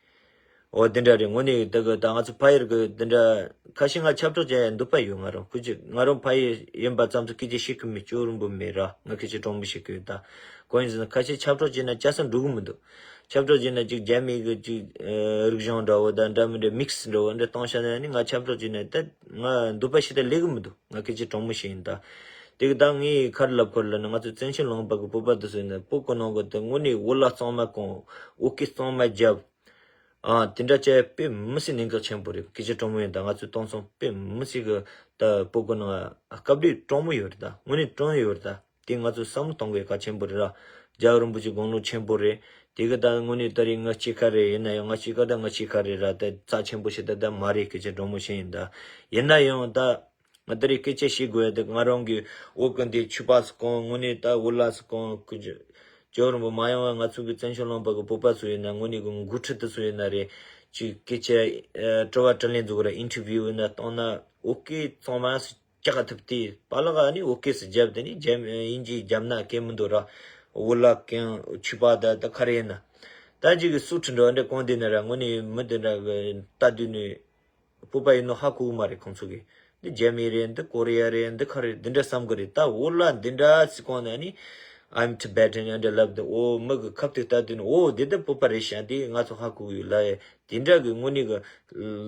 འོ་དེ་འདྲ་རེད། དངོས་གནས་ད་གི་ད་ང་ཚོ་ཕ་ཡུལ་གི་དེ་འདྲ་ཁ་ཤས་ང་ཁྱབ་བསྒྲགས་བྱེད་ཡ་འདོད་པ་ཡོད། ང་རང་ཁུ་ཅི་ང་རང་ཕ་ཡུལ་ཡིན་པ་ཙམ་དུ་སྐད་ཆ་བཤད་གི་མི་ཅོ་རིན་པོ་མེད་ར། ང་སྐད་ཆ་དྲང་མོ་བཤད་གི་ཡོད་ད། གང་ཡིན་ཟེར་ན་ཁ་ཤས་ཁྱབ་བསྒྲགས་བྱས་ན་སྐྱ་ས་འགྲོ་གི་མི་འདུག་ཁྱབ་བསྒྲགས་བྱས་ན་ཅིག་རྒྱ་མི་གི་ཅིག་ཨ་རིག་གཞུང་འདྲ་བོ་དང་འདྲ་མི་འདྲ་མིག་སི་འདྲ་བོ་འདྲ་བཏང་བཞག་ན་ནི་ང་ཁྱབ་བསྒྲགས་བྱས་ན་ད་ང་འདོད་པ་ཞིག་ད་ལས་གི་མི་འདུག་ང་སྐད་ཆ་དྲང་མོ་བཤད་ཡིན་ད། དེ་གི་ད་ངས་ག་རེ་ལབ་དགོས་ལབ་ན་ང་ཚོ་བཙན་བྱོལ་ལུང་པ་གི་བོད་པ་དེ་ཚོ་ཡིན་ན་སྤོ་བོ་གི་ནང་གི་དེ་དངོས་གནས་འོ་ལགས་གཙང་མ་གང་། འོ་སྐད་གཙང་མ་རྒྱབ། ཨ་དེ་འདྲ་བྱས་དཔེ་མི་སྲིད་གནད་འགག་ཆེན་པོ་རེད། སྐད་ཆ་དྲང་མོ་ཡིན་ད། ང་ཚོས་དེང་སང་དཔེ་མི་སྲིད་གི་ད་སྤོ་བོ་ནང་སྐབས་འདི་དྲང་མོ་ཡོད་རེད་ད། དངོས་གནས་དྲང་ཡོད་རེད་ད། དེ་ང་ཚོས་བསམ་བློ་གཏོང་དགོས་གལ་ཆེན་པོ་རེད་ར། རྒྱལ་བ་རིན་པོ་ཆེ་དགུང་ལོ་ཆེན་པོ་རེད། དེ་གི་ད་དངོས་གནས་ད་རེས་ང་གཅིག་ཁ་རེད། ཡིན་ན་ཡང་ང་གཅིག་ཁ་ད་ང་གཅིག་ཁ་རེད་ར། ད་རྩ་ཆེན་པོ་ཞིག་ད་ད་མ་རེད། སྐད་ཆ་དྲང་མོ་བཤད་ཡིན་ད། ཡིན་ན་ཡང་ད་ང་ད་རེས་སྐད་ཆ་བཤད་དགོས་ཡ་ད་ང་རང་གི་འོ་གི་འདི་ཆུ་པ་སུ་གང་། དངོས་གནས་ད་འོ་ལགས་སུ་གང་། ཀུ་ཅོ་ཅོ་རིན་པོ་མ་ཡོང་བ་ང་ཚོ་གི་བཙན་བྱོལ་ལུང་པ་གི་བོད་པ་ཚོ་ཡིན་ན། དངོས་གནས་གི་འགོ་ཁྲིད་དེ་ཚོ་ཡིན་ན་རེད། ཅིག་སྐད་ཆ་ཨ་དྲི་བ་དྲིས་ལན་ཚོ་གི་ར་ཨིན་ཊར་བིའུ་ཡིན་ན་བཏང་ན་འོ་སྐད་གཙང་མ་སུ་རྒྱག་ཐུབ་དེ་པཱ་ལགས་ཨ་ནི་འོ་སྐད་སུ་རྒྱབ་དེ་ནི་རྒྱབ་ཨིན་ཇི་རྒྱབ་ན་སྐད་མི་འདུག་ར། འོ་ལགས་གང་ཆུ་པ་ད་ད་ག་རེ་ཡིན་ན། ད་ཅིག་གི་སུ་ཁྲིད་འགྲོ་འདྲ་གང་དེ་ན་ར་དངོས་གནས་མི་དེ་འདྲ་གི་ལྟ་དུས་ནས་བོད་པ་ཡིན་ནོ་ཧ་གོ་གི་མ་རེད་ཁོང་ཚོ་གི། འདི་རྒྱ་མི་རེད། འདི་ཀོ་རི་ཡ་རེད། འདི་ག་རེ་འདི་འདྲ་བསམ་གི་རེད། ད་འོ་ལགས་འདི་འདྲ་སུ་གང་ན་ནི་I'm Tibetan འདྲ་ལབ་དེ། འོ་མི་གི་ཁ་ཐུག་ལྟ་དུས་ནས་འོ་འདི་ད་བོད་པ་རེད་ཤག་འདི་ང་ཚོ་ཧ་གོ་གི་ཡོད་ལ། ཡ་དེ་འདྲ་གི་དངོས་གནས་གི་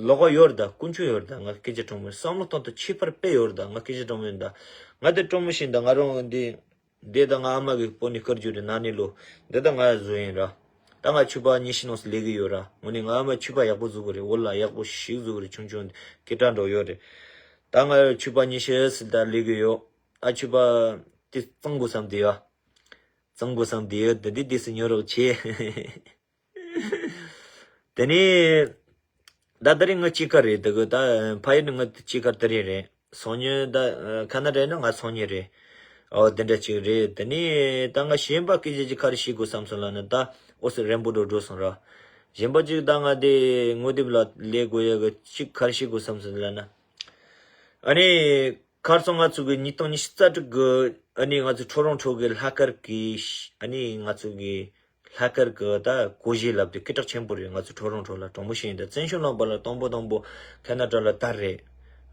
ལོག་ག་ཡོད་རེད་ད། དཀོན་མཆོག་ཡོད་རེད་ད། ང་སྐད་ཆ་དྲང་མོ་བསམ་བློ་གཏོང་ཐུབ་ཁྱད་པར་དཔེ་ཡོད་རེད་ད། ང་སྐད་ཆ་དྲང་མོ་ཡིན་ད། ང་དེ་དྲང་མོ་བཤད་ད། ང་རང་འདི་འདི་ད་ང་ཨ་མ་གི་པོ་ནི་བསྐུར་རྒྱུ་རེད། ན་ནི་ལོ་འདི་ད་ང་བཟོ་ཡིན་ར། ད་ང་ཕྱུ་པ་ཉི་ཤུ་ནང་སུ་ལས་གི་ཡོད་ར། དངོས་གནས་ང་མ་ཕྱུ་པ་ཡག་པོ་བཟོ་གི་རེད། འོ་ལ་ཡག་པོ་ཞིག་བཟོ་གི་རེད། ཆུང་ཆུང་སྐད་གྲགས་འགྲོ་ཡོད་རེད། ད་ང་ཕྱུ་པ་ཉི་ཤུ་སུ་ད་ལས་གི་ཡོད། ཨ་ཕྱུ་པ་དེ་གཙང་པོ་བསམ་དེ་ཡ། གཙང་པོ་བསམ་དེ་ཡ། དེ་དེ་དེ་སུ་ཉོ་རོགས་བྱེད། དེ་ནས་ད་ད་རེས་ང་གཅིག་ཁར་རེད། དེ་གི་ད་ཕ་ཡུལ་ནི་ང་གཅིག་ཁར་དེ་རེད་རེད། སང་ཉིན་ད་ཁ་ན་ཌ་ན་ང་སང་ཉིན་རེད། ཨོ་དེ་འདྲ་ཅིག་རེད། དེ་ནས་ད་ང་གཞན་པ་སྐད་ཆ་ཅིག་ག་རེ་བཤད་དགོས་བསམ་སོང་ལབ་ན། ད་ཨོ་སི་རན་པོ་འགྲོ་འགྲོ་སོང་ར། གཞན་པ་ཅིག་ད་ང་དེ་ངོ་དེབ་ལ་ལས་དགོས་ཡ་གི་ཅིག་ག་རེ་བཤད་དགོས་བསམ་སོང་ལབ་ན། ཨ་ནི་ཁར་སང་ང་ཚོ་གི་ཉིས་སྟོང་ཉི་ཤུ་རྩ་དྲུག་གི་ཨ་ནི་ང་ཚོ་ཁྲོ་རོང་ཁྲོ་གི་ལྷག་དཀར་གི་ཨ་ནི་ང་ཚོ་གི་ལྷག་དཀར་གི་ད་སྒོར་གཞས་ལབ་དུས་སྐད་གྲགས་ཆེན་པོ་རེད། ང་ཚོ་ཁྲོ་རོང་ཁྲོ་ལ་དྲང་པོ་བཤད་ཡིན། ད་བཙན་བྱོལ་ནང་པ་ལ་དང་པོ་དང་པོ་ཁ་ན་ཌ་ལ་དར་རེད།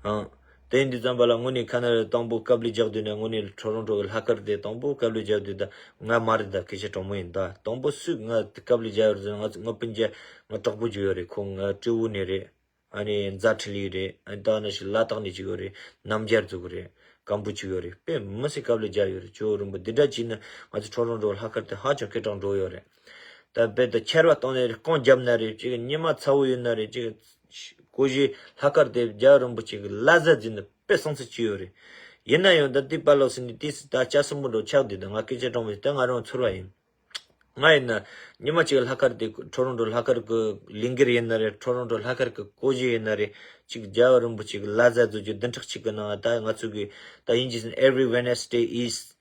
ཨང་། དེ་ཡིན་དུས་ཙམ་པ་ལ་དངོས་གནས་ཁ་ན་ཌ་དང་པོ་དཀའ་ལས་རྒྱག་དུས་ན་དངོས་གནས་ཁྲོ་རོང་ཁྲོ་གི་ལྷག་དཀར་དེ་དང་པོ་དཀའ་ལས་རྒྱག་དུས་ད་ང་མ་རེད། ད་སྐད་ཆ་དྲང་པོ་ཡིན། ད་དང་པོ་སུས་ང་དཀའ་ལས་རྒྱག་ཡོད་རེད་ཟེར་ན། ང་ང་སྤུན་མཆེད་ང་གྲོགས་པོ་ཅིག་ཡོད་རེད། ཁོང་ང་སྤྲེའུ་ནས་རེད། ཨ་ནི་རྫ་ཁྲི་ལི་རེད། ཨ་ནི་ད་ནི་ཞིག་ལ་དྭགས་ནས་ཅིག་ཡོད་རེད། རྣམ་རྒྱལ་ཟེར་གི་རེད། སྐམ་པོ་ཅིག་ཡོད་རེད། དཔེ་མི་སྲིད་དཀའ་ལས་རྒྱག་ཡོད་རེད། ཇོ་བོ་རིན་པོ་འདི་འདྲ་ཅིག་ནི་ང་ཚོ་ཁྲོ་རོང་ཁྲོ་ལྷག་དཀར་དེ་ཧ་ཅང་སྐད་གྲགས་འགྲོ་ཡོད་རེད། ད་དཔེ་ད་ཆར་པ་བཏང་ནས་རེད། རྐང་བརྒྱབ་ན་རེད། ཅིག་ཉི་མ་ཚ་བོ་ཡོད་ན་རེད། ཅིག་སྒོར་གཞས་ལྷག་དཀར་དེ་ཇོ་བོ་རིན་པོ་ཆེ་གི་ལ་ཟ་འཛིན་ནི་དཔེ་སང་ཚིག་ཅིག་ཡོད་རེད། ཡིན་ན་ཡང་ད་དེ་པ་ལོ་སི་ནི་དེ་སི་ད་ལྕགས་སྲིན་པོ་འགྲོ་ཆགས་དུས་ད་ང་སྐད་ཆ་དྲང་མོ་ཞིག་ད་ང་རང་ཚོར་བ་ཡིན། ང་ཡིན་ན་ཉི་མ་གཅིག་ལྷག་དཀར་དེ་ཁྲོ་རོང་ཁྲོ་ལྷག་དཀར་གི་ལས་འགུལ་ཡིན་ན་རེད། ཁྲོ་རོང་ཁྲོ་ལྷག་དཀར་གི་སྒོར་གཞས་ཡིན་ན་རེད། ཅིག་ཇོ་བོ་རིན་པོ་ཆེ་གི་ལ་ཟ་བཟོ་རྒྱུ་བདུན་ཕྲག་གཅིག་གི་ནང་ད་ང་ཚོ་གི་ད་དབྱིན་ཇི་ཟིན། Every Wednesday is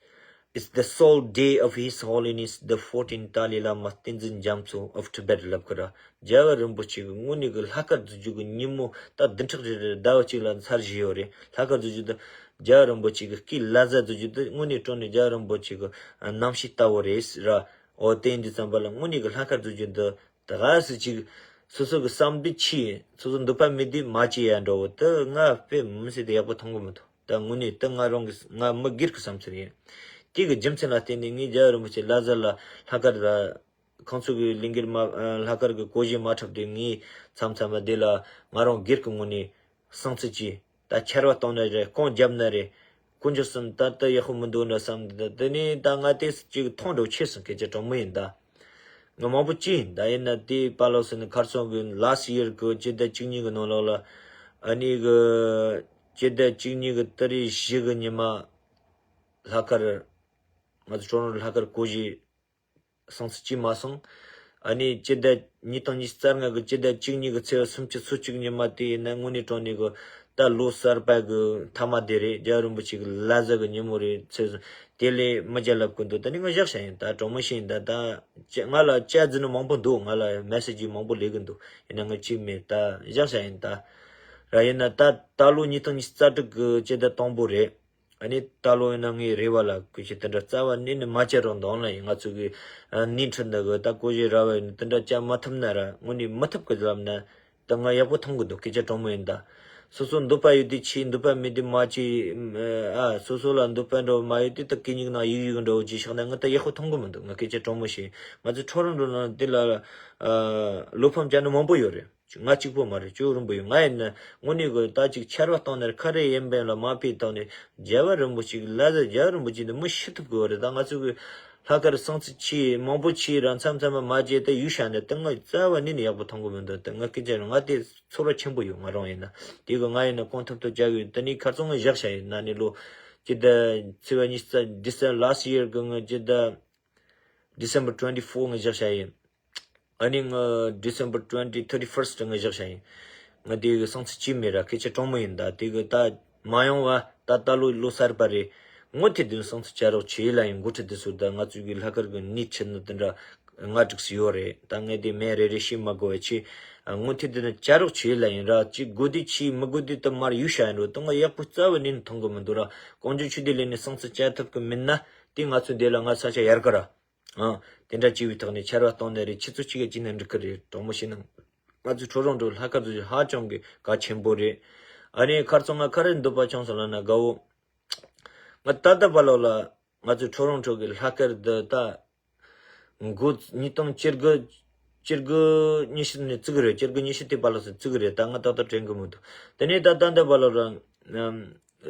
is the sole day of His Holiness the fourteenth Dalai Lama Tenzin Gyatso of Tibet ལབ་གི་ར། ཇོ་བོ་རིན་པོ་ཆེ་གི་དངོས་གནས་གི་ལྷག་དཀར་བཟོ་རྒྱུ་གི་ཉིན་མོ་ད་བདུན་ཕྲག་རེ་རེ་ཟླ་བ་གཅིག་ལ་ཚར་བཞི་ཡོད་རེད། ལྷག་དཀར་བཟོ་རྒྱུ་ད་ཇོ་བོ་རིན་པོ་ཆེ་གི་སྐུའི་ལ་ཟ་བཟོ་རྒྱུ་དེ་དངོས་གནས་དྲང་གནས་ཇོ་བོ་རིན་པོ་ཆེ་གི་རྣམ་ཤེས་ལྟ་བུ་རེད་ར། འོ་དེ་ཡིན་དུས་ཙམ་པ་ལ་དངོས་གནས་ཀྱི་ལྷག་དཀར་བཟོ་རྒྱུ་འདི་ད་ག་སེ་ཅིག་སོ་སོ་གི་བསམ་འདུན་ཆེ། སོ་སོ་འདོད་པ་མེད་དུས་མ་བྱེད་ཡ་འདྲ་བོ་དེ་ང་དཔེ་མི་སྲིད་དེ་ཡག་པོ་མཐོང་གི་མི་འདུག་ད་དངོས་གནས་དེ་ང་རང་གི་ང་མི་སྒེར་གྱི་བསམ་ཚུལ་ཡིན། དེ་གི་རྒྱུ་མཚན་ལ་བརྟེན་ནས་ངས་རྒྱལ་བ་རིན་པོ་ཆེ་ལ་ཟ་ལ་ལྷག་དཀར་ལ་ཁོང་ཚོ་གི་ལས་འགུལ་མ་ལྷག་དཀར་གི་སྒོར་གཞས་མ་འཁྲབ་དུས་ངས་མཚམས་མཚམས་མ་དེ་ལ་ང་རང་སྒེར་གྱི་ངོས་ནས་བསམ་ཚུལ་གྱིས། ད་ཆར་པ་བཏང་ན་རེད། རྐང་བརྒྱབ་ན་རེད། དཀོན་མཆོག་གསུམ་ད་ལྟ་ཡག་པོ་མི་འདུག་འདྲ་བསམ། ད་དེ་ནས་ད་ང་དེ་ཅིག་མཐོང་འགྲོ་ཆེ་སོང་། སྐད་ཆ་དྲང་མོ་ཡིན་ད། ང་མང་པོ་ཅི་ཡིན་ད། ཡིན་ན་དེ་པ་ལོ་སི་ནི་ཁར་སོང་གི་last year གི་སྤྱི་ཟླ་བཅུ་གཉིས་གི་ནང་ལོགས་ལ་ཨ་ནི་གི་སྤྱི་ཟླ་བཅུ་གཉིས་གི་ཏ་རིག་བཞི་གི་ཉི་མ་ལྷག་དཀར་ང་ཚོ་ཁྲོ་རོང་ལྷག་དཀར་སྒོར་གཞས་སོང་ཚེ་ཅི་མ་སོང་། ཨ་ནི་སྤྱི་ཟླ་ཉིས་སྟོང་ཉི་ཤུ་རྩ་ལྔ་གི་སྤྱི་ཟླ་བཅུ་གཉིས་གི་ཚེས་པ་སུམ་ཅུ་སོ་གཅིག་ཉི་མ་དེ་ཡིན་ན་དངོས་གནས་དྲང་གནས་གི་ད་ལོ་གསར་པ་གི་མཐའ་མ་དེ་རེད། རྒྱལ་བ་རིན་པོ་ཆེ་གི་ལ་ཟ་གི་ཉིན་མོ་རེད། ཚེས་སོང་དེ་ལས་མི་བརྒྱ་ལབ་གི་འདུག་ད་ནི་ང་བཞག་བཞག་ཡིན་ད། དྲང་མོ་བཤད་ཡིན་ད། ད་ང་ལ་ཅ་རྫི་ནི་མང་པོ་འདུག་ང་ལ་message་མང་པོ་ལས་གི་འདུག་ཡིན་ན་ང་ཅི་མེད་ད། བཞག་བཞག་ཡིན་ད། ར་ཡིན་ན་ད་ད་ལོ་ཉིས་སྟོང་ཉི་ཤུ་རྩ་དྲུག་གི་སྤྱི་ཟླ་དང་པོ་རེད། ཨ་ནི་ད་ལོ་ཡིན་ན་ངའི་རེ་བ་ལ་སྐུ་ཞབས་དེ་འདྲ་རྩ་བ་ནས་ནི་མ་བྱེད་རོགས་འདང་ལ་ཡིན། ང་ཚོ་གི་ཨ་ནི་ཁྲི་འདི་གི་ད་སྐུ་ཞབས་ར་བ་ཡིན་དེ་འདྲ་བྱ་མ་ཐུབ་ན་ར་དངོས་གནས་མི་ཐུབ་གི་ལབ་ན་ད་ང་ཡག་པོ་མཐོང་གི་འདུག་སྐད་ཆ་དྲང་མོ་ཡིན་ད། སོ་སོ་འདོད་པ་ཡོད་དུས་བྱེད། འདོད་པ་མེད་དུས་མ་བྱེད། ཨ་སོ་སོ་ལ་འདོད་པ་འདྲ་བོ་མ་ཡོད་དུས་ད་གད་སྙིགས་ནང་ཡིག་ཡིག་འདྲ་བོ་ཅིག་བཞག་ན་ང་ད་ཡག་པོ་མཐོང་གི་མི་འདུག་ང་སྐད་ཆ་དྲང་མོ་བཤད། ང་ཚོ་ཁྲོ་རོང་ཁྲོ་ལ་འདི་ལ་ཨ་བློ་ཕམ་བྱ་ནི་མང་པོ་ཡོད་རེད། ང་གཅིག་པོ་མ་རེད། ཇོ་བོ་རིན་པོ་ཆེ། ང་ཡིན་ན་དངོས་གནས་གི་ད་ཅིག་ཆར་པ་བཏང་ནས་ཁ་རས་གཡས་འབེན་ལ་མར་ཕུད་བཏང་ནས་རྒྱལ་བ་རིན་པོ་ཆེ་གི་ལ་ཟ། རྒྱལ་བ་རིན་པོ་ཆེ་འདི་མི་ཤི་ཐུབ་གི་རེད། ད་ང་ཚོ་གི་ལྷག་དཀར་སོང་ཚེ་ཆེ་མང་པོ་ཆེ་ར་མཚམས་མཚམས་མ་མ་བརྗེད་དེ་ཡུལ་ཤ་ནས་ད་ང་རྩ་བ་ནས་ནི་ཡག་པོ་མཐོང་གི་མི་འདུག་ད་ང་སྐད་ཆ་རེད། ང་དེ་ཚོར་བ་ཆེན་པོ་ཡོད། ང་རང་ཡིན་ན་དེ་གི་ང་ཡིན་ན་གང་ཐུབ་ཐུབ་བྱ་གི་ཡོད། ད་ནི་ཁ་སང་ང་བཞག་བཞག་ཡིན། ན་ནི་ལོ་སྤྱི་ཟླ་ཚེས་པ་ཉི་ཤུ་རྩ་December last year གི་ང་སྤྱི་ཟླ་December twenty four ང་བཞག་བཞག་ཡིན། ཨ་ནི་ང་December twenty thirty first ང་བཞག་བཞག་ཡིན། ང་དེ་གི་སོང་ཚེ་ཅི་མེད་ར། སྐད་ཆ་དྲང་མོ་ཡིན་ད། དེ་གི་ད་མ་ཡོང་བ་ད་ད་ལོ་ལོ་གསར་པ་རེད། ངོ་ཐེ་དུ་སོང་ཚེ་བྱ་རོགས་བྱེད་ལ་ཡིན། འགོ་ཁྲིད་དེ་ཚོ་ད་ང་ཚོ་གི་ལྷག་དཀར་གི་ནི་ཆེ་ནི་དེ་འདྲ་ང་སྒྲིག་སུ་ཡོད་རེད། ད་ངས་དེ་མེད་རེ་རེ་ཤེས་མ་དགོས་པ་ཆེ། ངོ་ཐེ་དུ་ནི་བྱ་རོགས་བྱེད་ལ་ཡིན་ར། ཅི་དགོས་དུས་ཆེ་མི་དགོས་དུས་ད་མར་ཡུལ་ཤ་ཡིན་རོ། ད་ང་ཡག་པོ་རྩ་བ་ནས་མཐོང་གི་མི་འདུག་ར། ཀོང་ཇོ་ཆོས་སྡེ་ལས་ནས་སོང་ཚེ་བྱ་ཐུབ་གི་མིན་ན་དེ་ང་ཚོ་འདི་ལ་ང་ས་ཆ་ཡར་གི་ར། ཨང་། དེ་འདྲ་བྱས་པའི་ཐོག་ནས་ཆར་པ་བཏང་ནས་རེད། ཆུ་ཚོད་གཅིག་གི་གཅིག་ན་འགྲིག་གི་རེད། དྲང་མོ་བཤད་ན། ང་ཚོའི་ཁྲོ་རོང་ཁྲོ་ལྷག་དཀར་ཚོ་ཧ་ཅང་གི་གལ་ཆེན་པོ་རེད། ཨ་ནི་ཁར་སང་ང་ག་རེ་འདོད་པ་བྱུང་སོང་ལབ་ན། དགའ་བོ། ང་ད་ལྟ་བར་ལོག་ལ་ང་ཚོའི་ཁྲོ་རོང་ཁྲོ་གི་ལྷག་དཀར་འདི་ད་འགོ་ཉིས་སྟོང་བཅུ་དགུ། བཅུ་དགུ་ཉི་ཤུ་ནས་བཙུགས་རེད། བཅུ་དགུ་ཉི་ཤུ་དེ་བར་ལོག་སུ་བཙུགས་རེད། ད་ང་ཏག་ཏག་དྲན་གི་མི་འདུག་དེ་ནས་ད་ད་ལྟ་བར་ལོག་ལ་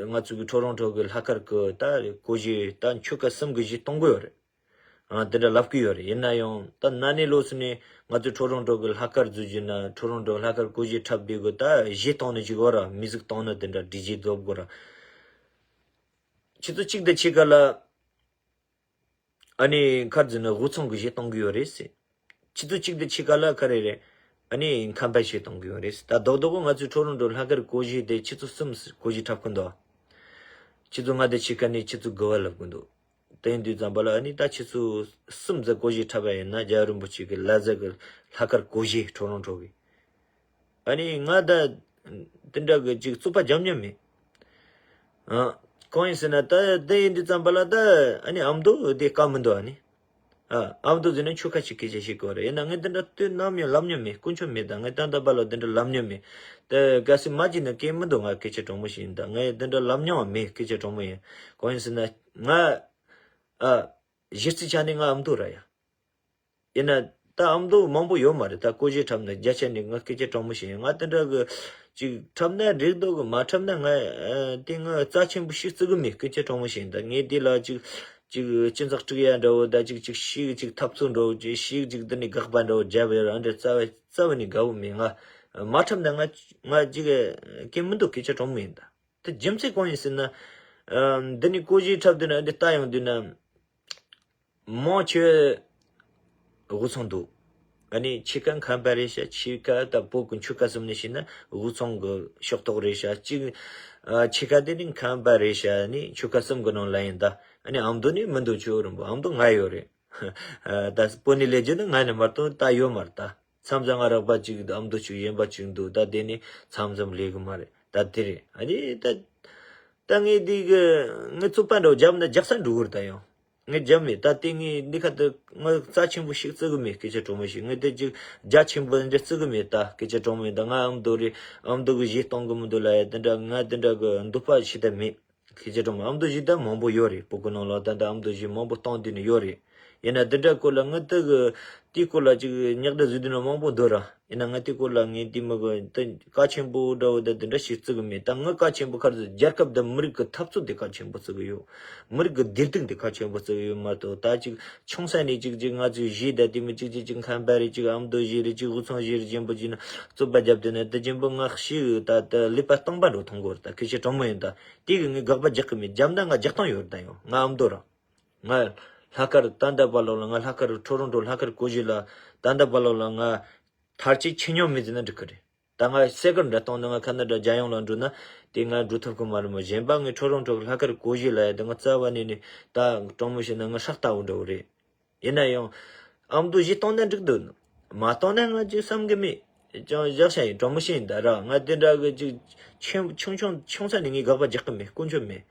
ང་ཚོ་གི་ཁྲོ་རོང་ཁྲོ་གི་ལྷག་དཀར་གི་ད་སྒོར་གཞས་ད་ཆོལ་ཁ་གསུམ་གི་གཞས་གཏོང་གི་ཡོད་རེད། ཨ་དེ་འདྲ་ལབ་གི་ཡོད་རེད། ཡིན་ན་ཡང་ད་ན་ནས་ལོ་སུ་ནས་ང་ཚོ་ཁྲོ་རོང་ཁྲོ་གི་ལྷག་དཀར་བཟོ་རྒྱུ་ན་ཁྲོ་རོང་ཁྲོ་ལྷག་དཀར་བཀོད་གཞི་འཁྲབ་བསྡད་དགོས། ད་གཞས་གཏོང་ནི་ཅིག་ཡོད་ར། མི་གཟུགས་གཏོང་ནི་དེ་འདྲ་ཌི་ཇེ་བཟོ་དགོས་ར། ཆུ་ཚོད་གཅིག་དང་ཕྱེད་ཀ་ལ་ཨ་ནི་ཁར་འཛིན་ནི་དབུས་གཙང་གི་གཞས་གཏོང་གི་ཡོད་རེད་ཟེར། ཆུ་ཚོད་གཅིག་དང་ཕྱེད་ཀ་ལ་ག་རེ་རེད། ཨ་ནི་ཁམས་པའི་གཞས་གཏོང་གི་ཡོད་རེད་ཟེར། ད་རྡོག་རྡོག་གི་ང་ཚོའི་ཁྲོ་རོང་ཁྲོ་ལྷག་དཀར་བཀོད་གཞི་དེ་ཆུ་ཚོད་གསུམ་བཀོད་གཞི་འཁྲབ་གི་འདུག་ཆུ་ཚོད་ལྔ་དང་ཕྱེད་ཀ་ནས་ཆུ་ཚོད་དགུ་བར་ལབ་གི་འདུག་དེ་ཡིན་དུས་ཙམ་པ་ལ་ཨ་ནི་ད་ཆུ་ཚོད་གསུམ་ཙམ་བཀོད་གཞི་འཁྲབ་པ་ཡིན་ན་རྒྱལ་བ་རིན་པོ་ཆེ་གི་ལྷ་བཟང་གི་ལྷག་དཀར་བཀོད་གཞི་ཁྲོ་རོང་ཁྲོ་གི། ཨ་ནི་ང་ད་དེ་འདྲ་གི་ཅིག་རྩོད་པ་རྒྱབ་མྱོང་མེད། ཨ། གང་ཡིན་ཟེར་ན་ད་དེ་ཡིན་དུས་ཙམ་པ་ལ་ད་ཨ་ནི་ཨ་མདོ་དེ་དཀའ་མི་འདུག་ཨ་ནི། ཨ། ཨ་མདོ་ཟེར་ན་ཆོལ་ཁ་ཅིག་སྐད་ཆ་བཤད་གི་ཡོད་རེད། ཡིན་ན་ངས་དེ་འདྲ་དུས་ནམ་ཡང་ལབ་མྱོང་མེད། དཀོན་མཆོག་མེད། ད་ངས་ད་ལྟ་བར་ལ་དེ་འདྲ་ལབ་མྱོང་མེད། དེ་གལ་སྲིད་མ་བྱས་ན་སྐད་མི་འདུག་ང་སྐད་ཆ་དྲང་མོ་ཞིག་ཡིན། ད་ངས་དེ་འདྲ་ལབ་མྱོང་བ་མེད། སྐད་ཆ་དྲང་མོ་ཡིན། གང་ཡིན་ཟེར་ན་ང་ཨ་གཞི་རྩའི་ཆ་ནས་ང་ཨ་མདོ་ར་ཡ། ཡིན་ན་ད་ཨ་མདོ་མང་པོ་ཡོད་མ་རེད། ད་བཀོད་གཞས་འཁྲབ་ན་བརྒྱ་ཆ་ནས་ང་སྐད་ཆ་དྲང་མོ་ཞིག་ཡིན། ང་དེ་འདྲ་གི་ཅིག་འཁྲབ་ན་འགྲིག་འདུག་གི། མ་འཁྲབ་ན་ང་ཨ་དེ་ང་རྩ་ཆེན་པོ་ཞིག་བརྩི་གི་མེད། སྐད་ཆ་དྲང་མོ་ཞིག་ཡིན། ད་ངས་དེ་ལ་ཅིག་ཅིག་སྤྱི་ཚོགས་དཀྲུག་ཡ་འདྲ་བོ། ད་ཅིག་ཅིག་ཞིག་ཅིག་འཐབ་རྩོད་འདྲ་བོ། ཅིག་ཞིག་ཅིག་འདི་ནས་དགག་པ་འདྲ་བོ་བརྒྱབ་ཡོད་ར། འདྲ་རྩ་བ་རྩ་བ་ནས་དགའ་བོ་མེད། ང་མ་འཁྲབ་ན་ང་ང་ཅིག་སྐད་མི་འདུག་སྐད་ཆ་དྲང་མོ་ཡིན་ད། དེ་རྒྱུ་མཚན་གང་ཡིན་ཟེར་ན། ཨ། འདི་ནས་བཀོད་གཞས་འཁྲབ་དུས་ན་འདི་ལྟ་ཡོང་དུས་ན། མང་ཆེ་དབུས་གཙང་འདུག་ཨ་ནི་ཕྱེད་ཀ་ཁམས་པ་རེད་ཤག་ཕྱེད་ཀ་ད་བོད་ཀྱི་ཆོལ་ཁ་གསུམ་ནས་བཤད་ན་དབུས་གཙང་གི་ཕྱོགས་གཏོགས་རེད་ཤག་གཅིག་ཨ། ཕྱེད་ཀ་དེ་ནི་ཁམས་པ་རེད་ཤག་ཨ་ནི་ཆོལ་ཁ་གསུམ་གི་ནང་ལ་ཡིན་ད། ཨ་ནི་ཨ་མདོ་ནས་མི་འདུག་ཆོས་རིན་པོ་ཨ་མདོ་ང་ཡོད་རེད། ད་བོད་ནས་ལས་རྒྱུ་ནི་ང་ནས་མ་གཏོགས་ད་ཡོད་མ་རེད་ད། མཚམས་མཚམས་ང་རོགས་པ་གཅིག་ཨ་མདོ་གཅིག་གཞན་པ་གཅིག་འདུག་ད་དེ་ནི་མཚམས་མཚམས་ལས་གི་མ་རེད། ད་དེ་རེད། ཨ་ནི་ད་ད་ངས་འདི་གི་ངས་རྩོད་པ་འདྲ་བོ་རྒྱབ་ན་རྒྱག་ས་འགྲོ་གི་རེད། ད་ཡང་ངས་རྒྱབ་མེད། ད་དེ་ངས་འདི་ཁ་ད་ང་རྩ་ཆེན་པོ་ཞིག་བརྩི་གི་མེད། སྐད་ཆ་དྲང་མོ་ཞིག་ངས་དེ་ཅིག་རྒྱ་ཆེན་པོ་འདྲ་བརྩི་གི་མེད། ད་སྐད་ཆ་དྲང་མོ་ཡིན། ད་ང་ཨ་མདོ་རེད། ཨ་མདོ་གི་གཞས་གཏོང་གི་མི་འདུག་ལ་ཡ། དེ་འདྲ་ང་དེ་འདྲ་གི་འདོད་པ་ཞིག་ད་མེད། སྐད་ཆ་དྲང་མོ་ཨ་མདོ་གཞས་ད་མང་པོ་ཡོད་རེད། བོད་གི་ནང་ལ་ད་ད་ཨ་མདོ་གཞས་མང་པོ་གཏོང་དུས་ནི་ཡོད་རེད། ཡིན་ན་འདི་འདྲ་སྐོར་ལ་ངས་དེ་གི་དེའི་སྐོར་ལ་ཅིག་ཉག་ད་བཟོས་དུས་ན་མང་པོ་འདུག་ར། ཡིན་ན་ངས་དེའི་སྐོར་ལ་ངས་དེ་མི་གི་དེ་གལ་ཆེན་པོ་འདྲ་བོ་ད་དེ་འདྲ་ཞིག་བརྩི་གི་མེད། ད་ངས་གལ་ཆེན་པོ་ཁར་རྒྱལ་ཁབ་དང་མི་རིགས་ཀྱི་འཐབ་རྩོད་དེ་གལ་ཆེན་པོ་བརྩི་གི་ཡོད། མི་རིགས་ཀྱི་བདེ་སྡུག་དེ་གལ་ཆེན་པོ་བརྩི་གི་ཡོད་མ་གཏོགས། ད་ཅིག་ཆུང་ས་ནས་ཅིག་ཅིག་ང་ཚོའི་གཞས་ད་དེ་མི་ཅིག་ཅིག་ཅིག་ཁམས་པ་རེད། ཅིག་ཨ་མདོ་གཞས་རེད། ཅིག་དབུས་གཙང་གཞས་རེད། ཅན་པོ་ཅིག་ན་རྩོད་པ་རྒྱབ་དུས་ན་དེ་ཅན་པོ་ང་ཞིག་ད་ད་ཀླད་པ་སྟོང་པ་འགྲོ་ཐོང་གོ་རེད། ད་སྐད་ཆ་དྲང་མོ་ཡིན། ད་དེ་གི་ངས་དགག་པ་རྒྱག་གི་མེད། རྒྱབ་ན་ང་རྒྱག་སྟངས་ཡོད་རེད། ད་ཡང་ང་ཨ་མདོ་ར། ང་ལྷག་དཀར་ད་ལྟ་བར་ལོག་ལ་ང་ལྷག་དཀར་ཁྲོ་རོང་ཁྲོ་ལྷག་དཀར་བཀོད་གཞས་ལ་ད་ལྟ་བར་ལོག་ལ་ང་མཐར་ཅིག་ཆེ་ཉོག་མེད་ཟེར་ན་འགྲིག་གི་རེད། ད་ང་སེ་གར་འདྲ་གཏོང་ན་ང་ཁ་ན་ཌ་རྒྱལ་ཡོངས་ལ་འགྲོ་ན་དེ་ང་འགྲོ་ཐུབ་གི་མ་རེད་མོ། གཞན་པ་ངས་ཁྲོ་རོང་ཁྲོ་ལྷག་དཀར་བཀོད་གཞས་ལ་ཡ་དེ་ང་རྩ་བ་ནས་ནས་ད་དྲང་མོ་བཤད་ན་ང་ཧྲག་ལྟ་བུ་འདྲ་བོ་རེད། ཡིན་ན་ཡང་ཨ་མདོ་གཞས་གཏོང་ན་འགྲིག་འདུག་མ་གཏོང་ན་ང་ཅིག་བསམ་གི་མེད། ཅང་བཞག་བྱ་ཡིན། དྲང་མོ་བཤད་ཡིན། ད་ར་ང་དེ་འདྲ་གི་ཅིག་ཆེན་ཆུང་ཆུང་ཆུང་ས་ནས་ངས་དགག་པ་རྒྱག་གི་མེད། དཀོན་མཆོག་མེད།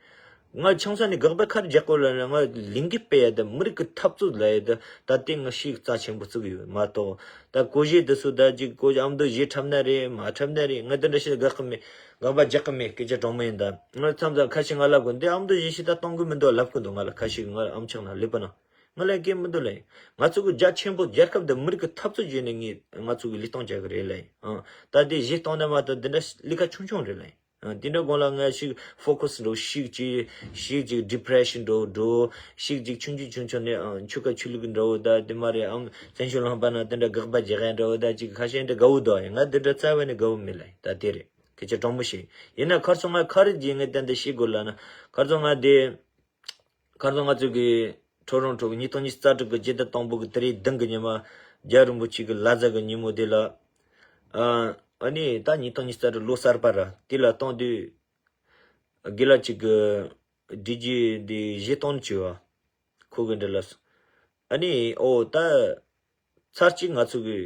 ང་ཆུང་ས་ནས་དགག་པ་ཁར་རྒྱག་གོ་ལ་ན་ང་ལིང་གི་སྤེལ་ཡ་ད་མི་རིགས་ཀྱི་འཐབ་རྩོད་ལ་ཡ་ད་ད་དེ་ང་ཤིག་རྩ་ཆེན་པོ་བརྩི་གི་ཡོད་མ་གཏོགས། ད་བཀོད་གཞས་དེ་ཚོ་ད་ཅིག་བཀོད་ཨ་མདོ་གཞས་འཁྲབ་ན་རེད། མ་འཁྲབ་ན་རེད། ང་དེ་འདྲ་ཞིག་དགག་གི་མེད། དགག་པ་རྒྱག་གི་མེད། སྐད་ཆ་དྲང་མོ་ཡིན། ད་ང་མཚམས་མཚམས་ཁ་ཤས་ང་ལབ་གོ་འདི་ཨ་མདོ་གཞས་ཤིག་ད་གཏོང་གི་མི་འདུག་ལབ་གི་འདུག་ང་ལ་ཁ་ཤས་ང་ཨམ་ཆག་ན་ལེབ་པ་ན། ང་ལ་སྐད་མི་འདུག་ལབ་ཡིན། ང་ཚོ་གི་རྒྱ་ཆེན་པོ་རྒྱལ་ཁབ་དང་མི་རིགས་ཀྱི་འཐབ་རྩོད་བྱས་ནས་ངས་ང་ཚོ་གི་ལས་གཏོང་བྱ་གི་རེད་ལབ་ཡིན། ཨང་། ད་དེ་གཞས་གཏོང་ན་མ་གཏོགས་འདི་འདྲ་ལས་ཀ་ཆུང་ཆུང་རེད་ལབ་ཡིན། ཨང་། དེ་འདྲ་དགོང་ལ་ང་ཞིག་ཕོ་ཁ་སི་འགྲོ། ཞིག་ཅིག་ཞིག་ཅིག་ཌི་པི་རེ་ཤན་འགྲོ་འགྲོ། ཞིག་ཅིག་ཆུང་ཆུང་ཆུང་ཆུང་ནས་ཨང་ཆོལ་ཁ་ཆོས་ལུགས་འགྲོ། ད་དེ་མ་རེད། ཨང་བཙན་བྱོལ་ལྷང་པ་ན་དེ་འདྲ་དགག་པ་རྒྱག་ཡ་འགྲོ། ད་ཅིག་ཁ་ཤས་འདྲ་དགའ་བོ་འདུག་ཡིན། ང་འདི་འདྲ་རྩ་བ་ནས་དགའ་བོ་མེད་ལབ་ཡིན། ད་དེ་རེད། སྐད་ཆ་དྲང་མོ་བཤད་ཡིན་ན་ཁར་སོང་ང་ཁ་རེ་རྗེས་ངས་ཏན་ཏན་ཤེས་དགོས་ལབ་ན་ཁར་སོང་ང་དེ། ཁ་སང་ང་ཚོ་གི་ཁྲོ་རོང་ཁྲོ་ཉིས་སྟོང་ཉི་ཤུ་རྩ་དྲུག་གི་རྒྱལ་དར་དང་པོ་གི་དེ་རིང་བདུན་གི་ཉི་མ་རྒྱལ་བ་རིན་པོ་ཆེ་གི་བླ་གཟའ་གི་ཉིན་མོ་དེ་ལ། ཨ་ཨ་ནི་ད་ཉིས་སྟོང་ཉི་ཤུ་རྩ་དྲུག་ལོ་གསར་པ་ར་དེ་ལ་གཏོང་དུས་དགེ་ལགས་གཅིག་གི་ཌི་ཇེ་དེ་གཞས་གཏོང་བྱས་བ་ཁོ་གི་འདྲ་ལ། ཨ་ནི་ཨོ་ད། ཚར་གཅིག་ང་ཚོ་གི་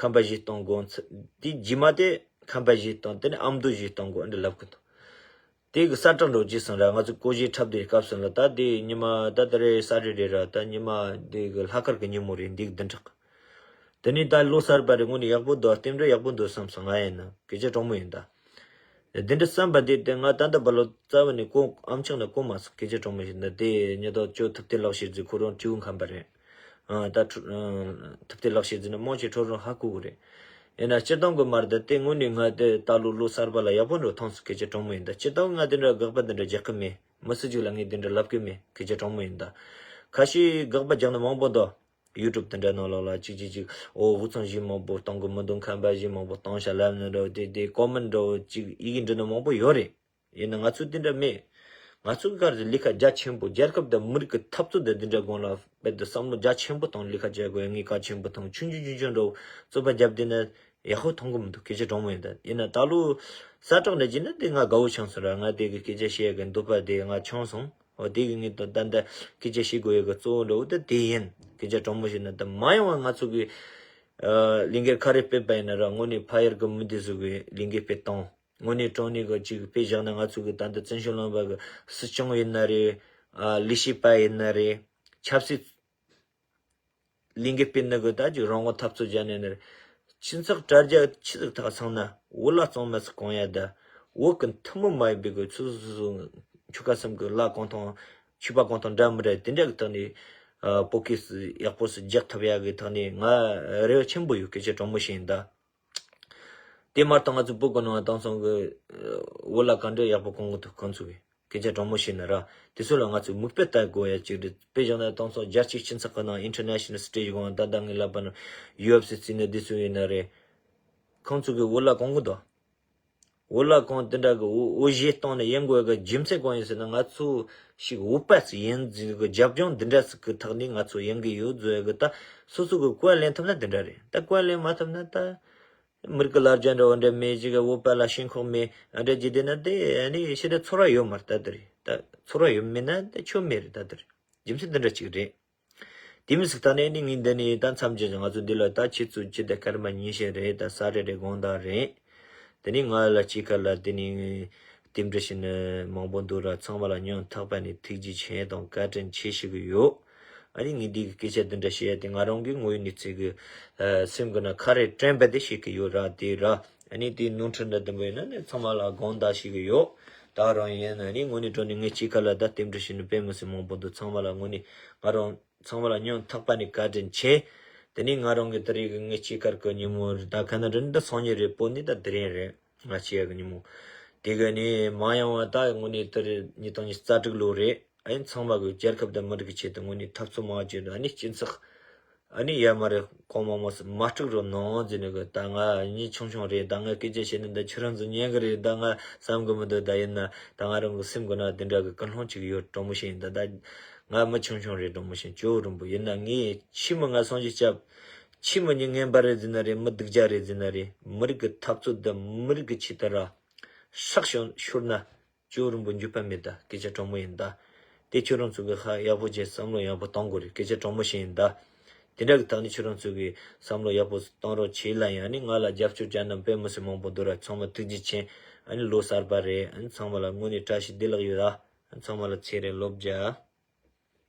ཁམས་པ་གཞས་གཏོང་དགོས། ཚ་དེ་རྗེས་མ་དེ་ཁམས་པ་གཞས་གཏོང་། དེ་ནས་ཨ་མདོ་གཞས་གཏོང་དགོས་འདི་ལབ་གི་འདུག་དེ་གི་གསལ་བསྒྲགས་འགྲོ་རྗེས་སོང་ར། ང་ཚོ་སྒོར་གཞས་འཁྲབ་དེ་སྐབས་སོང་ལ་ད་དེ་ཉི་མ་ད་ད་རེས་ས་ཌེ་ཌེ་ར། ད་ཉི་མ་དེ་གི་ལྷག་དཀར་གི་ཉིན་མོ་རེད། འདི་གི་བདུན་ཕྲག་དེ་ནས་ད་ལོ་གསར་པ་རེད། དངོས་གནས་ཡག་པོ་འདུག་རྟེན་འབྲེལ་ཡག་པོ་འདུག་བསམ་སོང་། ང་ཡིན་ན་སྐད་ཆ་དྲང་མོ་ཡིན་ད། འདི་འདྲ་བསམ་པ་དེ་དེ་ང་ད་ལྟ་བར་ལོ་རྩ་བ་ནས་གོ་ཨམ་ཆག་ན་གོ་མ་སོང་། སྐད་ཆ་དྲང་མོ་ཞིག་འདི་དེ་ཉེ་ཐོག་ཅོ་ཐུབ་བསྟན་ལགས་ཤེར་རྩི་ཁོ་རང་སྤྲེའུ་ཁམས་པ་རེད། ཨ་ད་ཁྲུ་ཨ་ཐུབ་བསྟན་ལགས་ཤེར་རྩི་ནི་མང་ཆེ་ཁྲོ་རོང་ཧ་གོ་གི་རེད། ཡིན་ན་སྤྱིར་བཏང་གི་མར་འདི་དེ་དངོས་གནས་ང་དེ་ད་ལོ་ལོ་གསར་པ་ལ་ཡག་པོ་འགྲོ་ཐང་སོང་། སྐད་ཆ་དྲང་མོ་ཡིན་ད། སྤྱིར་བཏང་ང་དེ་འདྲ་དགག་པ་འདི་འདྲ་རྒྱག་གི་མེད། མི་སུ་ཅིག་ལ་ངས་དེ་འདྲ་ལབ་གི་མེད། སྐད་ཆ་དྲང་མོ་ཡིན་ད། ཁ་ཤས་དགག་པ་རྒྱག་ནི་མང་པོ་འདུག་ཡུ་ཊུབ་དེ་འདྲ་ནང་ལོགས་ལ་ཅིག་ཅིག་ཅིག་ཨོ་དབུགས་གཙང་གཞས་མང་པོ་གཏོང་གི་མི་འདུག་ཁམས་པ་གཞས་མང་པོ་གཏོང་ཤག་ལབ་ནི་འདྲ་བོ་དེ་དེ་ཀོ་མེན་འདྲ་བོ་ཅིག་ཡི་གེ་འབྲི་ནི་མང་པོ་ཡོད་རེད། ཡིན་ན་ང་ཚོ་དེ་འདྲ་མེད། ང་ཚོ་གི་གར་ལས་ཀ་རྒྱ་ཆེན་པོ་རྒྱལ་ཁབ་དང་མི་རིགས་ཀྱི་འཐབ་རྩོད་དང་དེ་འདྲ་སྒང་ལ་དཔེ་དེ་བསམ་བློ་རྒྱ་ཆེན་པོ་བཏང་ལས་ཀ་བྱེད་དགོས་ཡ་ངས་གལ་ཆེན་པོ་མཐོང་། ཆུང་ཆུང་ཆུང་ཆུང་འདྲ་བོ་རྩོད་པ་བརྒྱབ་བསྡད་ན་ཡག་པོ་མཐོང་གི་མི་འདུག་སྐད་ཆ་དྲང་མོ་ཡིན་ད། ཡིན་ན་ད་ལོ་གསལ་བསྒྲགས་འདྲ་བྱས་ན་དེ་ང་དགའ་བོ་བྱུང་སོང་ར། ང་དེ་གི་སྐད་ཆ་བཤད་གི་འདོད་པ་དེ་ང་བྱུང་སོང་། འོ་དེ་གི་ངས་ད་ད་ད་སྐད་ཆ་བཤད་དགོས་ཡ་གི་གཙོ་བོ་འདྲ་བོ་དེ་དེ་ཡིན། སྐད་ཆ་དྲང་མོ་བཤད་ན་ད་མ་ཡོང་བ་ང་ཚོ་གི་ལས་འགུལ་ག་རེ་སྤེལ་པ་ཡིན་ན་ར་དངོས་གནས་ཕ་ཡར་གི་མི་དེ་ཚོ་གི་ལས་འགུལ་སྤེལ་སྟངས། དངོས་གནས་དྲང་གནས་ཀྱི་ཅིག་དཔེ་བཞག་ན་ང་ཚོ་གི་ད་ལྟ་བཙན་བྱོལ་ལུང་པ་གི་སྲིད་སྐྱོང་ཡིན་ན་རེད། ཨ་ལས་བྱེད་པ་ཡིན་ན་རེད། ཆབ་སྲིད་ལས་འགུལ་སྤེལ་ནི་གི་ད་ཅིག་རང་དབང་འཐབ་རྩོད་བྱས་ནས་ནི་རེད། ཆུ་ཚགས་དྲ་རྒྱ་ཆི་ཟིག་ཐག་ཚང་ན་བོད་ལྭ་གཙང་མ་ཟིག་གོན་ཡ་ད། བོད་གི་ཐུན་མོང་མ་ཡིན་པའི་གི་ཆུ་ཚོད་སོ་སོ་ཆུ་ཁ་གསུམ་གི་ལྭ་གོན་སྟངས་ཆོས་པ་གོན་སྟངས་འདྲ་མི་འདྲ་དེ་འདྲ་གི་ཐོག་ནས་ཨ་བོད་སྐད་ཡག་པོ་ཟིག་རྒྱག་ཐུབ་ཡ་གི་ཐོག་ནས་ང་རེ་བ་ཆེན་པོ་ཡོད། སྐད་ཆ་དྲང་མོ་བཤད་ཡིན་ད། དེ་མ་གཏོགས་ང་ཚོ་བོད་གི་ནང་དེང་སང་གི་བོད་ལྭ་ག་འདྲ་ཡག་པོ་གོན་གི་འདུག་ཁོང་ཚོ་གི་སྐད་ཆ་དྲང་མོ་བཤད་ན་ར། དེ་ཚོ་ལ་ང་ཚོས་མིག་དཔེ་ལྟ་དགོས་ཡ་ཅིག་རེད། དཔེ་བཞག་ན་དེང་སང་རྒྱལ་སྤྱིའི་སྤྱི་ཚོགས་གི་ནང་ཨིན་ཊར་ནེ་ཤ་ནལ་སི་ཊེཇ་གི་ནང་ད་ལྟ་ངས་ལབ་པ་ནང་ཡུ་ཨེཕ་སི་བརྩིས་ནས་དེ་ཚོ་ཡིན་ན་རེད། ཁོང་ཚོ་གི་བོད་ལྭ་གོན་གི་འདུག་བོད་ལྭ་གོན་དེ་འདྲ་གི་འོ་འོ་བཞེས་གཏོང་ནས་ཡིན་དགོས་གི་རྒྱུ་མཚན་གང་ཡིན་ཟེར་ན། ང་ཚོ་ཞིག་བོད་པ་ཞིག་ཡིན་ཟེར་གི་རྒྱབ་ལྗོངས་འདི་འདྲ་ཞིག་གི་ཐོག་ནས་ང་ཚོ་ཡིན་གི་ཡོད་བཟོ་ཡ་གི་ད་སོ་སོ་གི་བཀའ་ལེན་ཐུབ་ན་དེ་འདྲ་རེད། ད་བཀའ་ལེན་མ་ཐུབ་ན་ད། མི་རིགས་ཀྱི་ལ་རྒྱ་འདྲ་བོ་འདྲ་མེད་ཅིག་གི་བོད་པ་ལ་ཞེན་ཁོག་མེད་འདྲ་བྱས་བསྡད་ན་དེ་ནི་ཕྱི་དྲོ་ཚོར་བ་ཡོད་མ་རེད་ད་དེ་རེད། ད་ཚོར་བ་ཡོད་མེད་ན་དེ་ཆོ་མེད་རེད་ད་དེ་རེད། རྒྱུ་མཚན་འདི་འདྲ་ཅིག་རེད། དེ་མི་ཟིག་ད་ནས་ནི་ངས་འདི་ནས་ད་མཚམས་བཅད་ང་ཚོ་འདི་ལ་ད་ཆུ་ཚོད་བཅུ་དང་སྐར་མ་ཉི་ཤུ་རེད། ད་ས་ཊར་ཌེ་དགོང་དག་རེད། དེ་ནས་ང་ལ་སྐྱེས་ཁ་ལ་དེ་ནས་རྟེན་འབྲེལ་ཞུ་ནི་མང་པོ་འདུག་ར། ཚང་མ་ལ་སྙིང་ཐག་པ་ནས་ཐུགས་རྗེ་ཆེ་དང་བཀའ་དྲིན་ཆེ་ཞུ་གི་ཡོད། ཨ་ནི་ངས་འདི་གི་སྐད་ཆ་འདི་འདྲ་བཤད་ཡ་དེ་ང་རང་གི་དངོས་ཡོད་གནས་ཚུལ་གི་ཨ་སེམས་གི་ནང་ཁ་རེ་དྲན་པ་དེ་བཤད་གི་ཡོད་ར། དེ་ར་ཨ་ནི་དེའི་ནོར་འཁྲུལ་འདྲ་དུམ་བུ་ཡོད་ན་ནི་ཚང་མ་ལ་དགོངས་དག་ཞུ་གི་ཡོད། ད་རང་ཡིན་ན་ནི་དངོས་གནས་དྲང་གནས་ངའི་སྐྱེས་ཁ་ལ་ད་རྟེན་འབྲེལ་ཞུ་ནི་དཔེ་མི་སྲིད་མང་པོ་འདུག་ཚང་མ་ལ་དངོས་གནས་ང་རང་ཚང་མ་ལ་སྙིང་ཐག་པ་ནས་བཀའ་དྲིན་ཆེ། དེ་ནས་ང་རང་གི་དེ་རིང་གི་ངའི་སྐྱེས་སྐར་གི་ཉིན་མོ་རེད། ད་ཁ་ན་རིན་ད་སང་ཉིན་རེད། བོད་ནི་ད་དེ་རིང་རེད། ང་སྐྱེས་ཡ་གི་ཉིན་མོ། དེ་ག་ནས་མ་ཡོང་བ་ད་དངོས་གནས་དེ་རིང་ཉིས་སྟོང་ཉི་ཤུ་རྩ་དྲུག་ལོ་རེད། ཨ་ནི་ཚང་མ་གི་རྒྱལ་ཁབ་དང་མི་རིགས་ཀྱི་ཆེད་དུ་དངོས་གནས་འཐབ་རྩོད་མང་བྱས་འདུག་ཨ་ནི་སྤྱི་ཚོགས་ཨ་ནི་ཡར་མར་གོང་མང་མོ་མ་དཀྲུག་རོགས་གནང་ཟེར་ནས་གི། ད་ང་མྱི་ཆུང་ཆུང་རེད། ད་ང་སྐད་ཆ་བཤད་ནི་འདི་ཁྱེད་རང་ཚོ་ཉན་གི་རེད། ད་ང་བསམ་གི་མི་འདུག་ད་ཡིན་ན་ད་ང་རང་གི་སེམས་གི་ནང་འདི་འདྲ་གི་ཀུན་སློང་ཅིག་ཡོད། དྲང་མོ་བཤད་ཡིན། ད་ད་ང་མི་ཆུང་ཆུང་རེད། དྲང་མོ་བཤད་ཇོ་རིན་པོ་ཡིན་ན་ངས་ཕྱི་མི་ང་སངས་རྒྱས་སྐྱབས་ཕྱི་མི་མྱི་ངན་པ་རེད་ཟེར་ན་རེད། མི་སྡུག་ཅག་རེད་ཟེར་ན་རེད། མི་རིགས་ཀྱི་འཐབ་རྩོད་དང་མི་རིགས་ཀྱི་ཆེད་དུ་ར་སྲོག་ཤོར་ཤོར་ན་ཇོ་རིན་པོ་འགྱོད་པ་མེད། ད་སྐད་ཆ་དྲང་མོ་ཡིན། ད་དེ་ཁྱོད་རང་ཚོ་གི་ཧ་ཡག་པོ་བྱས་བསམ་བློ་ཡག་པོ་གཏོང་དགོས་རེད། སྐད་ཆ་དྲང་མོ་བཤད་ཡིན། ད་དེ་འདྲ་གི་ཐོག་ནས་ཁྱོད་རང་ཚོ་གི་བསམ་བློ་ཡག་པོ་གཏོང་རོགས་བྱེད་ལ། ཡང་ནི་ང་ལ་རྒྱབ་སྐྱོར་བྱས་ན་དཔེ་མི་སྲིད་མང་པོ་འདུག་ར། ཚང་མ་ཐུགས་རྗེ་ཆེ། ཨ་ནི་ལོ་གསར་པ་རེད། ཨ་ནི་ཚང་མ་ལ་དངོས་གནས་བཀྲ་ཤིས་བདེ་ལེགས་ཡོད། ད་ཚང་མ་ལ་ཚེ་རིང་ལོ་བརྒྱ།